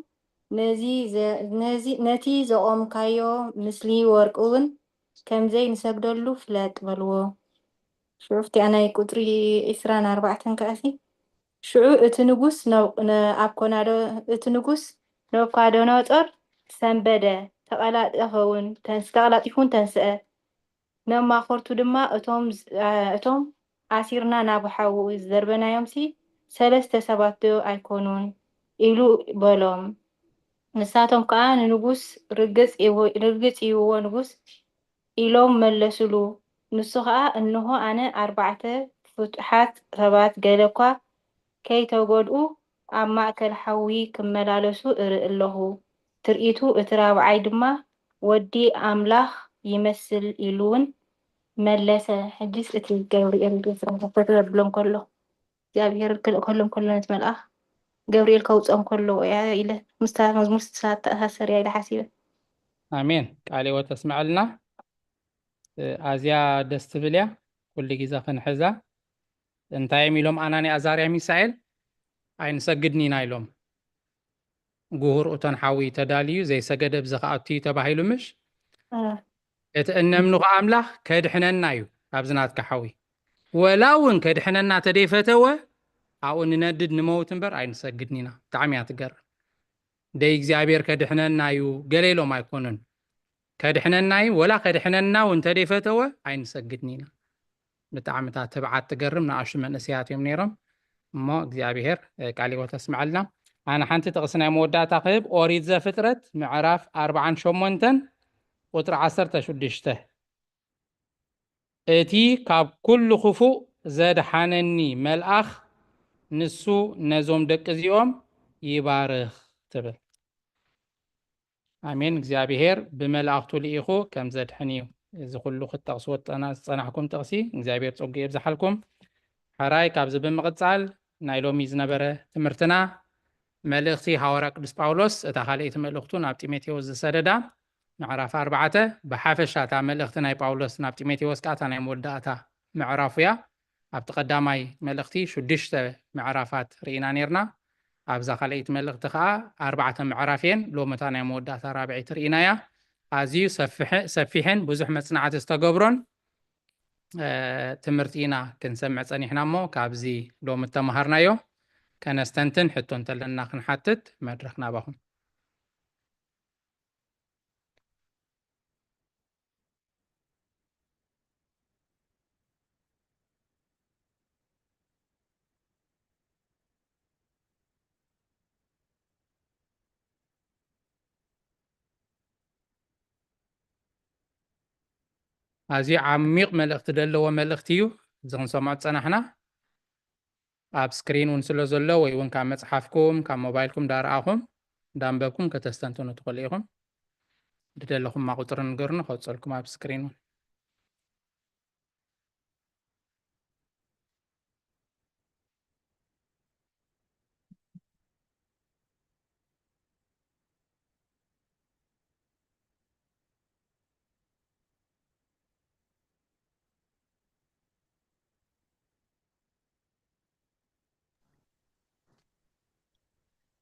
ነዚ ዘ-፣ ነዚ፣ ነቲ ዘቖምካዮ ምስሊ ወርቂ እውን ከምዘይንሰግደሉ ፍለጥ በልዎ። ሽዑ ኣብቲኣ ናይ ቁፅሪ ዕስራን ኣርባዕተን ከኣሲ፣ ሽዑ እቲ ንጉስ ነብ-፣ ነ-፣ ኣብ ኮናዶ፣ እቲ ንጉስ ነቡካደነፆር ሰንበደ፣ ተቐላጠፈ እውን ተንስ-፣ ተቐላጢፉ እውን ተንስአ። ነማኸርቱ ድማ እቶም ዝ-፣ እ፣ እቶም ኣሲርና ናብ ሓዊ ዝደርበናዮምሲ ሰለስተ ሰባት ዶ ኣይኮኑን? ኢሉ በሎም። ንሳቶም ከዓ ንንጉስ ርግጽ ይዎ-፣ ርግጽ ይዎ ንጉስ ኢሎም መለሱሉ። ንሱ ኸኣ፣ እንሆ፣ ኣነ ኣርባዕተ ፍቱሓት ሰባት ገለ እኳ ከይተጎድኡ ኣብ ማእከል ሓዊ ክመላለሱ እርኢ ኣለኹ። ትርኢቱ እቲ ራብዓይ ድማ፣ ወዲ ኣምላኽ ይመስል፣ ኢሉ እውን መለሰ። ሕጂስ እቲ ገብርኤል ገጽ ራኸፈቱ ዘብሎም ከሎ፣ እግዚኣብሔር ክልእከሎም ከሎ ነቲ መልኣኽ፣ ገብርኤል ከውፅኦም ከሎ እያ ኢለ ምስታ መዝሙር ስድሳ ተኣሳሰር እያ ኢለ ሓሲበ። ኣሜን። ቃለ ሕይወት ተስምዐልና። እ፣ ኣዝያ ደስ ትብል እያ። ኩሉ ግዜ ክንሕዛ። እንታይ እዮም ኢሎም ኣናንያ፣ ኣዛርያ፣ ሚሳኤል? ኣይንሰግድን ኢና ኢሎም። ጉሁር እቶን ሓዊ ተዳልዩ፣ ዘይሰገደ ብዚ ክኣቱ እዩ ተባሂሉ ምሽ? እ። እቲ እነምልኾ ኣምላኽ ከድሕነና እዩ ካብዚ ናትካ ሓዊ። ወላ እውን ከድሕነና ተደይፈተወ፣ ኣብኡ ንነድድ ንመውት እምበር ኣይንሰግድን ኢና። ብጣዕሚ እያ ትገርም። ደይ እግዚኣብሔር ከድሕነና እዩ ገለ ኢሎም ኣይኮኑን። ከድሕነና እዩ፣ ወላ ከድሕነና እውን ተደይፈተወ ኣይንሰግድን ኢና። ብጣዕሚ እታ ትብዓት ትገርም። ንኣሽቱ መንእሰያት እዮም ነይሮም። እሞ እግዚኣብሔር፣ እ፣ ቃለ ሕይወት ኣስምዐልና። ኣነ ሓንቲ ጥቕሲ ናይ መወዳእታ ክህብ፣ ኦሪት ዘፍጥረት ምዕራፍ ኣርባዓን ሸሞንተን ቁፅሪ ዓሰርተ ሽዱሽተ። እቲ ካብ ኩሉ ክፉእ ዘድሓነኒ መልኣኽ ንሱ ነዞም ደቂ እዚኦም ይባርኽ ትብል። ኣሜን። እግዚኣብሔር ብመላእኽቱ ልኢኹ ከም ዘድሕን እዩ። እዚ ኩሉ ክትጠቕስዎ ዝጸና-፣ ዝጸናሕኩም ጥቕሲ እግዚኣብሔር ጸጉ የብዝሓልኩም። ሕራይ ካብዚ ብምቕጻል ናይ ሎሚ ዝነበረ ትምህርትና መልእኽቲ ሃዋርያ ቅዱስ ጳውሎስ እታ ካልኣይቲ መልእኽቱ ናብ ጢሞቴዎስ ዝሰደዳ ምዕራፍ ኣርባዕተ፣ ብሓፈሻ እታ መልእኽቲ ናይ ጳውሎስ ናብ ጢሞቴዎስ ከኣ እታ ናይ መወዳእታ ምዕራፉ እያ። ኣብቲ ቀዳማይ መልእኽቲ ሽዱሽተ ምዕራፋት ርኢና ነይርና። ኣብዛ ካልኣይቲ መልእኽቲ ከኣ ኣርባዕተ ምዕራፍ እየን። ሎሚ እታ ናይ መወዳእታ ራብዐይቲ ርኢናያ። ኣዝዩ ሰፊሕ-፣ ሰፊሕን ብዙሕ መጽናዕቲ ዝተገብሮን፣ እ፣ ትምህርቲ ኢና ክንሰምዕ ጸኒሕና እሞ ካብዚ ሎሚ እተመሃርናዮ ከነስተንትን ሕቶ እንተለና ክንሓትት መድረኽ ናባኹም። ኣዝዩ ዓሚቕ መልእኽቲ ዘለዎ መልእኽቲ እዩ። እዚ ክንሰምዖ ዝጸናሕና ኣብ ስክሪን እውን ስለ ዘሎ ወይ እውን ካብ መጽሓፍኩም ካብ ሞባይልኩም እንዳረኣኹም እንዳንበብኩም ከተስተንትኑ ትኽእሉ ኢኹም። ዝደለኹማ ቁጽሪ ንገሩኒ፣ ከውጸልኩም ኣብ ስክሪን እውን።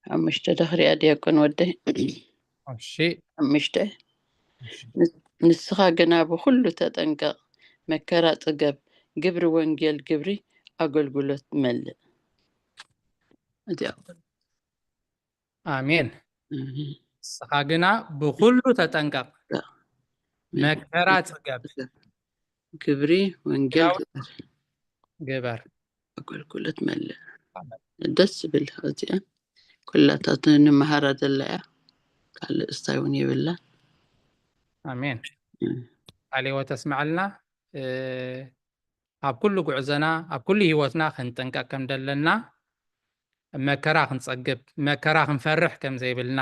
ሓሙሽተ ድሕሪኣ ዲያቆን ወደይ። እሺ። ሓሙሽተ። እሺ። ንስ-፣ ንስኻ ግና ብኹሉ ተጠንቀቕ፣ መከራ ጽገብ፣ ግብሪ ወንጌል ግብሪ ኣገልግሎት መልእ። እዚኣ ኣሜን። ንስኻ ግና ብኹሉ ተጠንቀቕ፣ መከራ ጽገብ፣ ግብሪ ወንጌል ግበር። ግበር። ኣገልግሎት መልእ። ደስ ዝብል እዚኣ ኩላታት ንመሃራ ዘላ እያ። ካልእ እስታይ እውን የብላን። ኣሜን። ቃለ ሕይወት ተስምዐልና። ኣብ ኩሉ ጉዕዞና፣ ኣብ ኩሉ ህይወትና ክንጥንቀቅ ከም ዘለና፣ መከራ ክንጸግብ፣ መከራ ክንፈርሕ ከም ዘይብልና፣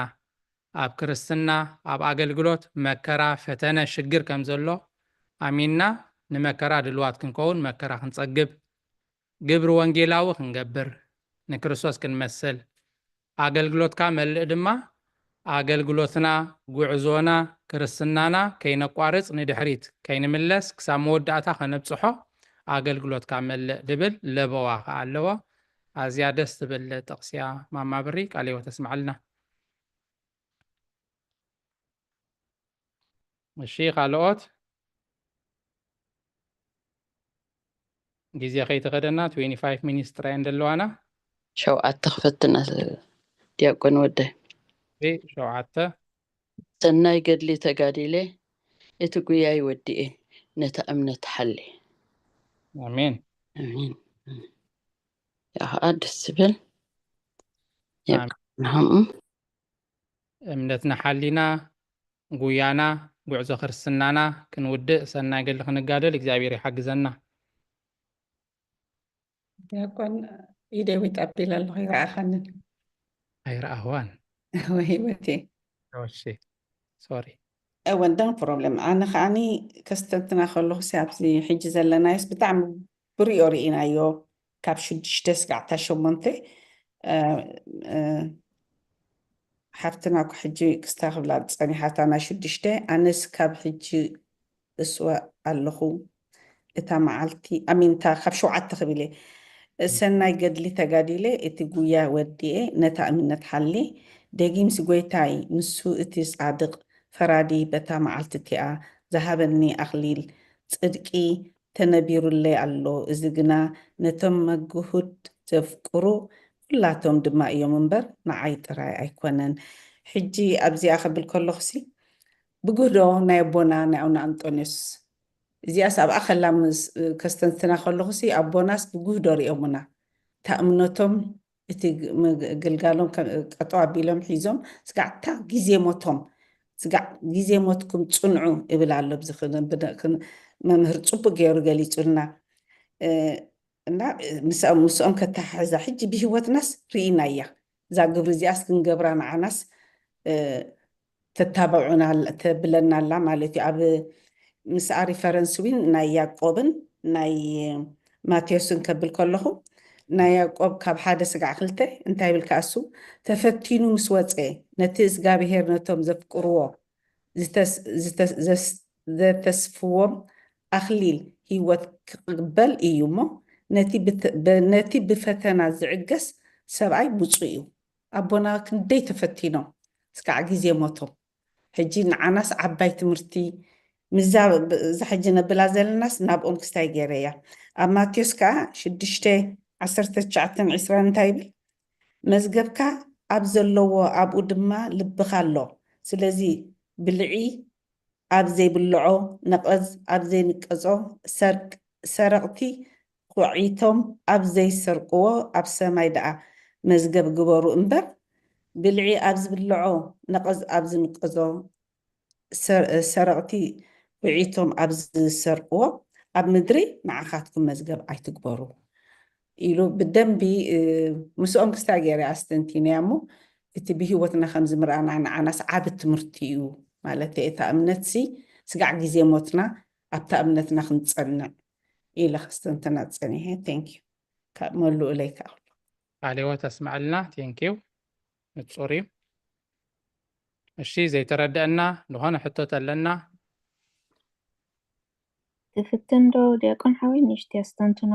ኣብ ክርስትና፣ ኣብ ኣገልግሎት መከራ፣ ፈተነ፣ ሽግር ከም ዘሎ ኣሚንና ንመከራ ድልዋት ክንከውን፣ መከራ ክንጸግብ፣ ግብሪ ወንጌላዊ ክንገብር፣ ንክርስቶስ ክንመስል፣ ኣገልግሎትካ መልእ ድማ ኣገልግሎትና፣ ጉዕዞና፣ ክርስትናና ከይነቋርጽ ንድሕሪት ከይንምለስ ክሳብ መወዳእታ ከነብጽሖ ኣገልግሎትካ መልእ ድብል ለበዋ ከኣ ኣለዎ። ኣዝያ ደስ ትብል ጥቕሲ እያ ማማ ብሪ፣ ቃለ ሕይወት ተስምዓልና። እሺ ካልኦት ግዜ ከይተኸደና twenty five minutes ጥራይ እንደለዋና። ሸውዓተ ክፈትና ዲያቆን ወደ ሸውዓተ ሰናይ ገድሊ ተጋዲለ እቲ ጉያይ ወዲኤ ነታ እምነት ሓሊ ኣሜን። ያኸዓ ደስ ዝብል ንሃምኡ እምነትና ሓሊና ጉያና ጉዕዞ ክርስትናና ክንውድእ ሰናይ ገድሊ ክንጋደል እግዚኣብሔር ይሓግዘና። ዲያቆን ኢደይ ዊጥ ኣቢለ ኣለኹ ይረኣኻንን ኣይረኣኽዋን ወይ ህይወቴ እሺ ሶሪ እወን ደን ፕሮብለም ኣነ ከዓኒ ከስተንትና ከለኹ ሲ ኣብዚ ሕጂ ዘለናዮስ ብጣዕሚ ብሪኦ ርኢናዮ ካብ ሽዱሽተ ስጋዕ እታ ሸሞንተ ሓፍትና እኮ ሕጂ ክስታ ክብላ ጸኒሓታ ናይ ሽዱሽተ ኣነስ ካብ ሕጂ እስወ ኣለኹ እታ መዓልቲ ኣሚንታ ካብ ሸውዓተ ክብል እየ ሰናይ ገድሊ ተጋዲለ እቲ ጉያ ወዲኤ ነታ እምነት ሓሊ ደጊምሲ ጎይታይ ንሱ እቲ ጻድቕ ፈራዲ በታ መዓልቲ እቲኣ ዝሃበኒ ኣኽሊል ጽድቂ ተነቢሩለይ ኣሎ። እዚ ግና ነቶም መግሁድ ዘፍቅሩ ኩላቶም ድማ እዮም እምበር ንዓይ ጥራይ ኣይኮነን። ሕጂ ኣብዚኣ ክብል ከለኹሲ ብግህዶ ናይ ኣቦና ናይ ኣቡነ ኣንጦንዮስ እዚኣስ ኣብኣ ከላ ምስ ከስተንትና ከለኹሲ ኣቦናስ ብግህዶ ሪኦሙና እታ እምነቶም እቲ ግልጋሎም ቀጠው ኣቢሎም ሒዞም ስጋዕ እታ ግዜ ሞቶም ስጋዕ ግዜ ሞትኩም ጽንዑ እብል ኣሎ ኣብዚ መምህር ጽቡቅ ገይሩ ገሊጹልና እና ምስኦም ከተሓሕዛ ሕጂ ብህይወትናስ ርኢናያ እዛ ግብሪ እዚኣስ ክንገብራ ንዓናስ ተታብዑና ተብለና ኣላ ማለት እዩ ኣብ ምስኣ ሪፈረንስ ዊን ናይ ያዕቆብን ናይ ማቴዎስን ከብል ከለኹ ናይ ያዕቆብ ካብ ሓደ ስጋዕ ክልተ እንታይ ይብል ከኣሱ ተፈቲኑ ምስ ወፀ ነቲ እግዚኣብሄር ነቶም ዘፍቅርዎ ዘተስፍዎም ኣኽሊል ህይወት ክቕበል እዩ እሞ ነቲ ብፈተና ዝዕገስ ሰብኣይ ብፁእ እዩ ኣቦና ክንደይ ተፈቲኖም ስካዕ ግዜ ሞቶም ሕጂ ንዓናስ ዓባይ ትምህርቲ ምዛ እዛ ሕጂ ነብላ ዘለናስ ናብኦም ክስታይ ገይረ እያ ኣብ ማቴዎስ ከዓ ሽዱሽተ ዓሰርተ ትሽዓተን ዕስራን እንታይ ይብል መዝገብካ ኣብ ዘለዎ ኣብኡ ድማ ልብኻ ኣሎ ስለዚ ብልዒ ኣብ ዘይብልዖ ነቐዝ ኣብ ዘይንቀጾ ሰርቅ ሰረቕቲ ኩዒቶም ኣብ ዘይሰርቅዎ ኣብ ሰማይ ደኣ መዝገብ ግበሩ እምበር ብልዒ ኣብ ዝብልዖ ነቐዝ ኣብ ዝንቀዞ ሰረቕቲ ኩዒቶም ኣብ ዝሰርቅዎ ኣብ ምድሪ ንዓኻትኩም መዝገብ ኣይትግበሩ ኢሉ ብደንቢ ምስኦም ክስታይ ገይረ ኣስተንቲነያ እሞ እቲ ብህይወትና ከም ዝምርኣና ንዓናስ ዓቢ ትምህርቲ እዩ ማለት እታ እምነት ሲ ስጋዕ ግዜ ሞትና ኣብታ እምነትና ክንጸንዕ ኢለ ከስተንትና ጸኒሐ thank you ካብ መሉእለይ ከዓ ቃለ ሕይወት ኣስምዐልና thank you ንጹር እዩ እሺ ዘይተረደአና ዝኾነ ሕቶ ተለና ትፍትን ዶ ዲያቆን ሓወይ ንእሽተይ ኣስተንትኖ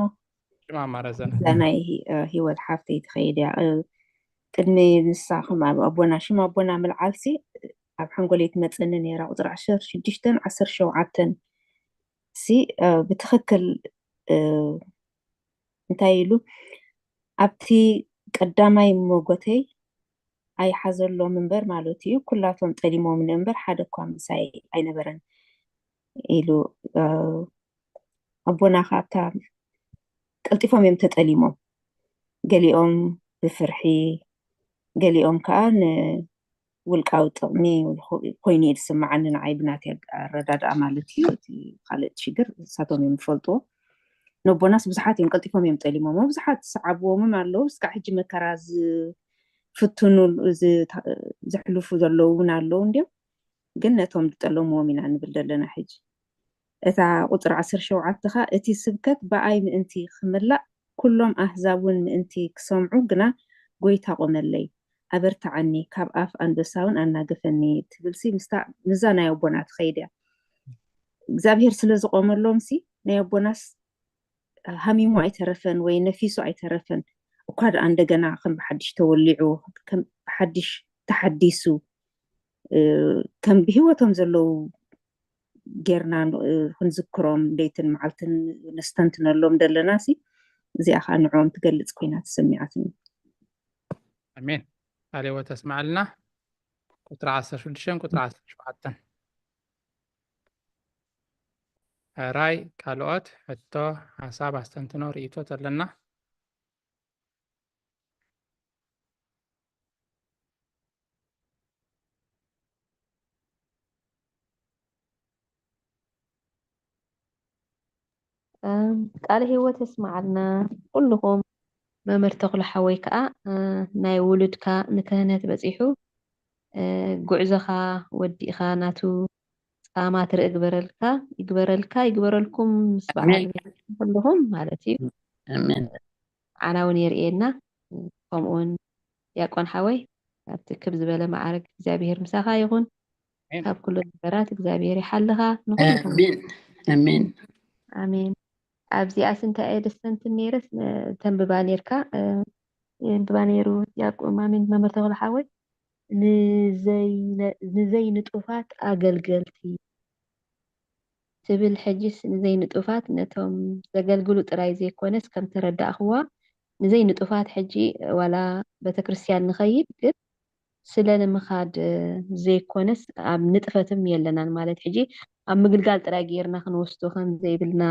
ሽማ ማረዘን እዛ ናይ ሂ- እ፣ ሂወት ሓፍተይ ትኸይድ እያ እ፣ ቅድሚ ንሳኹም ኣብ ኣቦና ሽም ኣቦና ምልዓል ሲ ኣብ ሓንጎለይ ትመፀኒ ነይራ ቁፅሪ ዓሰርተ ሽዱሽተን ዓሰርተ ሸውዓተን ሲ እ፣ ብትኽክል እ፣ እንታይ ኢሉ ኣብቲ ቀዳማይ ሞጎተይ ኣይሓዘሎም እምበር ማለት እዩ። ኩላቶም ጠሊሞምኒ እምበር ሓደ እኳ ምሳይ ኣይነበረን ኢሉ። ኣቦና ከ ኣብታ ቀልጢፎም እዮም ተጠሊሞም። ገሊኦም ብፍርሒ፣ ገሊኦም ከዓ ንውልቃዊ ጥቕሚ ኮይኑ እዩ ዝስምዓኒ ንዓይ ብናተይ ኣረዳድኣ ማለት እዩ። እቲ ካልእ ሽግር ንሳቶም እዮም ዝፈልጥዎ። ነቦናስ ብዙሓት እዮም ቀልጢፎም እዮም ጠሊሞም። ብዙሓት ዝሰዓብዎምን ኣለዉ። እስካዕ ሕጂ መከራ ዝፍትኑ ዘሕልፉ ዘለዉ እውን ኣለዉ እንዲዮም። ግን ነቶም ዝጠለምዎም ኢና ንብል ዘለና ሕጂ። እታ ቁፅሪ ዓሰርተ ሸውዓተ ኸ እቲ ስብከት ብኣይ ምእንቲ ክምላእ ኩሎም ኣህዛብ እውን ምእንቲ ክሰምዑ ግና ጎይታ ቆመለይ፣ ኣበርትዓኒ፣ ካብ ኣፍ ኣንበሳ እውን ኣናገፈኒ ትብል ሲ ምስታ ምስዛ ናይ ኣቦና ትኸይድ እያ። እግዚኣብሄር ስለ ዝቆመሎም ሲ ናይ ኣቦናስ ሃሚሙ ኣይተረፈን ወይ ነፊሱ ኣይተረፈን። እኳ ደኣ እንደገና ከም ብሓድሽ ተወሊዑ ከም ብሓድሽ ተሓዲሱ ከም ብህይወቶም ዘለዉ ጌርና ክንዝክሮም ለይትን መዓልትን ነስተንትነሎም ዘለና ሲ እዚኣ ከዓ ንዕኦም ትገልፅ ኮይና ተሰሚዓትኒ። ኣሜን። ቃለ ሕይወት ተስማዓልና። ቁፅሪ ዓሰርተ ሽዱሽተ ቁፅሪ ዓሰርተ ሸውዓተ። ሕራይ ካልኦት ሕቶ፣ ሓሳብ፣ ኣስተንትኖ፣ ርእይቶ ተለና? ቃለ ሕይወት የስምዓልና ኩልኹም። መምህር ተኽሉ ሓወይ ከዓ ናይ ውሉድካ ንክህነት በፂሑ ጉዕዞኻ ወዲእኻ ናቱ ፃማ ትርኢ ግበረልካ ይግበረልካ ይግበረልኩም ምስ በዓል ኩልኹም ማለት እዩ። ዓና እውን የርእየና። ከምኡውን ዲያቆን ሓወይ ኣብቲ ክብ ዝበለ መዓርግ እግዚኣብሄር ምሳኻ ይኹን። ካብ ኩሉ ነገራት እግዚኣብሄር ይሓልኻ። ንኹሉ ኣሜን። ኣሜን። ኣብዚኣስ እንታይ እየ ደስተንትን ነይረስ ተንብባ ነይርካ የንብባ ነይሩ። ዲያቆን ማሚን መምህር ተኽሉ ሓወይ ንዘይንጡፋት ኣገልገልቲ ትብል። ሕጅስ ንዘይንጡፋት ነቶም ዘገልግሉ ጥራይ ዘይኮነስ ከም ተረዳእኽዋ ንዘይንጡፋት ሕጂ ዋላ ቤተክርስትያን ንኸይድ ግን ስለ ንምኻድ ዘይኮነስ ኣብ ንጥፈትም የለናን ማለት ሕጂ ኣብ ምግልጋል ጥራይ ጌርና ክንወስዶ ከም ዘይብልና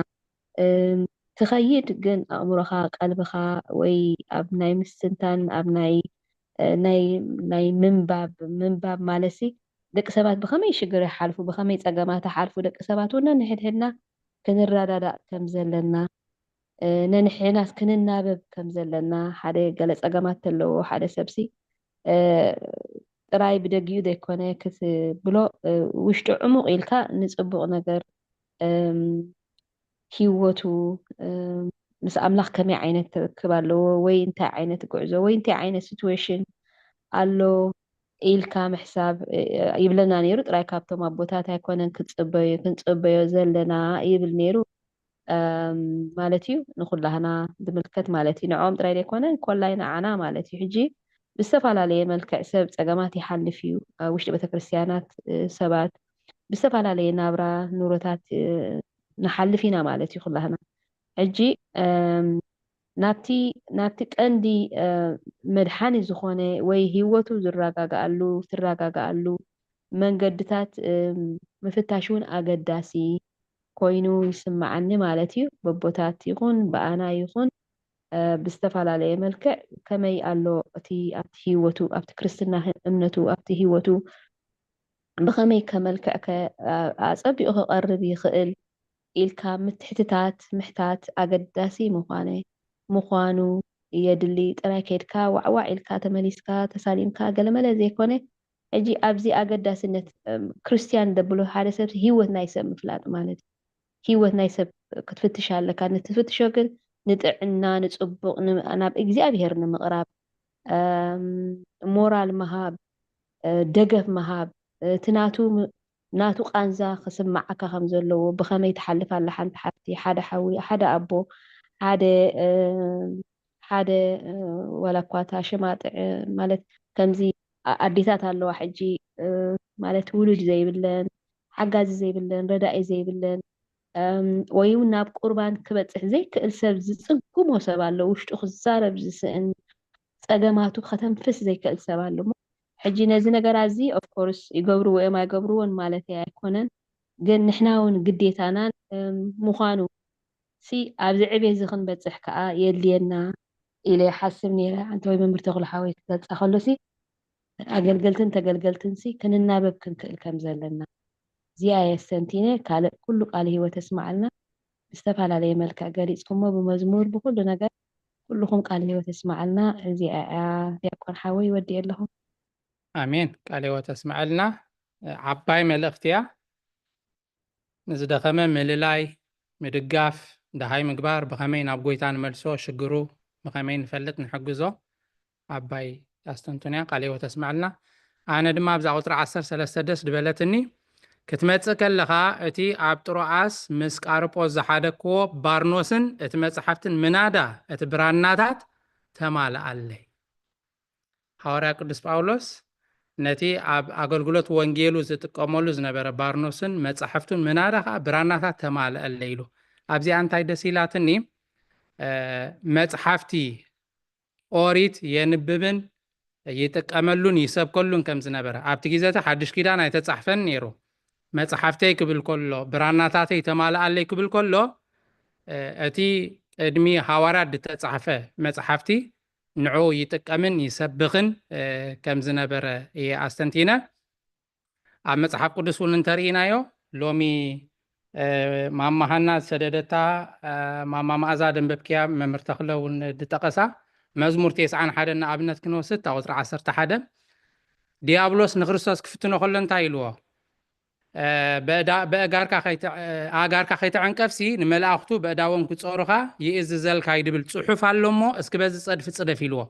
ትኸይድ ግን ኣእምሮኻ ቀልብኻ ወይ ኣብ ናይ ምስትንታን ኣብ ናይ ናይ ምንባብ ምንባብ ማለትሲ ደቂ ሰባት ብኸመይ ሽግር ይሓልፉ ብኸመይ ፀገማት ይሓልፉ ደቂ ሰባት እውን ነንሕድሕድና ክንረዳዳእ ከም ዘለና ነንሕድሕድናስ ክንናበብ ከም ዘለና ሓደ ገለ ፀገማት ተለዎ ሓደ ሰብሲ ጥራይ ብደጊኡ ዘይኮነ ክትብሎ ውሽጡ ዕሙቕ ኢልካ ንፅቡቕ ነገር ሂወቱ ምስ ኣምላኽ ከመይ ዓይነት ርክብ ኣለዎ ወይ እንታይ ዓይነት ጉዕዞ ወይ እንታይ ዓይነት situation ኣሎ ኢልካ ምሕሳብ ይብለና ነይሩ። ጥራይ ካብቶም ኣቦታት ኣይኮነን ክትፅበዩ ክንፅበዮ ዘለና ይብል ነይሩ ማለት እዩ። ንኩላህና ዝምልከት ማለት እዩ። ንዕኦም ጥራይ ዘይኮነ ኮላይ ንዓና ማለት እዩ። ሕጂ ብዝተፈላለየ መልክዕ ሰብ ፀገማት ይሓልፍ እዩ። ኣብ ውሽጢ ቤተክርስትያናት ሰባት ብዝተፈላለየ ናብራ ኑሮታት ንሓልፍ ኢና ማለት እዩ ኩላህና። ሕጂ ናብቲ ናብቲ ቀንዲ መድሓኒ ዝኾነ ወይ ህይወቱ ዝረጋግኣሉ ትረጋግኣሉ መንገድታት ምፍታሽ እውን ኣገዳሲ ኮይኑ ይስምዓኒ ማለት እዩ። በቦታት ይኹን ብኣና ይኹን ብዝተፈላለየ መልክዕ ከመይ ኣሎ እቲ ኣብቲ ህይወቱ ኣብቲ ክርስትና እምነቱ ኣብቲ ህይወቱ ብኸመይ ከመልክዕ ከ ኣፀቢቑ ክቐርብ ይኽእል ኢልካ ምትሕትታት ምሕታት ኣገዳሲ ምዃነ ምዃኑ የድሊ። ጥራይ ከይድካ ዋዕዋዕ ኢልካ ተመሊስካ ተሳሊምካ ገለመለ ዘይኮነ ሕጂ ኣብዚ ኣገዳስነት ክርስትያን ደብሎ ሓደ ሰብ ህይወት ናይ ሰብ ምፍላጥ ማለት እዩ። ህይወት ናይ ሰብ ክትፍትሽ ኣለካ። ንትፍትሾ ግን ንጥዕና ንፅቡቕ ናብ እግዚኣብሄር ንምቕራብ ሞራል ምሃብ ደገፍ ምሃብ እቲ ናቱ ናቱ ቃንዛ ክስምዓካ ከም ዘለዎ ብኸመይ ትሓልፍ ኣላ ሓንቲ ሓፍቲ ሓደ ሓዊ ሓደ ኣቦ ሓደ ሓደ ዋላ እኳ እታ ሽማ ማለት ከምዚ ኣዴታት ኣለዋ ሕጂ ማለት ውሉድ ዘይብለን ሓጋዚ ዘይብለን ረዳኢ ዘይብለን ወይ እውን ናብ ቁርባን ክበፅሕ ዘይክእል ሰብ፣ ዝፅግሞ ሰብ ኣሎ፣ ውሽጡ ክዛረብ ዝስእን፣ ፀገማቱ ከተንፍስ ዘይክእል ሰብ ኣሎ። ሕጂ ነዚ ነገር ኣዚ ኦፍኮርስ ይገብርዎ እዮም ኣይገብርዎን ማለት ኣይኮነን፣ ግን ንሕና እውን ግዴታናን ምዃኑ ሲ ኣብዚ ዕቤት እዚ ክንበፅሕ ከዓ የድልየና ኢለ ይሓስብ ነይረ። ኣንተ ወይ መምህር ተኽሉ ሓወይ ክገልፃ ከሎ ሲ ኣገልገልትን ተገልገልትን ሲ ክንናበብ ክንክእል ከም ዘለና እዚኣ የስተንቲነ። ካልእ ኩሉ ቃለ ህይወት የስማዓልና። ብዝተፈላለየ መልክዕ ገሊፅኩሞ ብመዝሙር ብኩሉ ነገር ኩልኹም ቃለ ህይወት የስማዓልና። እዚኣ እያ ዲያቆን ሓወይ ወዲ ኣለኹ። ኣሜን። ቃለ ህይወት የስማዓልና። ዓባይ መልእኽቲ እያ። ንዝደኸመ ምልላይ፣ ምድጋፍ፣ ደሃይ ምግባር፣ ብኸመይ ናብ ጎይታ ንመልሶ፣ ሽግሩ ብኸመይ ንፈልጥ ንሕግዞ። ዓባይ ኣስተንትኖ እያ። ቃለ ህይወት የስማዓልና። ኣነ ድማ ኣብዛ ቁፅሪ ዓሰርተ ሰለስተ ደስ ድበለትኒ። ክትመፅእ ከለኻ እቲ ኣብ ጥሮኣስ ምስ ቃርጶስ ዝሓደክዎ ባርኖስን እቲ መፅሓፍትን ምናዳ እቲ ብራናታት ተማልኣለይ። ሃዋርያ ቅዱስ ጳውሎስ ነቲ ኣብ ኣገልግሎት ወንጌሉ ዝጥቀመሉ ዝነበረ ባርኖስን መጻሕፍቱን ምናዳ ኸዓ ብራናታት ተማልአለ ኢሉ። ኣብዚኣ እንታይ ደስ ኢላትኒ፣ መጽሓፍቲ ኦሪት የንብብን ይጥቀመሉን ይሰብከሉን ከም ዝነበረ፣ ኣብቲ ግዜ እቲ ሓድሽ ኪዳን ኣይተጻሕፈን ነይሩ። መጽሓፍተይ ክብል ከሎ፣ ብራናታተይ ተማልኣለይ ክብል ከሎ፣ እቲ ቅድሚ ሃዋርያት ዝተጻሕፈ መጽሓፍቲ ንዕኡ ይጥቀምን ይሰብኽን ከም ዝነበረ እየ ኣስተንቲነ። ኣብ መጽሓፍ ቅዱስ እውን እንተርኢናዮ፣ ሎሚ ማማ ሃና ዝሰደደታ፣ ማማ መኣዛ ደንበብክያ፣ መምህር ተኽለ እውን ዝጠቐሳ፣ መዝሙር ተስዓን ሓደን ንኣብነት ክንወስድ፣ እታ ቁፅሪ ዓሰርተ ሓደ፣ ዲያብሎስ ንክርስቶስ ክፍትኖ ከሎ እንታይ ኢልዎ? ኣእጋርካ ከይትዕንቀፍሲ ንመላእኽቱ በእዳዎም ክጸሩኻ ይእዝዘልካ እዩ ድብል ጽሑፍ ኣሎ እሞ፣ እስኪ በዚ ጸድፊ ጽደፍ ኢልዎ።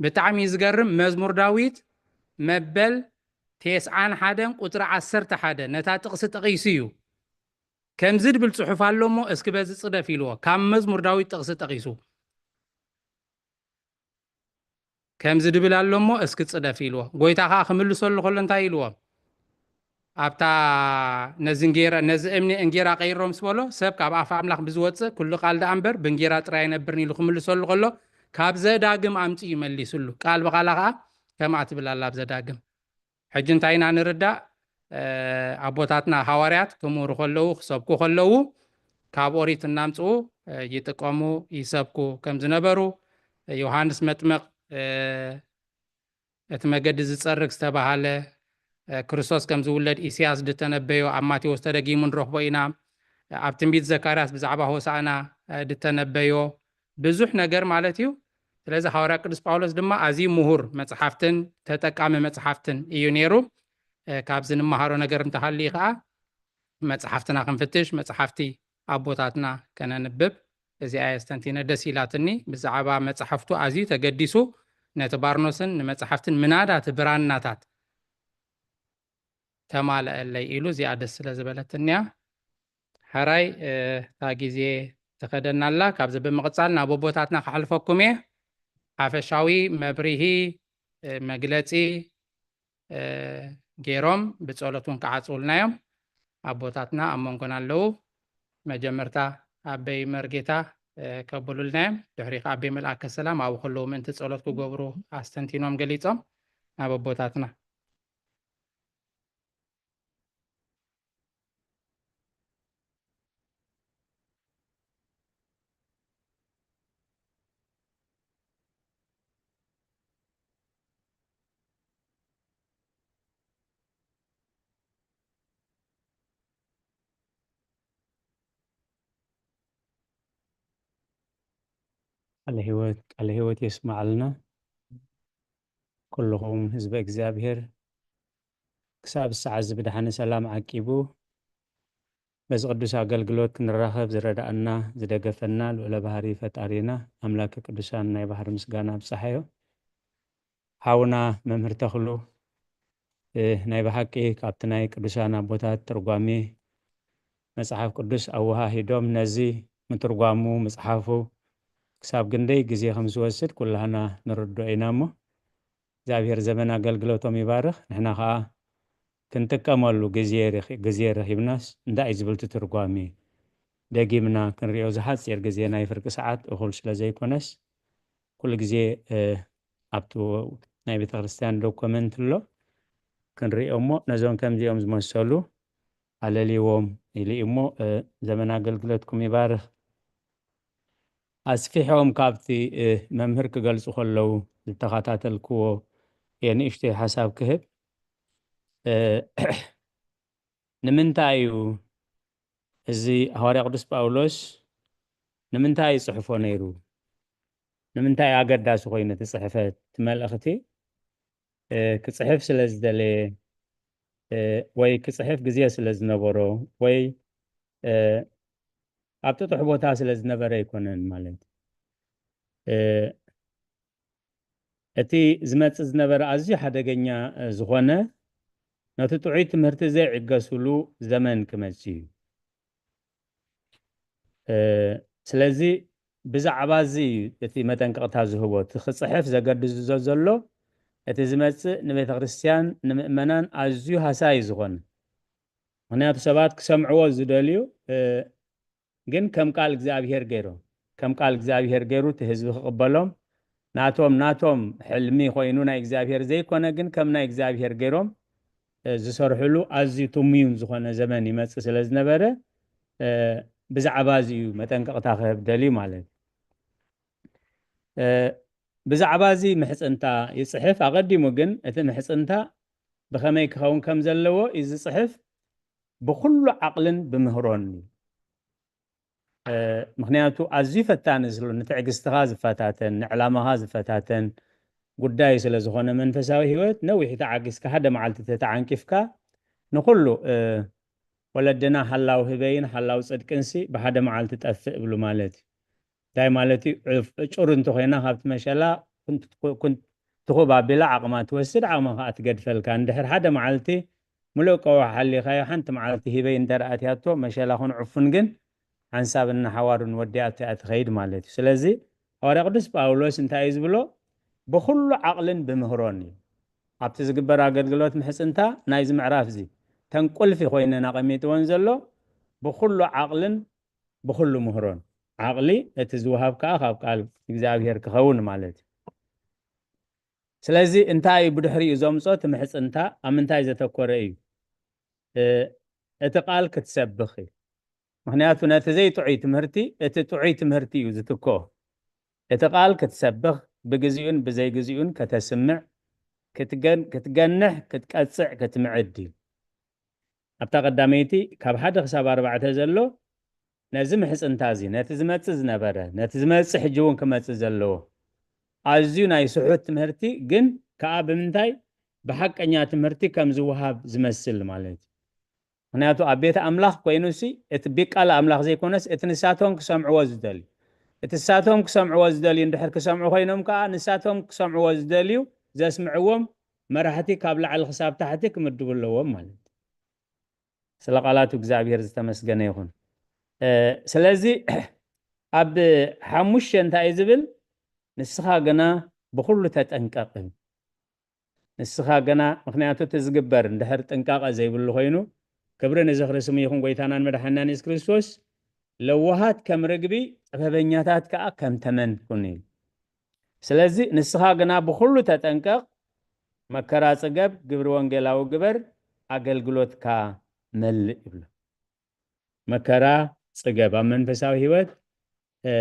ብጣዕሚ እዩ ዝገርም። መዝሙር ዳዊት መበል ተስዓን ሓደን ቁጽሪ ዓሰርተ ሓደ ነታ ጥቕሲ ጠቒሱ እዩ። ከምዚ ድብል ጽሑፍ ኣሎ እሞ፣ እስኪ በዚ ጽደፍ ኢልዎ። ካብ መዝሙር ዳዊት ጥቕሲ ጠቒሱ። ከምዚ ድብል ኣሎ እሞ፣ እስኪ ጽደፍ ኢልዎ። ጎይታ ኸዓ ክምልሰሉ ከሎ እንታይ ኢልዎ? ኣብታ ነዚ እንጌራ፣ ነዚ እምኒ እንጌራ ቀይሮ ምስ በሎ፣ ሰብ ካብ ኣፍ ኣምላኽ ብዝወጽእ ኩሉ ቃል ደኣ እምበር ብእንጌራ ጥራይ ኣይነብርን ኢሉ ክምልሰሉ ከሎ፣ ካብ ዘዳግም ኣምጺኡ መሊስሉ። ቃል ብቓላ ኸዓ ከምኣ ትብል ኣላ ኣብ ዘዳግም። ሕጂ እንታይ ኢና ንርዳእ? ኣቦታትና ሃዋርያት ክምህሩ ከለዉ፣ ክሰብኩ ከለዉ፣ ካብ ኦሪት እናምጽኡ ይጥቀሙ፣ ይሰብኩ ከም ዝነበሩ፣ ዮሃንስ መጥምቕ እቲ መገዲ ዝጸርግ ዝተባሃለ፣ ክርስቶስ ከም ዝውለድ ኢሳያስ ዝተነበዮ ኣብ ማቴዎስ ተደጊሙ ንረኽቦ ኢና። ኣብ ትንቢት ዘካርያስ ብዛዕባ ሆሳዕና ዝተነበዮ ብዙሕ ነገር ማለት እዩ። ስለዚ ሃዋርያ ቅዱስ ጳውሎስ ድማ ኣዝዩ ምሁር መጽሓፍትን ተጠቃሚ መጽሓፍትን እዩ ነይሩ። ካብዚ ንመሃሮ ነገር እንተሃልዩ ኸዓ መጽሓፍትና ክንፍትሽ፣ መጽሓፍቲ ኣቦታትና ከነንብብ፣ እዚኣ የስተንቲነ ደስ ኢላትኒ። ብዛዕባ መጽሓፍቱ ኣዝዩ ተገዲሱ፣ ነቲ ባርኖስን ንመጽሓፍትን ምናዳ እቲ ብራናታት ተማልአለይ ኢሉ፣ እዚኣ ደስ ስለ ዝበለትንያ። ሕራይ እታ ግዜ ትኸደና ኣላ። ካብዚ ብምቕጻል ናብ ኣቦታትና ከሕልፈኩም እየ። ሓፈሻዊ መብርሂ፣ መግለጺ፣ ገይሮም ብጸሎት እውን ክዓጽውልና እዮም። ኣቦታትና ኣብ መንጎና ኣለዉ። መጀመርታ ኣበይ መርጌታ ከብሉልና እዮም። ድሕሪ ከኣ ኣበይ መልኣከ ሰላም ኣብኡ ከለዉ ምእንቲ ጸሎት ክገብሩ ኣስተንቲኖም ገሊጾም። ናብ ኣቦታትና። ቃለ ህይወት፣ ቃለ ህይወት የስማዓልና። ኩልኹም ህዝበ እግዚኣብሔር፣ ክሳብ ሰዓት እዚ ብድሓን ሰላም ዓቂቡ በዚ ቅዱስ ኣገልግሎት ክንራኸብ ዝረዳእና ዝደገፈና ልዑለ ባህሪ ፈጣሪና ኣምላከ ቅዱሳን ናይ ባህሪ ምስጋና ኣብጽሓዮ። ሓውና መምህር ተኽሉ፣ እ፣ ናይ ብሓቂ ካብቲ ናይ ቅዱሳን ኣቦታት ትርጓሜ መጽሓፍ ቅዱስ ኣወሃሂዶም ነዚ ምትርጓሙ ምጽሓፉ ክሳብ ክንደይ ግዜ ከም ዝወስድ ኩላህና ንርድኦ ኢና እሞ፣ እግዚኣብሔር ዘመን ኣገልግሎቶም ይባርኽ። ንሕና ኸኣ ክንጥቀመሉ ግዜ ረኺ-፣ ግዜ ረኺብናስ እንታይ እዩ ዝብል እቲ ትርጓሜ? ደጊምና ክንሪኦ ዝሓጺር ግዜ ናይ ፍርቂ ሰዓት እኹል ስለ ዘይኮነስ፣ ኩሉ ግዜ፣ እ፣ ኣብቲ ናይ ቤተ ክርስቲያን ዶኩመንት ኣሎ፣ ክንሪኦ እሞ ነዞም ከምዚኦም ዝመሰሉ ኣለልዎም ኢሉ እዩ እሞ፣ እ፣ ዘመን ኣገልግሎትኩም ይባርኽ። ኣስፊሖም ካብቲ፣ እ፣ መምህር ክገልጹ ከለዉ ዝተኸታተልክዎ እየ ንእሽተይ ሓሳብ ክህብ። እ፣ ንምንታይ እዩ እዚ ሃዋርያ ቅዱስ ጳውሎስ ንምንታይ ይጽሕፎ ነይሩ? ንምንታይ ኣገዳሲ ኮይኑ እቲ ጽሕፈት፣ እቲ መልእኽቲ፣ እ፣ ክጽሕፍ ስለ ዝደለየ፣ እ፣ ወይ ክጽሕፍ ግዜ ስለ ዝነበሮ፣ ወይ፣ እ፣ ኣብ ጥጡሕ ቦታ ስለ ዝነበረ ኣይኮነን ማለት። እ፣ እቲ ዝመጽእ ዝነበረ ኣዝዩ ሓደገኛ፣ እ፣ ዝኾነ፣ ነቲ ጥዑይ ትምህርቲ ዘይዕገስሉ ዘመን ክመጽእ እዩ። እ፣ ስለዚ ብዛዕባ እዚ እዩ እቲ መጠንቀቕታ ዝህቦ። እቲ ክጽሕፍ ዘገድዞ ዘሎ፣ እቲ ዝመጽእ ንቤተ ክርስቲያን፣ ንምእመናን ኣዝዩ ሃሳዪ ዝኾነ። ምኽንያቱ ሰባት ክሰምዕዎ ዝደልዩ፣ እ፣ ግን ከም ቃል እግዚኣብሄር ገይሮም፣ ከም ቃል እግዚኣብሄር ገይሩ እቲ ህዝቢ ክቕበሎም፣ ናቶም፣ ናቶም ሕልሚ ኮይኑ ናይ እግዚኣብሄር ዘይኮነ፣ ግን ከም ናይ እግዚኣብሄር ገይሮም፣ እ፣ ዝሰርሕሉ ኣዝዩ ትሙዩን ዝኾነ ዘመን ይመጽእ ስለ ዝነበረ፣ እ፣ ብዛዕባ እዚ እዩ መጠንቀቕታ ክህብ ደልዩ ማለት እዩ። እ፣ ብዛዕባ እዚ ምሕጽንታ ይጽሕፍ። ኣቐዲሙ ግን እቲ ምሕጽንታ ብኸመይ ክኸውን ከም ዘለዎ እዩ ዝጽሕፍ፣ ብኹሉ ዓቕልን ብምህሮን እዩ። እ፣ ምኽንያቱ ኣዝዩ ፈታኒ ስለ፣ ንትዕግስትኻ ዝፈታተን፣ ንዕላማኻ ዝፈታተን ጉዳይ ስለ ዝኾነ መንፈሳዊ ህይወት፣ ነዊሕ ተዓጊስካ፣ ሓደ መዓልቲ ተተዓንቂፍካ፣ ንኹሉ፣ እ፣ ወለድና ሓላው ህበይን ሓላው ጽድቅንሲ ብሓደ መዓልቲ ጠፍእ እብሉ ማለት እዩ። እንታይ ማለት እዩ? ዕፍ-፣ ዕጩር እንተኾይና ካብቲ መሸላ ኩን-፣ ኩን-፣ ትኹብ ኣቢላ ዓቕማ ትወስድ፣ ዓቕማ ከኣ ትገድፈልካ። እንድሕር ሓደ መዓልቲ ምሉእ ቀውሒ ሓሊኻዮ፣ ሓንቲ መዓልቲ ህበይ እንተ ኣትያቶ፣ መሸላ ኩን ዕፉን ግን ሓንሳብን ንሓዋሩን ወዲኣቶ እያ ትኸይድ ማለት እዩ። ስለዚ ሃዋርያ ቅዱስ ጳውሎስ እንታይ እዩ ዝብሎ? ብኹሉ ዓቕልን ብምህሮን እዩ። ኣብቲ ዝግበር ኣገልግሎት ምሕጽንታ ናይዚ ምዕራፍ እዚ ተን ቁልፊ ኮይነን ኣቐሚጥወን ዘሎ፣ ብኹሉ ዓቕልን ብኹሉ ምህሮን። ዓቕሊ እቲ ዝወሃብ ከኣ ካብ ቃል እግዚኣብሄር ክኸውን ማለት እዩ። ስለዚ እንታይ እዩ ብድሕሪኡ ዘምጾ? እቲ ምሕጽንታ ኣብ ምንታይ ዘተኮረ እዩ? እ፣ እቲ ቃል ክትሰብኽ እዩ። ምኽንያቱ ነቲ ዘይጥዑይ ትምህርቲ እቲ ጥዑይ ትምህርቲ እዩ ዝትክኦ። እቲ ቃል ክትሰብኽ፣ ብግዚኡን ብዘይግዚኡን ከተስምዕ፣ ክትገን-፣ ክትገንሕ፣ ክትቀጽዕ፣ ክትምዕድ እዩ። ኣብታ ቀዳመይቲ ካብ ሓደ ክሳብ ኣርባዕተ ዘሎ ነዚ ምሕጽንታ እዚ፣ ነቲ ዝመጽእ ዝነበረ፣ ነቲ ዝመጽእ ሕጂ እውን ክመጽእ ዘለዎ ኣዝዩ ናይ ስሑት ትምህርቲ ግን ከኣ ብምንታይ ብሓቀኛ ትምህርቲ ከም ዝወሃብ ዝመስል ማለት እዩ። ምኽንያቱ ኣብ ቤት ኣምላኽ ኮይኑሲ እቲ ቢቃላ ኣምላኽ ዘይኮነስ እቲ ንሳቶም ክሰምዕዎ ዝደልዩ፣ እቲ ንሳቶም ክሰምዕዎ ዝደልዩ እንድሕር ክሰምዑ ኮይኖም ከኣ ንሳቶም ክሰምዕዎ ዝደልዩ ዘስምዕዎም መራሕቲ ካብ ላዕሊ ክሳብ ታሕቲ ክምድቡ ኣለዎም ማለት እዩ። ስለ ቃላቱ እግዚኣብሔር ዝተመስገነ ይኹን። እ፣ ስለዚ ኣብ ሓሙሽተ እንታይ እዩ ዝብል? ንስኻ ግና ብኹሉ ተጠንቀቕ። ንስኻ ግና፣ ምኽንያቱ እቲ ዝግበር እንድሕር ጥንቃቐ ዘይብሉ ኮይኑ፣ ክብሪ ንዝኽሪ ስሙ ይኹን ጎይታናን መድሓናን የሱስ ክርስቶስ፣ ለዋሃት ከም ርግቢ፣ ጥበበኛታት ከኣ ከም ተመን ኩኑ ኢሉ። ስለዚ ንስኻ ግና ብኹሉ ተጠንቀቕ፣ መከራ ጽገብ፣ ግብሪ ወንጌላዊ ግበር፣ ኣገልግሎትካ መልእ ይብሎ። መከራ ጽገብ ኣብ መንፈሳዊ ህይወት፣ እ፣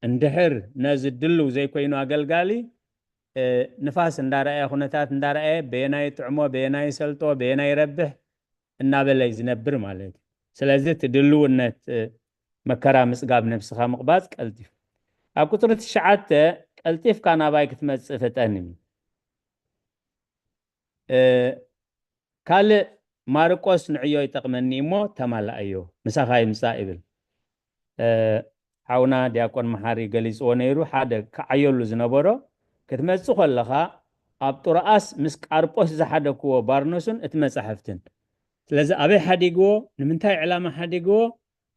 እንድሕር ነዚ ድልው ዘይኮይኑ ኣገልጋሊ፣ እ፣ ንፋስ እንዳረኣየ፣ ኩነታት እንዳረኣየ፣ በየናይ ጥዕሞ፣ በየናይ ሰልጦ፣ በየናይ ረብሕ እናበለ እዩ ዝነብር ማለት እዩ። ስለዚ እቲ ድልውነት፣ እ፣ መከራ ምጽጋብ ነብስኻ ምቕባጽ ቀልጢፉ። ኣብ ቁጽሪ ትሽዓተ፣ ቀልጢፍካ ናባይ ክትመጽእ ፍጠን እዩ። እ፣ ካልእ ማርቆስ ንዕዮ ይጠቕመኒ እሞ ተማልኣዮ፣ ምሳኻ ይምጻእ ይብል። እ፣ ሓውና ዲያቆን መሓሪ ገሊጽዎ ነይሩ። ሓደ ክዓየሉ ዝነበሮ፣ ክትመጽእ ከለኻ ኣብ ጥሮኣስ ምስ ቃርጶስ ዝሓደግዎ ባርኖስን እቲ መጻሕፍትን። ስለዚ ኣበይ ሓዲግዎ? ንምንታይ ዕላማ ሓዲግዎ?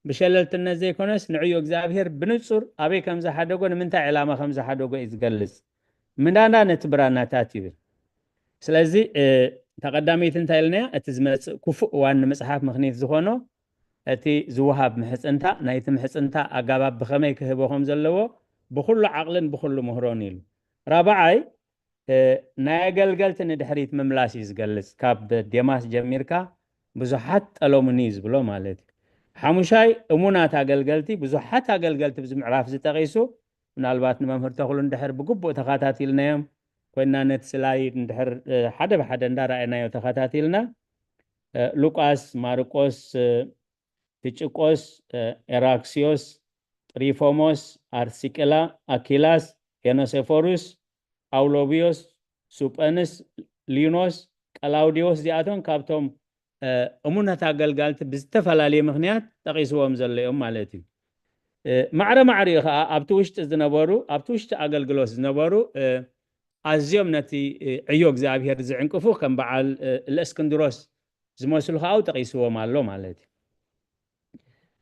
ብሸለልትነት ዘይኮነስ ንዕዮ እግዚኣብሔር ብንጹር ኣበይ ከም ዝሓደጎ፣ ንምንታይ ዕላማ ከም ዝሓደጎ እዩ ዝገልጽ። ምናዳ ነቲ ብራናታት ይብል። ስለዚ፣ እ፣ እታ ቀዳመይቲ እንታይ ኢልናያ? እቲ ዝመጽእ ክፉእ እዋን ንምጽሓፍ ምኽኒት ዝኾኖ እቲ ዝወሃብ ምሕጽንታ፣ ናይቲ ምሕጽንታ ኣጋባብ ብኸመይ ክህቦ ከም ዘለዎ ብኹሉ ዓቕልን ብኹሉ ምህሮን ኢሉ። ራብዓይ፣ እ፣ ናይ ኣገልገልቲ ንድሕሪት ምምላስ እዩ ዝገልጽ። ካብ ዴማስ ጀሚርካ ብዙሓት ጠለሙኒ እዩ ዝብሎ ማለት እዩ። ሓሙሻይ፣ እሙናት ኣገልገልቲ፣ ብዙሓት ኣገልገልቲ ብዚ ምዕራፍ ዝጠቒሱ፣ ምናልባት ንመምህር ተኽሉ እንድሕር ብግቡእ ተኸታቲልናዮም ኮይና፣ ነቲ ስላይድ እንድሕር፣ እ፣ ሓደ ብሓደ እንዳረኣናዮ ተኸታቲልና፣ እ፣ ሉቃስ፣ ማርቆስ፣ እ፣ ቲጭቆስ፣ እ፣ ኤራክሲዮስ፣ ጥሪፎሞስ፣ ኣርሲቅላ፣ ኣኪላስ፣ ሄኖሴፎሩስ፣ ኣውሎብዮስ፣ ሱጳንስ፣ ሊኖስ፣ ቀላውዲዮስ፣ እዚኣቶም ካብቶም፣ እ፣ እሙናት ኣገልጋልቲ ብዝተፈላለየ ምኽንያት ጠቒስዎም ዘሎ እዮም ማለት እዩ። እ፣ ማዕረ ማዕሪኡ ኸዓ ኣብቲ ውሽጢ ዝነበሩ፣ ኣብቲ ውሽጢ ኣገልግሎት ዝነበሩ፣ እ፣ ኣዝዮም ነቲ፣ እ፣ ዕዮ እግዚኣብሔር ዝዕንቅፉ ከም በዓል፣ እ፣ እለእስክንድሮስ ዝመስሉ ኸዓ ጠቒስዎም ኣሎ ማለት እዩ።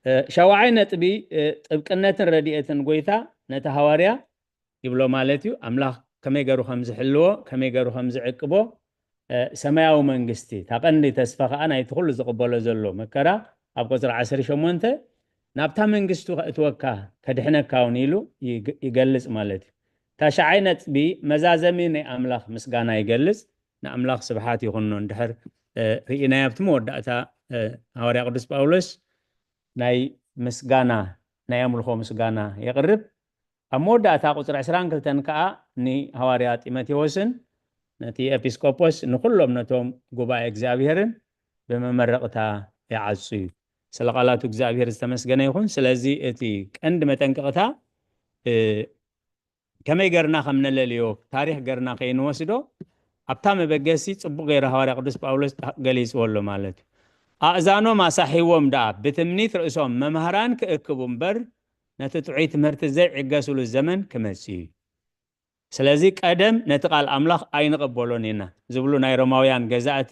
እ፣ ሻውዓይ ነጥቢ፣ እ፣ ጥብቅነትን ረድኤትን ጐይታ ነቲ ሃዋርያ ይብሎ ማለት እዩ። ኣምላኽ ከመይ ገይሩ ከም ዝሕልዎ፣ ከመይ ገይሩ ከም ዝዕቅቦ፣ እ፣ ሰማያዊ መንግስቲ፣ እታ ቀንዲ ተስፋ ኸዓ ናይቲ ኩሉ ዝቕበሎ ዘሎ መከራ ኣብ ቁጽሪ ዓሰርተ ሸሞንተ ናብታ መንግስቱ ከእትወካ፣ ከድሕነካ እውን ኢሉ ይግ-፣ ይገልጽ ማለት እዩ። ታሽዓይ ነጥቢ መዛዘሚ ናይ ኣምላኽ ምስጋና ይገልጽ። ንኣምላኽ ስብሓት ይኹኖ። እንድሕር፣ እ፣ ርኢናዮ ኣብቲ መወዳእታ፣ እ፣ ሃዋርያ ቅዱስ ጳውሎስ ናይ ምስጋና፣ ናይ ኣምልኾ ምስጋና የቕርብ። ኣብ መወዳእታ ቁጽሪ ዕስራን ክልተን ከኣ ንሃዋርያ ጢሞቴዎስን ነቲ ኤጲስቆጶስ ንኹሎም ነቶም ጉባኤ እግዚኣብሔርን ብመመረቕታ ይዓጹ እዩ። ስለ ቃላቱ እግዚኣብሔር ዝተመስገነ ይኹን። ስለዚ እቲ ቀንዲ መጠንቀቕታ፣ እ፣ ከመይ ገርና ከም ነለልዮ፣ ታሪኽ ገርና ከይንወስዶ፣ ኣብታ መበገሲ ጽቡቕ ገይሩ ሃዋርያ ቅዱስ ጳውሎስ ገሊጽዎ ኣሎ ማለት እዩ። ኣእዛኖም ኣሳሒዎም ደኣ ብትምኒት ርእሶም መምሃራን ክእክቡ እምበር፣ ነቲ ጥዑይ ትምህርቲ ዘይዕገስሉ ዘመን ክመጽእ እዩ። ስለዚ ቀደም ነቲ ቃል ኣምላኽ ኣይንቐበሎን ኢና ዝብሉ ናይ ሮማውያን ገዛእቲ፣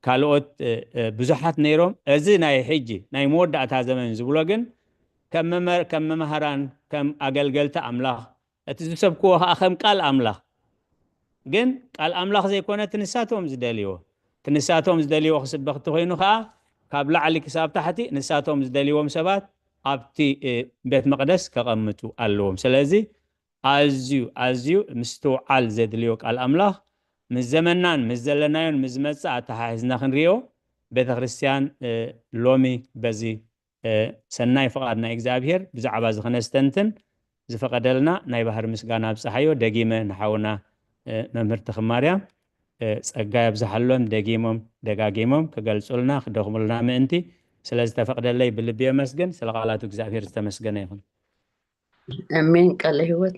ካልኦት፣ እ፣ እ፣ ብዙሓት ነይሮም። እዚ ናይ ሕጂ ናይ መወዳእታ ዘመን ዝብሎ ግን ከም መመ-፣ ከም መምሃራን፣ ከም ኣገልገልቲ ኣምላኽ፣ እቲ ዝሰብክዎ ኸዓ ከም ቃል ኣምላኽ፣ ግን ቃል ኣምላኽ ዘይኮነ እቲ ንሳቶም ዝደልይዎ፣ እቲ ንሳቶም ዝደልይዎ ክስበኽ እንተኾይኑ ኸዓ ካብ ላዕሊ ክሳብ ታሕቲ ንሳቶም ዝደልይዎም ሰባት ኣብቲ፣ እ፣ ቤት መቕደስ ከቐምጡ ኣለዎም። ስለዚ ኣዝዩ፣ ኣዝዩ ምስትውዓል ዘድልዮ ቃል ኣምላኽ፣ ምስ ዘመናን ምስ ዘለናዮን ምስ ዝመጽእ ኣተሓሒዝና ክንሪኦ፣ ቤተ ክርስቲያን፣ እ፣ ሎሚ በዚ፣ እ፣ ሰናይ ፍቓድ ናይ እግዚኣብሔር ብዛዕባ እዚ ክነስተንትን ዝፈቐደልና ናይ ባህሪ ምስጋና ኣብጽሓዮ። ደጊመ ንሓውና፣ እ፣ መምህር ተኽማርያም፣ እ፣ ጸጋ የብዝሓሎም፣ ደጊሞም ደጋጊሞም ክገልጹልና ክደኽሙልና ምእንቲ ስለ ዝተፈቕደለይ ብልቢ የመስግን። ስለ ቃላቱ እግዚኣብሔር ዝተመስገነ ይኹን። ኣሜን። ቃለ ህይወት።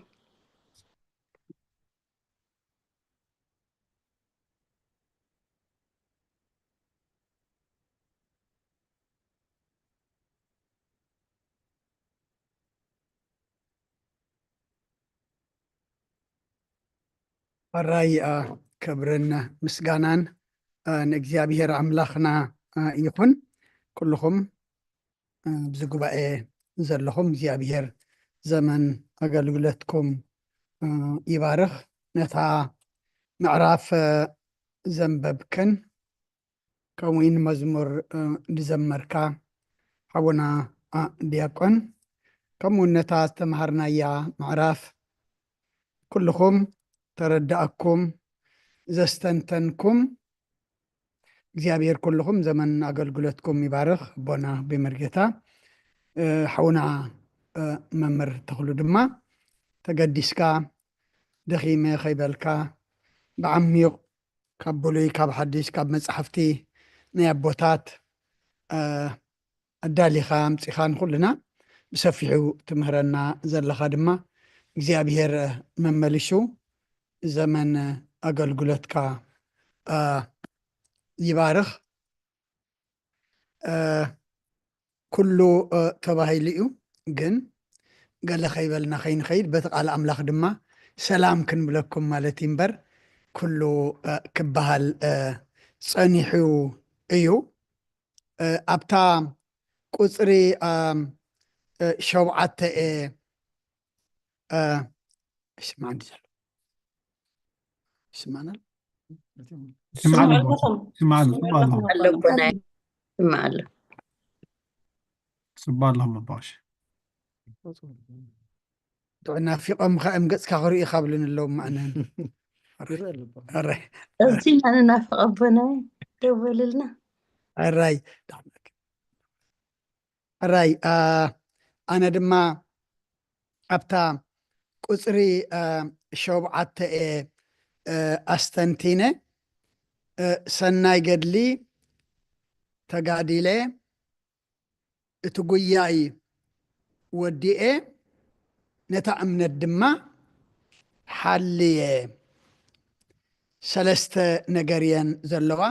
ሕራይ፣ አ፣ ክብርን ምስጋናን፣ አ፣ ንእግዚኣብሔር ኣምላኽና፣ አ፣ ይኹን። ኩልኹም፣ አ፣ ኣብዚ ጉባኤ ዘለኹም እግዚኣብሔር ዘመን ኣገልግሎትኩም፣ አ፣ ይባርኽ። ነታ ምዕራፍ፣ አ፣ ዘንበብክን ከምኡ እውን መዝሙር፣ እ፣ ዝዘመርካ ሓውና፣ እ፣ ዲያቆን፣ ከምኡ እውን ነታ ዝተምሃርናያ ምዕራፍ ኩልኹም ተረዳእኩም ዘስተንተንኩም፣ እግዚኣብሔር ኩልኹም ዘመን ኣገልግሎትኩም ይባርኽ። ኣቦና ብመርጌታ፣ እ፣ ሓውና፣ እ፣ መምህር ተኽሉ ድማ ተገዲስካ ደኺመ ከይበልካ ብዓሚቕ ካብ ብሉይ፣ ካብ ሓዲስ፣ ካብ መጻሕፍቲ ናይ ኣቦታት፣ እ፣ ኣዳሊኻ ኣምጺኻ ንኹልና ብሰፊሑ ትምህረና ዘለኻ ድማ እግዚኣብሔር መመሊሱ ዘመን ኣገልግሎትካ፣ እ፣ ይባርኽ። እ፣ ኩሉ፣ እ፣ ተባሂሉ እዩ፣ ግን ገለ ከይበልና ከይንኸይድ በቲ ቃል ኣምላኽ ድማ ሰላም ክንብለኩም ማለት እዩ እምበር ኩሉ፣ እ፣ ክበሃል፣ እ፣ ጸኒሑ እዩ። እ፣ ኣብታ ቁጽሪ፣ እ፣ እ፣ ሸውዓተ እየ፣ እ፣ ይስማዕ እንዲ ዘሎ። ይስማዕና ኣሎ? ስማዕ ኣሎ ኣለኹም። ስማዕ ኣሎ ስማዕ ኣሎ ኣሎ ኣቦናይ። ስማዕ ኣሎ። ስማዕ ኣለኹም ኣባሽ ናፊቆም ከ እም ገጽካ ክርእዩ ካብሉን ኣለዉ ማዕነን። ይረአ ኣሎ ኣቦ። ኣራይ እዚ ኢና ንናፍቕ ኣቦናይ። ደወልልና። ኣራይ ኣራይ ኣ፣ ኣነ ድማ ኣብታ ቁፅሪ አ፣ ሸውዓተ እየ አ፣ ኣስተንቲነ አ፣ ሰናይ ገድሊ ተጋዲለ እቲ ጉያይ ወዲኤ ነታ እምነት ድማ ሓልየ። ሰለስተ ነገር እየን ዘለዋ።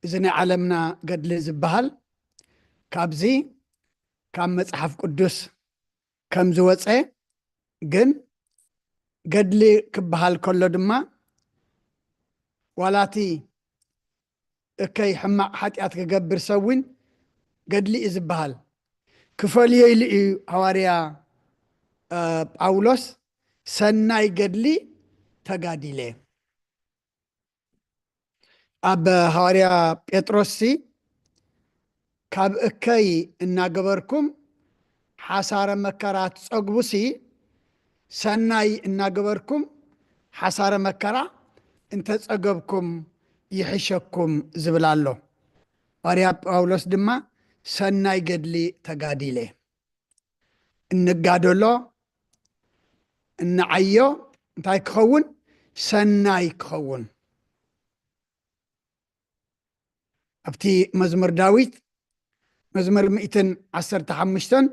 እዚ ናይ ዓለምና ገድሊ ዝበሃል ካብዚ ካብ መፅሓፍ ቅዱስ ከም ዝወፀ ግን ገድሊ ክበሃል ከሎ ድማ ዋላቲ እከይ ሕማቕ ሓጢኣት ክገብር ሰብ እውን ገድሊ እዩ ዝበሃል። ክፈልዮ ኢሉ እዩ ሃዋርያ ጳውሎስ ሰናይ ገድሊ ተጋዲለ። ኣብ ሃዋርያ ጴጥሮስ ሲ ካብ እከይ እናገበርኩም ሓሳረ መከራ ትጸግቡ ሲ ሰናይ እናገበርኩም ሓሳረ መከራ እንተጸገብኩም ይሕሸኩም ዝብል ኣሎ። ሃዋርያ ጳውሎስ ድማ ሰናይ ገድሊ ተጋዲለ። እንጋደሎ እንዓዮ እንታይ ክኸውን? ሰናይ ክኸውን። ኣብቲ መዝሙር ዳዊት መዝሙር ሚእትን ዓሰርተ ሓሙሽተን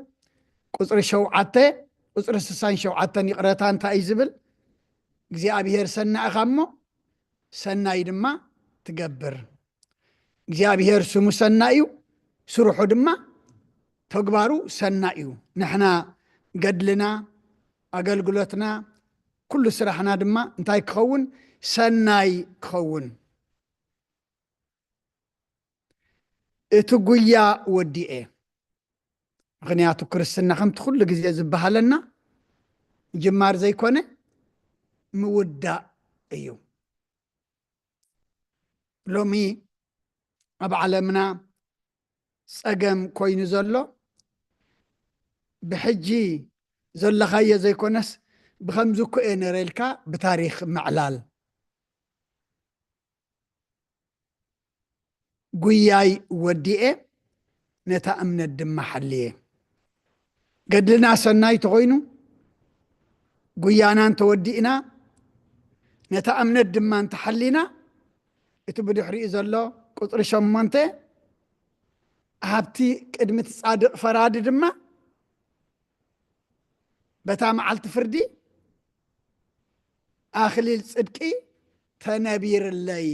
ቁፅሪ ሸውዓተ ቁፅሪ ስሳን ሸውዓተን ይቕረታ እንታይ እዩ ዝብል? እግዚኣብሔር ሰናእኻ እሞ ሰናይ ድማ ትገብር። እግዚኣብሔር ስሙ ሰናይ እዩ፣ ስርሑ ድማ ተግባሩ ሰናይ እዩ። ንሕና ገድልና ኣገልግሎትና ኩሉ ስራሕና ድማ እንታይ ክኸውን? ሰናይ ክኸውን። እቲ ጉያ ወዲኤ። ምኽንያቱ ክርስትና ከምቲ ኩሉ ግዜ ዝበሃለና ጅማር ዘይኮነ ምውዳእ እዩ። ሎሚ ኣብ ዓለምና ጸገም ኮይኑ ዘሎ ብሕጂ ዘለኻዮ ዘይኮነስ ብኸምዚ እኮ እየ ነረ ኢልካ ብታሪኽ ምዕላል። ጉያይ ወዲኤ ነታ እምነት ድማ ሓልየ። ገድልና ሰናይ ተኾይኑ ጉያና እንተወዲእና ነታ እምነት ድማ እንተሓሊና እቲ ብድሕሪኡ ዘሎ ቁፅሪ ሸሞንተ ኣብቲ ቅድሚ እቲ ፃድቕ ፈራዲ ድማ በታ መዓልቲ ፍርዲ ኣኽሊል ጽድቂ ተነቢርለይ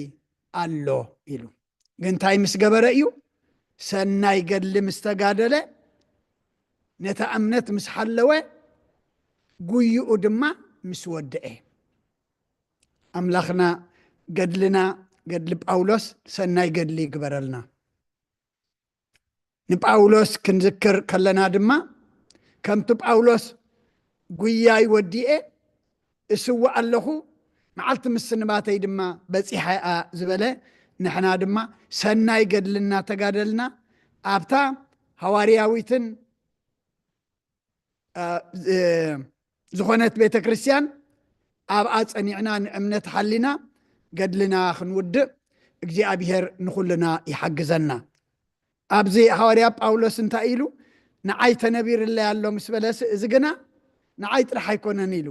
ኣሎ ኢሉ። ግን እንታይ ምስ ገበረ እዩ? ሰናይ ገድሊ ምስ ተጋደለ፣ ነታ እምነት ምስ ሓለወ፣ ጉይኡ ድማ ምስ ወድአ። ኣምላኽና ገድልና ገድሊ ጳውሎስ ሰናይ ገድሊ ይግበረልና። ንጳውሎስ ክንዝክር ከለና ድማ ከምቲ ጳውሎስ ጉያይ ወዲኤ እስውእ ኣለኹ መዓልቲ ምስንባተይ ድማ በፂሓ እያ ዝበለ ንሕና ድማ ሰናይ ገድሊ እናተጋደልና ኣብታ ሃዋርያዊትን ዝኾነት ቤተ ክርስቲያን ኣብኣ ጸኒዕና ንእምነት ሓሊና ገድልና ክንውድእ እግዚኣብሔር ንኹልና ይሓግዘና። ኣብዚ ሃዋርያ ጳውሎስ እንታይ ኢሉ ንዓይ ተነቢርለይ ኣሎ ምስ በለስ እዚ ግና ንዓይ ጥራሕ ኣይኮነን ኢሉ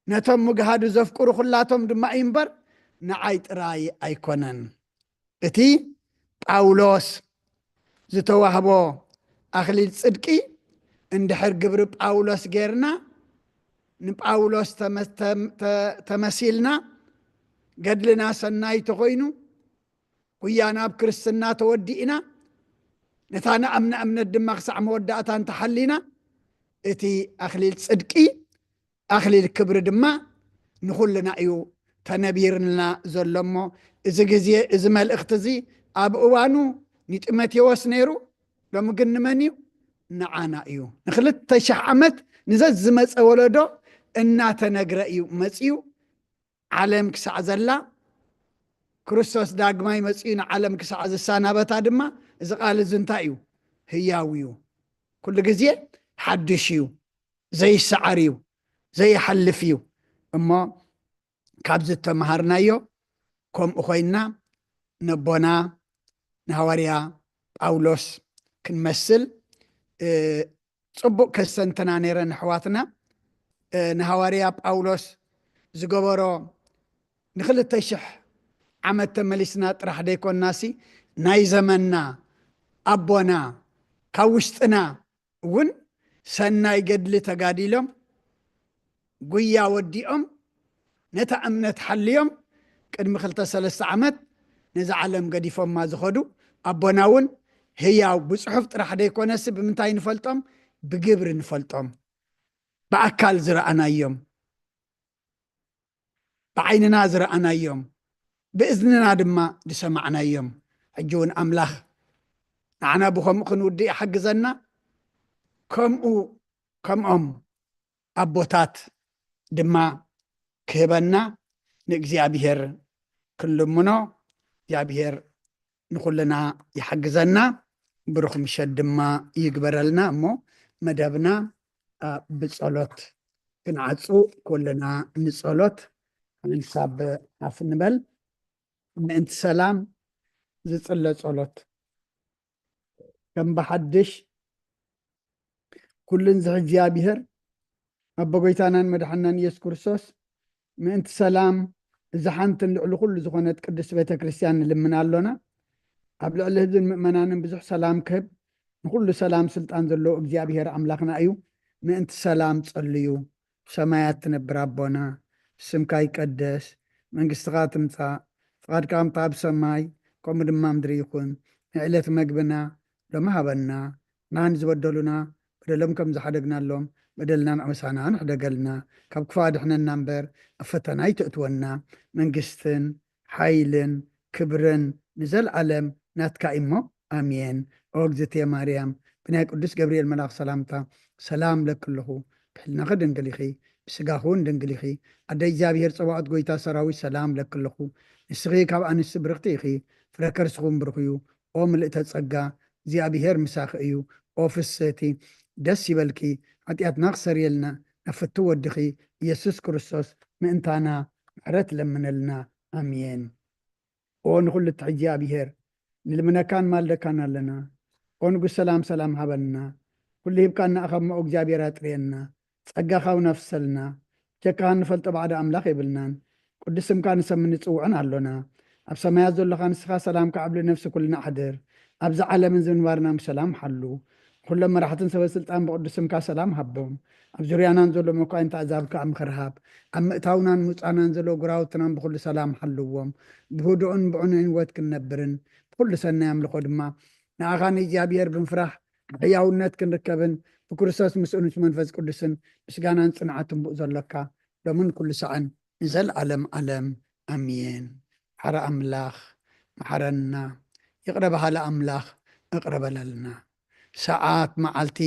ነቶም ምግሃዱ ዘፍቅሩ ኩላቶም ድማ እዩ እምበር ንዓይ ጥራይ ኣይኮነን። እቲ ጳውሎስ ዝተዋህቦ ኣኽሊል ጽድቂ እንድሕር ግብሪ ጳውሎስ ጌርና ንጳውሎስ ተመሲልና ገድልና ሰናይ ተኾይኑ ጉያ ናብ ክርስትና ተወዲእና ነታ ንኣምና እምነት ድማ ክሳዕ መወዳእታ እንተሓሊና እቲ ኣኽሊል ጽድቂ ኣኽሊል ክብሪ ድማ ንኹልና እዩ ተነቢርልና ዘሎ እሞ እዚ ግዜ እዚ መልእኽቲ እዚ ኣብ እዋኑ ንጢሞቴዎስ ነይሩ። ሎሚ ግን ንመን እዩ? ንዓና እዩ። ንክልተ ሽሕ ዓመት ንዘዝመፀ ወለዶ እናተነግረ እዩ መፅዩ። ዓለም ክሳዕ ዘላ፣ ክርስቶስ ዳግማይ መጺኡ ንዓለም ክሳዕ ዝሰናበታ ድማ፣ እዚ ቃል እዚ እንታይ እዩ? ህያው እዩ። ኩሉ ግዜ ሓድሽ እዩ፣ ዘይሰዓር እዩ፣ ዘይሓልፍ እዩ። እሞ ካብዚ እተምሃርናዮ ከምኡ ኮይንና ነቦና ንሃዋርያ ጳውሎስ ክንመስል፣ እ፣ ጽቡቕ ከስተንትና ነይረን ኣሕዋትና። እ፣ ንሃዋርያ ጳውሎስ ዝገበሮ ንክልተ ሽሕ ዓመት ተመሊስና ጥራሕ ደይኮንናሲ፣ ናይ ዘመንና ኣቦና ካብ ውሽጥና እውን ሰናይ ገድሊ ተጋዲሎም፣ ጉያ ወዲኦም፣ ነታ እምነት ሓልዮም፣ ቅድሚ ክልተ ሰለስተ ዓመት ነዛ ዓለም ገዲፎማ ዝኸዱ ኣቦና እውን ህያው፣ ብጽሑፍ ጥራሕ ደይኮነሲ ብምንታይ ንፈልጦም? ብግብሪ ንፈልጦም። ብኣካል ዝረኣናዮም፣ ብዓይንና ዝረኣናዮም፣ ብእዝንና ድማ ዝሰማዕናዮም። ሕጂ እውን ኣምላኽ ንዓና ብኸምኡ ክንውድእ ይሓግዘና። ከምኡ፣ ከምኦም ኣቦታት ድማ ክህበና ንእግዚኣብሔር ክንልምኖ፣ እግዚኣብሔር ንኹልና ይሓግዘና። ብሩኽ ምሸት ድማ ይግበረልና። እሞ መደብና፣ አ፣ ብጸሎት ክንዓጹ፣ ኩልና ንጸሎት። ሓንሳብ ሓፍ ንበል። ምእንቲ ሰላም ዝጽለ ጸሎት። ከም ብሓድሽ ኩልን ዝሕ እግዚኣብሔር፣ ኣቦ ጎይታናን መድሓናን ኢየሱስ ክርስቶስ፣ ምእንቲ ሰላም እዛ ሓንትን ልዕሊ ኩሉ ዝኾነት ቅድስት ቤተ ክርስቲያን ንልምን ኣሎና። ኣብ ልዕሊ ህዝብን ምእመናንን ብዙሕ ሰላም ክህብ፣ ንኹሉ ሰላም ስልጣን ዘለዎ እግዚኣብሔር ኣምላኽና እዩ። ምእንቲ ሰላም ጸልዩ። ብሰማያት ትነብር ኣቦና፣ ስምካ ይቀደስ፣ መንግስትኻ ትምጻእ፣ ፍቓድካ ከምታ ኣብ ሰማይ ከምኡ ድማ ምድሪ ይኹን። ንዕለት መግብና ሎሚ ሃበና፣ ንዓን ዝበደሉና በደሎም ከም ዝሓደግናሎም በደልና ንዕመሳና ንሕደገልና፣ ካብ ክፋ ድሕነና እምበር ኣብ ፈተና ኣይትእትወና። መንግስትን ሓይልን ክብርን ንዘለኣለም ናትካ እሞ፣ ኣሜን። ኦ እግዝእትየ ማርያም፣ ብናይ ቅዱስ ገብርኤል መልኣኽ ሰላምታ ሰላም ለኪ ኣለኹ። ብሕልናኺ ድንግል ኢኺ፣ ብስጋኺ እውን ድንግል ኢኺ። ኣደ እግዚኣብሔር ጸባኦት ጎይታ ሰራዊት ሰላም ለኪ ኣለኹ። ንስኺ ካብ ኣንስቲ ብርኽቲ ኢኺ፣ ፍረ ከርስኺ እውን ብሩኽ እዩ። ኦ ምልእተ ጸጋ፣ እግዚኣብሔር ምሳኺ እዩ። ኦ ፍስህቲ፣ ደስ ይበልኪ፣ ሓጢኣትና ክሰርየልና ናብ ፍትው ወድኺ ኢየሱስ ክርስቶስ ምእንታና ምሕረት ለምነልና። ኣሜን። ኦ ንኹሉ እትሕዚ እግዚኣብሔር፣ ንልምነካን ማልደካን ኣለና። ኦ ንጉስ ሰላም፣ ሰላም ሃበና። ኩሉ ሂብካና ኣኻ እሞ እግዚኣብሔር ኣጥርየና። ጸጋኻ እውን ኣፍሰልና። ብጀካኻ እንፈልጦ ባዕዲ ኣምላኽ የብልናን። ቅዱስ ስምካ ንሰምን ንጽውዕን ኣሎና። ኣብ ሰማያት ዘሎኻ ንስኻ ሰላምካ ኣብ ልዕሊ ነፍሲ ኩልና ኣሕድር። ኣብዚ ዓለምን ዝምንባርና ብሰላም ሓሉ። ንኹሎም መራሕትን ሰበ ስልጣን ብቅዱስ ስምካ ሰላም ሃቦም። ኣብ ዙርያናን ዘሎ መኳንንቲ ኣዛብ ከኣ ምኽሪ ሃብ። ኣብ ምእታውናን ምውጻእናን ዘሎ ጉራውትናን ብኹሉ ሰላም ሓልዎም። ብህዱእን ብዕኑን ህይወት ክንነብርን ብኹሉ ሰናይ ኣምልኾ ድማ ንኣኻ ንእግዚኣብሔር ብምፍራሕ ብሕያውነት ክንርከብን ብክርስቶስ ምስኡ ምስ መንፈስ ቅዱስን ምስጋናን ጽንዓትን ብኡ ዘሎካ ሎምን ኩሉ ሳዕን ንዘለኣለም ዓለም ኣሜን። ሓረ ኣምላኽ መሓረና፣ ይቕረ በሃሊ ኣምላኽ እቕረ በለልና። ሰዓት መዓልቲ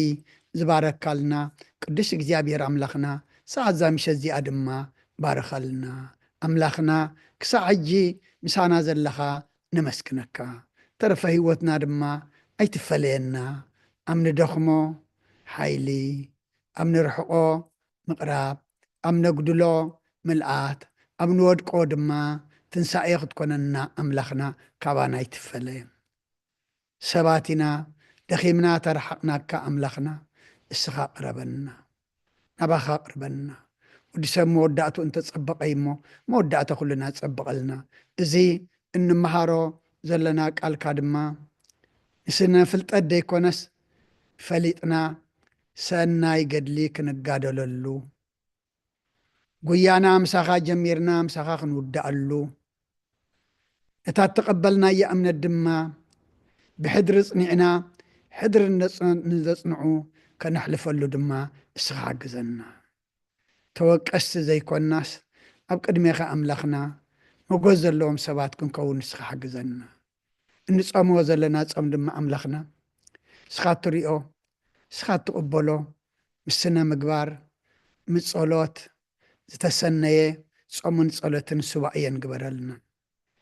ዝባረካልና ቅዱስ እግዚኣብሔር ኣምላኽና፣ ሰዓት እዛ ምሸት እዚኣ ድማ ባርኸልና። ኣምላኽና ክሳዕ ሕጂ ምሳና ዘለኻ ነመስግነካ። ተረፈ ህይወትና ድማ ኣይትፈለየና። ኣብ ንደኽሞ ሓይሊ፣ ኣብ ንርሕቆ ምቕራብ፣ ኣብ ነጉድሎ ምልኣት፣ ኣብ ንወድቆ ድማ ትንሳኤ ክትኮነና ኣምላኽና ካባና ኣይትፈለ። ሰባት ኢና፣ ደኺምና፣ ተረሓቕናካ ኣምላኽና፣ እስኻ ቅረበና፣ ናባኻ ቅርበና። ወዲ ሰብ መወዳእቱ እንተጸበቐ እሞ መወዳእታ ኩልና ጸብቐልና። እዚ እንመሃሮ ዘለና ቃልካ ድማ ንስነ ፍልጠት ደይኮነስ ፈሊጥና ሰናይ ገድሊ ክንጋደለሉ፣ ጉያና ምሳኻ ጀሚርና ምሳኻ ክንውድኣሉ፣ ነታ እተቐበልናያ እምነት ድማ ብሕድሪ ጽኒዕና፣ ሕድሪ ንዘጽ-፣ ንዘጽንዑ ከነሕልፈሉ ድማ እስኻ ሓግዘና። ተወቀስቲ ዘይኮንናስ፣ ኣብ ቅድሜኻ ኣምላኽና፣ መጎስ ዘለዎም ሰባት ክንከውን ንስኻ ሓግዘና። እንጸምዎ ዘለና ጾም ድማ ኣምላኽና፣ እስኻ እትሪኦ፣ እስኻ እትቕበሎ፣ ምስ ስነ ምግባር፣ ምስ ጸሎት ዝተሰነየ፣ ጾምን ጸሎትን ሱባኤን ግበረልና።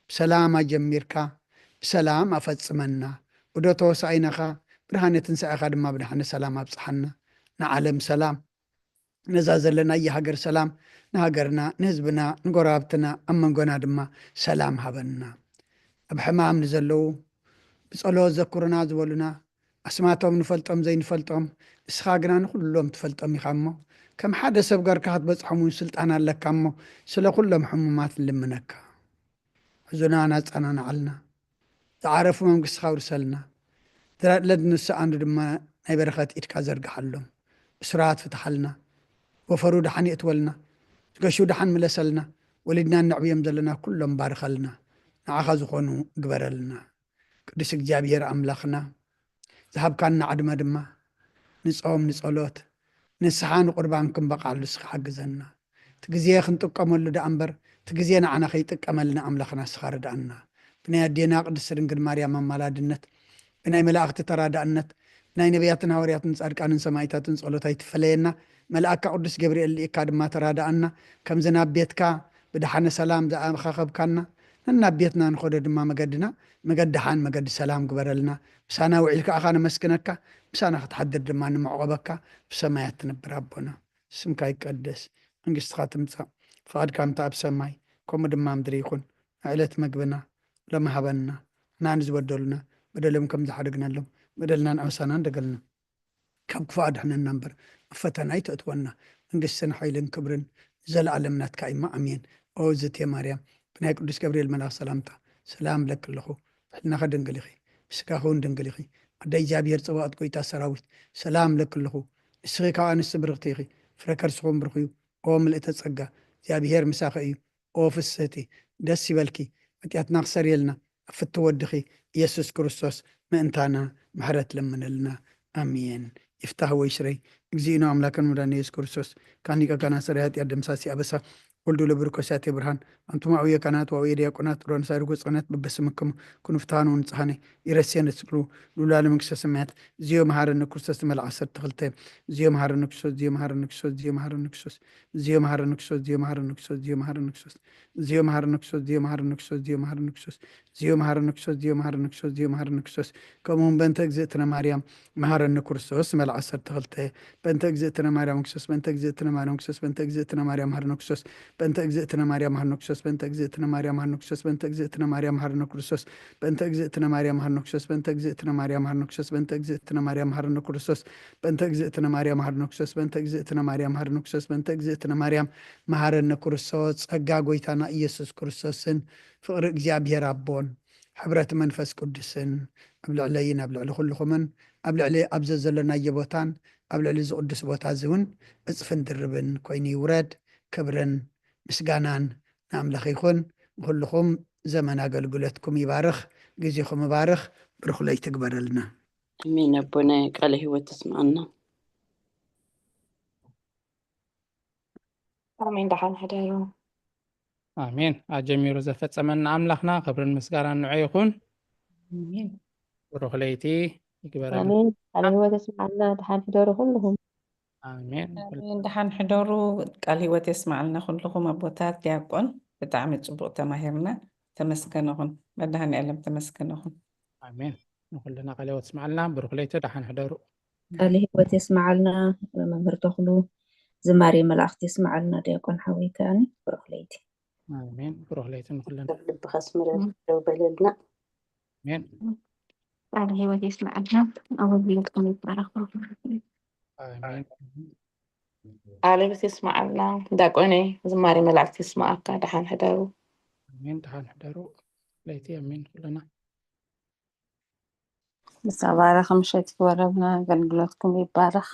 ብሰላም ኣጀሚርካ ብሰላም ኣፈጽመና። ዑደት ሆሳኢናኻ ብርሃነ ትንሳኤኻ ድማ ብድሓነ ሰላም ኣብጽሓና። ንዓለም ሰላም፣ ነዛ ዘለናያ ሃገር ሰላም፣ ንሃገርና፣ ንህዝብና፣ ንጎረባብትና፣ ኣብ መንጎና ድማ ሰላም ሃበና። ኣብ ሕማም ንዘለዉ ብጸሎት ዘክሩና ዝበሉና፣ ኣስማቶም ንፈልጦም ዘይንፈልጦም፣ ንስኻ ግና ንኹሎም ትፈልጦም ኢኻ እሞ፣ ከም ሓደ ሰብ ገርካ ክትበጽሖም እውን ስልጣን ኣለካ እሞ፣ ስለ ኩሎም ሕሙማት ንልምነካ። ሕዙናን ኣጸናንዓልና። ዝዓረፉ መንግስትኻ ኣውርሰልና። ዝረድለት ንዝሰኣኑ ድማ ናይ በረኸት ኢድካ ዘርግሓሎም። እሱራት ፍትሓልና። ወፈሩ ደሓን የእትወልና። ዝገሹ ደሓን ምለሰልና። ወሊድና እነዕብዮም ዘለና ኩሎም ባርኸልና። ንዓኻ ዝኾኑ ግበረልና። ቅዱስ እግዚኣብሔር ኣምላኽና፣ ዝሃብካና ዕድመ ድማ ንጾም፣ ንጸሎት፣ ንስሓ፣ ንቁርባን ክንበቕዓሉ ንስኻ ሓግዘና። እቲ ግዜ ክንጥቀመሉ ደኣ እምበር፣ እቲ ግዜ ንዓና ከይጥቀመልና ኣምላኽና ንስኻ ርድኣና። ብናይ ኣዴና ቅድስቲ ድንግል ማርያም ኣማላድነት፣ ብናይ መላእኽቲ ተራዳእነት፣ ብናይ ነቢያትን ሃዋርያትን ጻድቃንን ሰማዕታትን ጸሎት ኣይትፈለየና። መልኣካ ቅዱስ ገብርኤል ልኢካ ድማ ተራዳኣና። ከምዚ ናብ ቤትካ ብደሓነ ሰላም ዝኣኻኸብካና፣ ነናብ ቤትና ንኸዶ ድማ መገድና መገዲ ሓን መገዲ ሰላም ግበረልና። ምሳና ውዒልካ ኢኻ ነመስግነካ፣ ምሳና ክትሓድር ድማ ንምዕቆበካ። ብሰማያት ትነብር ኣቦና፣ ስምካ ይቀደስ፣ መንግስትኻ ትምጻእ፣ ፍቓድካ ከምቲ ኣብ ሰማይ ከምኡ ድማ ምድሪ ይኹን። ዕለት መግብና ሎሚ ሃበና፣ ንሕና ንዝበደሉና በደሎም ከም ዝሓደግናሎም በደልናን ኣበሳናን ደገልና፣ ካብ ክፉእ ኣድሕነና እምበር ኣብ ፈተና ኣይተእትወና። መንግስትን ሓይልን ክብርን ንዘለኣለም ናትካ እዩማ፣ ኣሜን። ኦ ዝቴ ማርያም፣ ብናይ ቅዱስ ገብርኤል መልኣኽ ሰላምታ ሰላም እብለኪ ኣለኹ። ብሕልናኺ ድንግል ኢኺ፣ ብስጋኺ እውን ድንግል ኢኺ። ኣደ እግዚኣብሔር፣ ጸባኦት፣ ጎይታ ሰራዊት፣ ሰላም እብለኪ ኣለኹ። ንስኺ ካብ ኣንስቲ ብርኽቲ ኢኺ፣ ፍረ ከርስኺ እውን ብሩኽ እዩ። ኦ ምልእተ ጸጋ፣ እግዚኣብሔር ምሳኺ እዩ። ኦ ፍስህቲ፣ ደስ ይበልኪ፣ ሓጢኣትና ክሰርየልና ኣብ ፍትው ወድኺ ኢየሱስ ክርስቶስ ምእንታና ምሕረት ለምነልና። ኣሜን። ይፍታህ ወይሽረይ፣ እግዚእነ ኣምላክን መድኃኒነ ኢየሱስ ክርስቶስ፣ ካህን ሊቀ ካህናት ሠራየ ኃጢአት ደምሳሲ አበሳ፣ ወልዱ ለብሩክ ወሲያቴ ብርሃን፣ አንቱም አውየ ካህናት ወአውየ ዲያቆናት፣ ሮንሳይ ርጉጽ ጽነት በበስምክሙ ኩኑ ፍትሐነ ወንጽሐነ፣ ኢረሴነ ስቅሉ፣ ሉላ ለመንግስተ ሰማያት፣ እግዚኦ መሐረነ ክርስቶስ። መልኣክ ዓሰርተ ክልተ፣ እግዚኦ መሐረነ ክርስቶስ፣ እግዚኦ መሐረነ ክርስቶስ፣ እግዚኦ መሐረነ ክርስቶስ፣ እግዚኦ መሐረነ ክርስቶስ፣ እግዚኦ መሐረነ ክርስቶስ፣ እግዚኦ መሐረነ ክርስቶስ፣ እግዚኦ መሐረነ ክርስቶስ፣ እግዚኦ መሐረነ ክርስቶስ፣ እግዚኦ መሐረነ ክርስቶስ፣ እግዚኦ መሐረነ ክርስቶስ፣ እግዚኦ መሐረነ ክርስቶስ። ከምኡ እውን በእንተ እግዝእትነ ማርያም መሐረነ ክርስቶስ፣ መልኣክ ዓሰርተ ክልተ። በእንተ እግዝእትነ ማርያም ክርስቶስ፣ በእንተ እግዝእትነ ማርያም ክርስቶስ፣ በእንተ እግዝእትነ ማርያም መሐረነ ክርስቶስ፣ በእንተ እግዝእትነ ማርያም መሐረነ ክርስቶስ፣ በእንተ እግዝእትነ ማርያም መሐረነ ክርስቶስ፣ በእንተ እግዝእትነ ማርያም መሐረነ ክርስቶስ፣ በእንተ እግዝእትነ ማርያም መሐረነ ክርስቶስ፣ በእንተ እግዝእትነ ማርያም መሐረነ ክርስቶስ፣ በእንተ እግዝእትነ ማርያም መሐረነ ክርስቶስ፣ በእንተ እግዝእትነ ማርያም መሐረነ ክርስቶስ፣ በእንተ እግዝእትነ ማርያም መሐረነ ክርስቶስ፣ በእንተ እግዝእትነ ማርያም መሐረነ ክርስቶስ። ጸጋ ጎይታና ኢየሱስ ክርስቶስን ፍቕሪ እግዚኣብሔር ኣቦን ሕብረት መንፈስ ቅዱስን ኣብ ልዕለይን ኣብ ልዕሊ ኩልኹምን ኣብ ልዕሊ ኣብ ዘዘለናዮ ቦታን ኣብ ልዕሊ እዚ ቅዱስ ቦታ እዚ እውን እጽፍን ድርብን ኮይኑ ይውረድ። ክብርን ምስጋናን ንኣምላኽ ይኹን። ንኹልኹም ዘመን ኣገልግሎትኩም ይባርኽ፣ ግዜኹም ይባርኽ፣ ብሩኽ ለይቲ ግበረልና። ኣሜን። ኣቦና ቃለ ህይወት ተስማዕና። ኣሜን። ደሓን ሕደሩ። ኣሜን። ኣጀሚሩ ዘፈጸመና ኣምላኽና ክብርን ምስጋናን ንዑ ይኹን። ኣሜን። ብሩኽ ለይቲ ይግበረልና። ኣሜን። ቃለ ህይወት የስምዓልና። ደሓን ሕደሩ ኩልኹም። ኣሜን። ኣሜን። ደሓን ሕደሩ። ቃል ህይወት የስምዓልና ኩልኹም ኣቦታት፣ ዲያቆን። ብጣዕሚ ጽቡቕ ተማሂርና። ተመስገን ይኹን። መድኃኔዓለም ተመስገን ይኹን። ኣሜን። ንኹልና ቃለ ህይወት የስምዓልና። ብሩኽ ለይቲ፣ ደሓን ሕደሩ። ቃለ ህይወት የስምዓልና መምህር ተኽሉ። ዝማሬ መላእክት የስምዓልና ዲያቆን ሓወይ ከኣኒ። ብሩኽ ለይቲ። ኣሜን። ብሩኽ ለይቲ ንኹልና። ልብኻ ስምረል ደው በለልና። ኣሜን። ቃለ ህይወት የስምዓልና። ኣገልግሎትኩም ይባረኽ። ብሩኽ ለይቲ። ኣሜን። ቃለ ህይወት የስምዓልና። ዲያቆነይ ዝማሬ መላእክት የስምዓካ። ደሓን ሕደሩ። ኣሜን። ደሓን ሕደሩ። ለይቲ ኣሜን ኩልና። ዝተባረኸ ምሸት ይግበረልና። ኣገልግሎትኩም ይባረኽ።